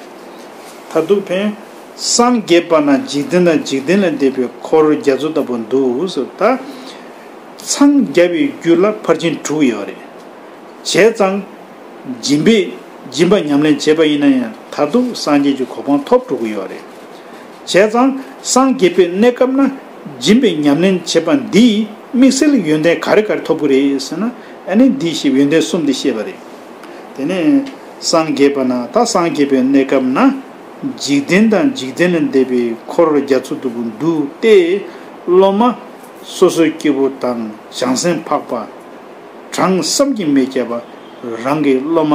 མཐར་ཐུག་ཕན། སངས་རྒྱས་པ་ན་འཇིག་རྟེན་དང་འཇིག་རྟེན་ལས་འདས་པའི་འཁོར་རྒྱ་མཚོ་ལྟ་བུ་འདུག་ཟེར། ད་འཚང་རྒྱ་བའི་རྒྱུ་ལ་ཕར་ཕྱིན་དྲུག་ཡོད་རེད། བྱས་ཙང་སྦྱིན་པའི་སྦྱིན་པ་ཉམས་ལེན་བྱས་པ་ཡིན་ན་ཡང་མཐར་ཐུག་སངས་རྒྱས་ཀྱི་གོ་འཕང་ཐོབ་འགྲོ་གི་ཡོད་རེད། བྱས་ཙང་སངས་རྒྱས་པའི་གནས་སྐབས་ན་སྦྱིན་པའི་ཉམས་ལེན་བྱེད་པ་འདིས་དམིགས་བསལ་ཡོན་ཏན་ག་རེ་ག་རེ་ཐོབ་ཀྱི་རེད་ཟེར་ན། ཨ་ནི་འདི་ཞེས་ཡོན་ཏན་གསུམ་འདི་བཤད་པ་རེད། དེ་ནས་སངས་རྒྱས་པ་ན་ད་སངས་རྒྱས་པའི་གནས་སྐབས་ན། འཇིག་རྟེན་དང་འཇིག་རྟེན་ལས་འདས་པའི་འཁོར་རྒྱ་མཚོ་ལྟ་བུ་འདུག་སྟེ། སློབ་མ་སོ་སོའི་སྐྱེ་བོ་དང་བྱང་སེམས་འཕགས་པ། གྲངས་བསམ་གྱིས་མི་ཁྱབ་པ་རང་གི་སློབ་མ་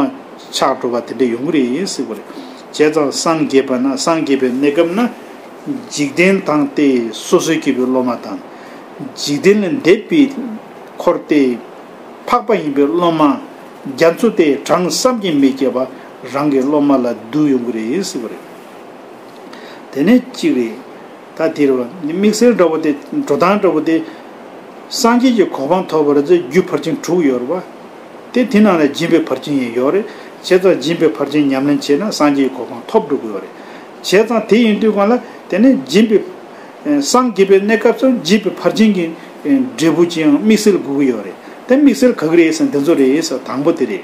ཆགས་འགྲོ་བ་དེ་འདྲ་ཡོང་གི་རེད་ཟེར་བ་རེད། བྱས་ཙང་སངས་རྒྱས་པ་ན་སངས་རྒྱས་པའི་གནས་སྐབས་ན། འཇིག་རྟེན་དང་སྟེ་སོ་སོའི་སྐྱེ་བོའི་སློབ་མ་དང་། འཇིག་རྟེན་ལས་འདས་པའི་འཁོར་སྟེ། འཕགས་པ་ཡིན་པའི་སློབ་མ་རྒྱ་མཚོ་སྟེ་གྲངས་བསམ་གྱིས་མི་ཁྱབ་པ་རང་གི་སློབ་མ་ལ་བསྡུ་ཡོང་གི་རེད་ཟེར་བ་རེད། དེ་ནས་གཅིག་རེད། ད་དེ་རེད་བ། དམིགས་བསལ་འདྲ་བོ་དེ་འགྲོ་སྟངས་འདྲ་བོ་དེ། སངས་རྒྱས་ཀྱི་གོ་འཕང་ཐོབ་པར་ཚེ་རྒྱུ་ཕར་ཕྱིན་དྲུག་ཡོད་རེད་བ། དེ་དེ་ནང་ལ་སྦྱིན་པའི་ཕར་ཕྱིན་ཡང་ཡོད་རེད། བྱས་ཙང་སྦྱིན་པའི་ཕར་ཕྱིན་ཉམས་ལེན་བྱས་ན་སངས་རྒྱས་ཀྱི་གོ་འཕང་ཐོབ་འགྲོ་གི་ཡོད་རེད། བྱས་ཙང་དེ་ཡིན་དུས་གང་ལ་དེ་ནས་སྦྱིན་པའི། སངས་རྒྱས་པའི་གནས་སྐབས་སུ་སྦྱིན་པའི་ཕར་ཕྱིན་གྱི་འབྲས་བུ་ཅིག་ཡང་དམིགས་བསལ་དགོས་ཀྱི་ཡོད་རེད། དེ་དམིགས་བསལ་ག་གི་རེད་ཟེར་ན་འདི་ཚོ་རེད་ཟེར། དང་པོ་དེ་རེད།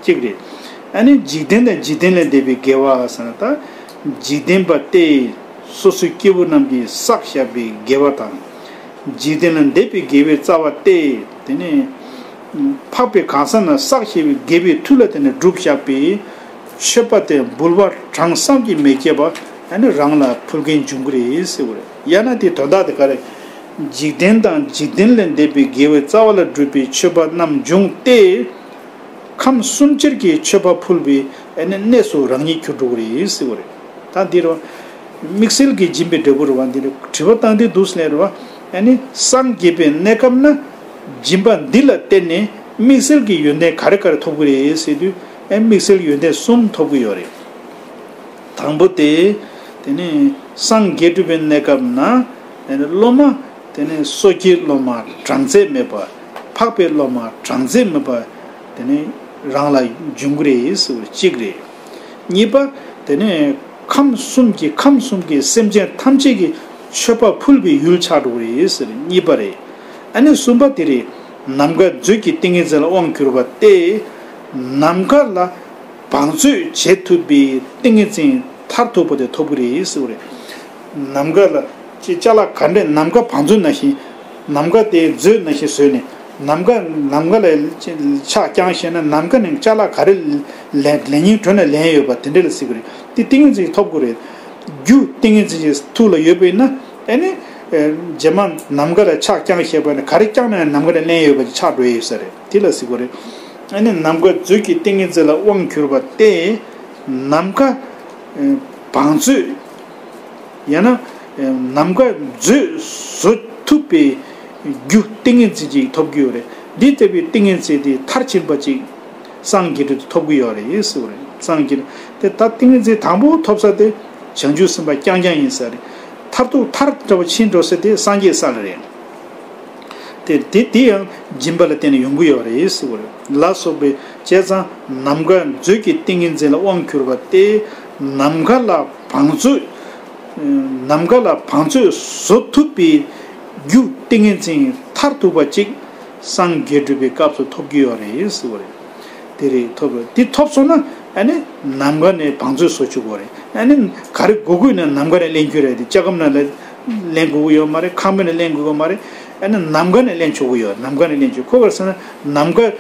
གཅིག་རེད། ཨ་ནི་འཇིག་རྟེན་དང་འཇིག་རྟེན་ལས་འདས་པའི་དགེ་བ་ཟེར་ན་ད། འཇིག་རྟེན་པ་སྟེ། སོ་སོའི་སྐྱེ་བོ་རྣམས་ཀྱིས་བསགས་བཞག་པའི་དགེ་བ་དང་། འཇིག་རྟེན་ལས་འདས་པའི་དགེ་བའི་རྩ་བ་སྟེ། དེ་ནས། འཕགས་པའི་གང་ཟག་རྣམས་བསགས་བཞག་པའི་དགེ་བའི་མཐུ་ལ་བརྟེན་ནས་བསྒྲུབས་བཞག་པའི། མཆོད་པ་དང་འབུལ་བ་གྲངས་བསམ་གྱིས་མི་ཁྱབ་པ་ཨ་ནི་རང་ལ་ཕུལ་མཁན་འབྱུང་གི་རེད་ཟེར་བ་རེད། ཡང་ན་དེའི་དོན་དག་དེ་ག་རེ། འཇིག་རྟེན་དང་འཇིག་རྟེན་ལས་འདས་པའི་དགེ་བའི་རྩ་བ་ལ་བསྒྲུབས་པའི་མཆོད་པ་རྣམས་འབྱུང་སྟེ། ཁམས་གསུམ་ཆར་གྱི་མཆོད་པ་ཕུལ་བའི་ཨ་ནི་གནས་སུ་རང་ཉིད་གྱུར་འགྲོ་གི་རེད་ཟེར་བ་རེད། ད་འདི་རུ། དམིགས་བསལ་གྱི་སྦྱིན་པའི་འབྲས་བུ་རུ་བ་འདི་རུ་དྲི་བ་བཏང་དུས་འདུག་ཟེར་ལབ་རུ་བ། ཨ་ནི་སངས་རྒྱས་པའི་གནས་སྐབས་ན། སྦྱིན་པ་འདི་ལ་བརྟེན་ནས་དམིགས་བསལ་གྱི་ཡོན་ཏན་ག་རེ་ག་རེ་ཐོབ་ཀྱི་རེད་ཟེར་དུས། ཨ་དམིགས་བསལ་ཡོན་ཏན་གསུམ་ཐོབ་ཀྱི་ཡོད་རེད། དང་པོ་དེ། དེ་ནི་སངས་རྒྱས་གྲུབ་པའི་གནས་སྐབས་ན། དེ་ནི་སློབ་མ། དེ་ནི་སོ་སྐྱེའི་སློབ་མ་གྲངས་ཚད་མེད་པ། འཕགས་པའི་སློབ་མ་གྲངས་ཚད་མེད་པ། དེ་ནི་རང་ལ་འབྱུང་གི་རེད་ཟེར་བ་གཅིག་རེད། གཉིས་པ། དེ་ནི་ཁམས་གསུམ་གྱི་ཁམས་གསུམ་གྱི་སེམས་ཅན་ཐམས་ཅད་ཀྱི་མཆོད་པ་ཕུལ་བའི་ཡུལ་ཆགས་འགྲོ་གི་རེད་ཟེར་གཉིས་པ་རེད། ཨ་ནི་གསུམ་པ་དེ་རེད། ནམ་མཁའ་མཛོད་ཀྱི་ཏིང་ངེ་འཛིན་ལ་དབང་གྱུར་པ་སྟེ། ནམ་མཁའ་ལ། བང་མཛོད་བྱེད་ཐུབ་པའི་ཏིང་ངེ་འཛིན་མཐར་ཐུག་པ་དེ་ཐོབ་ཀྱི་རེད་ཟེར་བ་རེད། ནམ་མཁའ་ལ་ཅི་ཅ་ལག་ག་འདྲས་ནམ་མཁའ་བང་མཛོད་ནང་བཞིན། ནམ་མཁའ་དེ་མཛོད་ནང་བཞིན་བཟོས་ནས་ནམ་མཁའ་ནམ་མཁའ་ལ་ཅི་ཕྱག་བརྐྱངས་བྱས་ན་ནམ་མཁའ་ནས་ཅ་ལག་ག་རེ་ལེན་ལེན་སྙིང་འདོད་ན་ལེན་ཡོད་པ་དེ་འདྲས་ལ་ཟེར་གྱི་རེད། དེ་ཏིང་ངེ་འཛིན་ཐོབ་ཀྱི་རེད། རྒྱུ་ཏིང་ངེ་འཛིན་གྱི་ཐུགས་ལ་ཡོད་པ་ཡིན་ན་ཨ་ནི། རྗེས་མ་ནམ་མཁའ་ལ་ཕྱག་བརྐྱངས་བྱས་པ་ནི་ག་རེ་བརྐྱངས་ན་ནམ་མཁའ་ནས་ལེན་ཡོད་པ་ཅིག་ཆགས་འགྲོ་ཡས་ཡོད་ས་རེད། དེ་ལ་ཟེར་གྱི་རེད། ཨ་ནི་ནམ་མཁའ་མཛོད་ཀྱི་ཏིང་ངེ་འཛིན་ལ་དབང་གྱུར་པ་སྟེ། ནམ་མཁའ། བང་མཛོད། ཡང་ན། ནམ་མཁའ་མཛོད་བཟོ་ཐུབ་པའི་རྒྱུ་ཏིང་ངེ་འཛིན་ཅིག་ཐོབ་ཀྱི་ཡོད་རེད། འདི་ལྟ་བུའི་ཏིང་ངེ་འཛིན་དེ་མཐར་ཕྱིན་པ་ཅིག་སངས་རྒྱས་འགྲུབ་ཐོབ་ཀྱི་ཡོད་རེད་ཟེར་བ་རེད། སངས་རྒྱས། དེ་ལྟར་ཏིང་ངེ་འཛིན་དང་པོ་ཐོབ་ས་དེ་བྱང་ཆུབ་སེམས་དཔའ་རྐྱང་རྐྱང་ཡིན་ས་རེད། མཐར་ཐུག་མཐར་འདྲ་བ་ཕྱིན་འགྲོ་ས་དེ་སངས་རྒྱས་ས་ལ་རེད། དེ་དེ་དེ་ཡང་སྦྱིན་པ་ལ་བརྟེན་ནས་ཡོང་གི་ཡོད་རེད་ཟེར་བ་རེད། ལ་སོགས་པའི་བྱས་ཙང་ནམ་མཁའ་མཛོད་ཀྱི་ཏིང་ངེ་འཛིན་ལ་དབང་གྱུར་པ་སྟེ། ནམ་མཁའ་ལ་བང་མཛོད། ནམ་མཁའ་ལ་བང་མཛོད་བཟོ་ཐུབ་པའི་རྒྱུ་ཏིང་ངེ་འཛིན་མཐར་ཐུག་པ་ཅིག་སངས་རྒྱས་འགྲུབ་པའི་སྐབས་སུ་ཐོབ་ཀྱི་ཡོད་རེད་ཟེར་བ་རེད། དེ་རེད་ཐོབ་རེད། དེ་ཐོབ་སོང་ན་ཨ་ནི་ནམ་མཁའ་ནས་བང་མཛོད་བཟོ་བཅུག་གི་རེད། ཨ་ནི་ག་རེ་དགོས་དགོས་ན་ནམ་མཁའ་ནས་ལེན་རྒྱུ་རེད། དེ་ལྕགས་སྒམ་ནང་ལ་ལེན་དགོས་ཀྱི་ཡོད་མ་རེད། ཁང་པ་ནས་ལེན་དགོས་ཀྱི་མ་རེད། ཨ་ནི་ནམ་མཁའ་ནས་ལེན་ཆོག་གི་ཡོད། ནམ་མཁའ་ནས་ལེན་ཆོག་ཁོ་ག་རེ་ཟེར་ན་ནམ་མཁའ་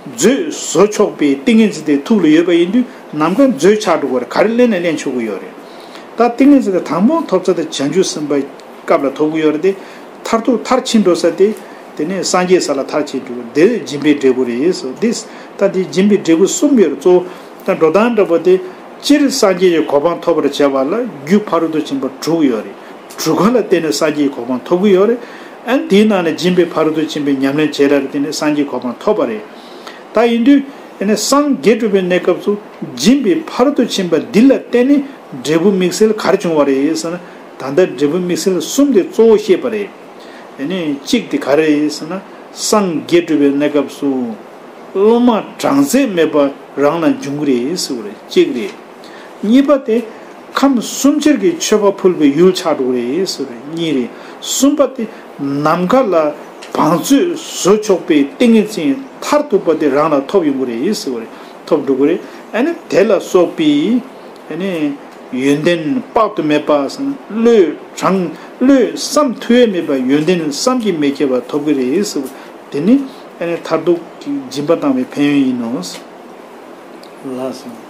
མཛོད་བཟོ་ཆོག་པའི་ཏིང་ངེ་འཛིན་དེ་ཐུགས་ལ་ཡོད་པ་ཡིན་དུས་ནམ་མཁའ་མཛོད་ཆགས་འགྲོ་གི་རེད། ག་རེ་ལེན་ནས་ལེན་ཆོག་གི་ཡོད་རེད། ད་ཏིང་ངེ་འཛིན་དེ་དང་པོ་ཐོབ་ས་དེ་བྱང་ཆུབ་སེམས་དཔའི་སྐབས་ལ་ཐོབ་ཀྱི་ཡོད་རེད་དེ། མཐར་ཐུག་མཐར་ཕྱིན་འགྲོ་ས་དེ། དེ་ནས་སངས་རྒྱས་ས་ལ་མཐར་ཕྱིན་འགྲོ་དེ་སྦྱིན་པའི་འབྲས་བུ་རེད་ཟེར། འདི་ད་འདི་སྦྱིན་པའི་འབྲས་བུ་གསུམ་ཡོད་རེད། གཙོ་བོ་ད་འགྲོ་སྟངས་འདྲ་པོ་དེ། སྤྱིར་སངས་རྒྱས་ཀྱི་གོ་འཕང་ཐོབ་པར་བྱ་བ་ལ་རྒྱུ་ཕ་རོལ་ཏུ་ཕྱིན་པ་དྲུག་ཡོད་རེད། དྲུག་ག་ལ་བརྟེན་ནས་སངས་རྒྱས་ཀྱི་གོ་འཕང་ཐོབ་ཀྱི་ཡོད་རེད། ཨ་ནི་དེའི་ནང་ནས་སྦྱིན་པའི་ཕ་རོལ་ཏུ་ཕྱིན་པའི་ཉམས་ལེན་བྱས་ར་ལ་བརྟེན་ནས་སངས་རྒྱས་གོ་འཕང་ཐོབ་པ་རེད། ད་ཡིན་དུས་ཨ་ནི་སངས་རྒྱས་གྲུབ་པའི་གནས་སྐབས་སུ་སྦྱིན་པའི་ཕ་རོལ་ཏུ་ཕྱིན་པ་འདི་ལ་བརྟེན་ནས་འབྲས་བུ་དམིགས་བསལ་ག་རེ་བྱུང་བ་རེད་ཟེར་ན། ད་ལྟ་འབྲས་བུ་དམིགས་བསལ་གསུམ་དེ་གཙོ་བོ་བཤད་པ་རེད། ཨ་ནི་གཅིག་དེ་ག་རེ་རེད་ཟེར་ན། སངས་རྒྱས་གྲུབ་པའི་གནས་སྐབས་སུ། སློབ་མ་གྲངས་ཚད་མེད་པ་རང་ལ་འབྱུང་གི་རེད་ཟེར་བ་རེད། གཅིག་རེད། གཉིས་པ་དེ། ཁམས་གསུམ་ཆར་གྱི་མཆོད་པ་ཕུལ་བའི་ཡུལ་ཆགས་འགྲོ་གི་རེད་ཟེར་བ་རེད། གཉིས་རེད། གསུམ་པ་དེ། ནམ་མཁའ་ལ་བང་མཛོད་བཟོ་ཆོག་པའི་ཏིང་ངེ་འཛིན་མཐར་ཐུག་པ་དེ་རང་ལ་ཐོབ་ཡོང་གི་རེད་ཟེར་བ་རེད། ཐོབ་འགྲོ་གི་རེད། ཨ་ནི་དེ་ལ་སོགས་པའི། ཨ་ནི་ཡོན་ཏན་དཔག་ཏུ་མེད་པ་ཟེར་ན་བློས་དྲངས་བློས་བསམ་ཐུབ་ཡས་མེད་པ་ཡོན་ཏན་བསམ་གྱིས་མི་ཁྱབ་པ་ཐོབ་ཀྱི་རེད་ཟེར་བ་དེ་ནི་ཨ་ནི་མཐར་ཐུག་ སྦྱིན་པ་བཏང་བའི་ཕན་ཡོན་ཡིན་ནོ། ལགས་སོ།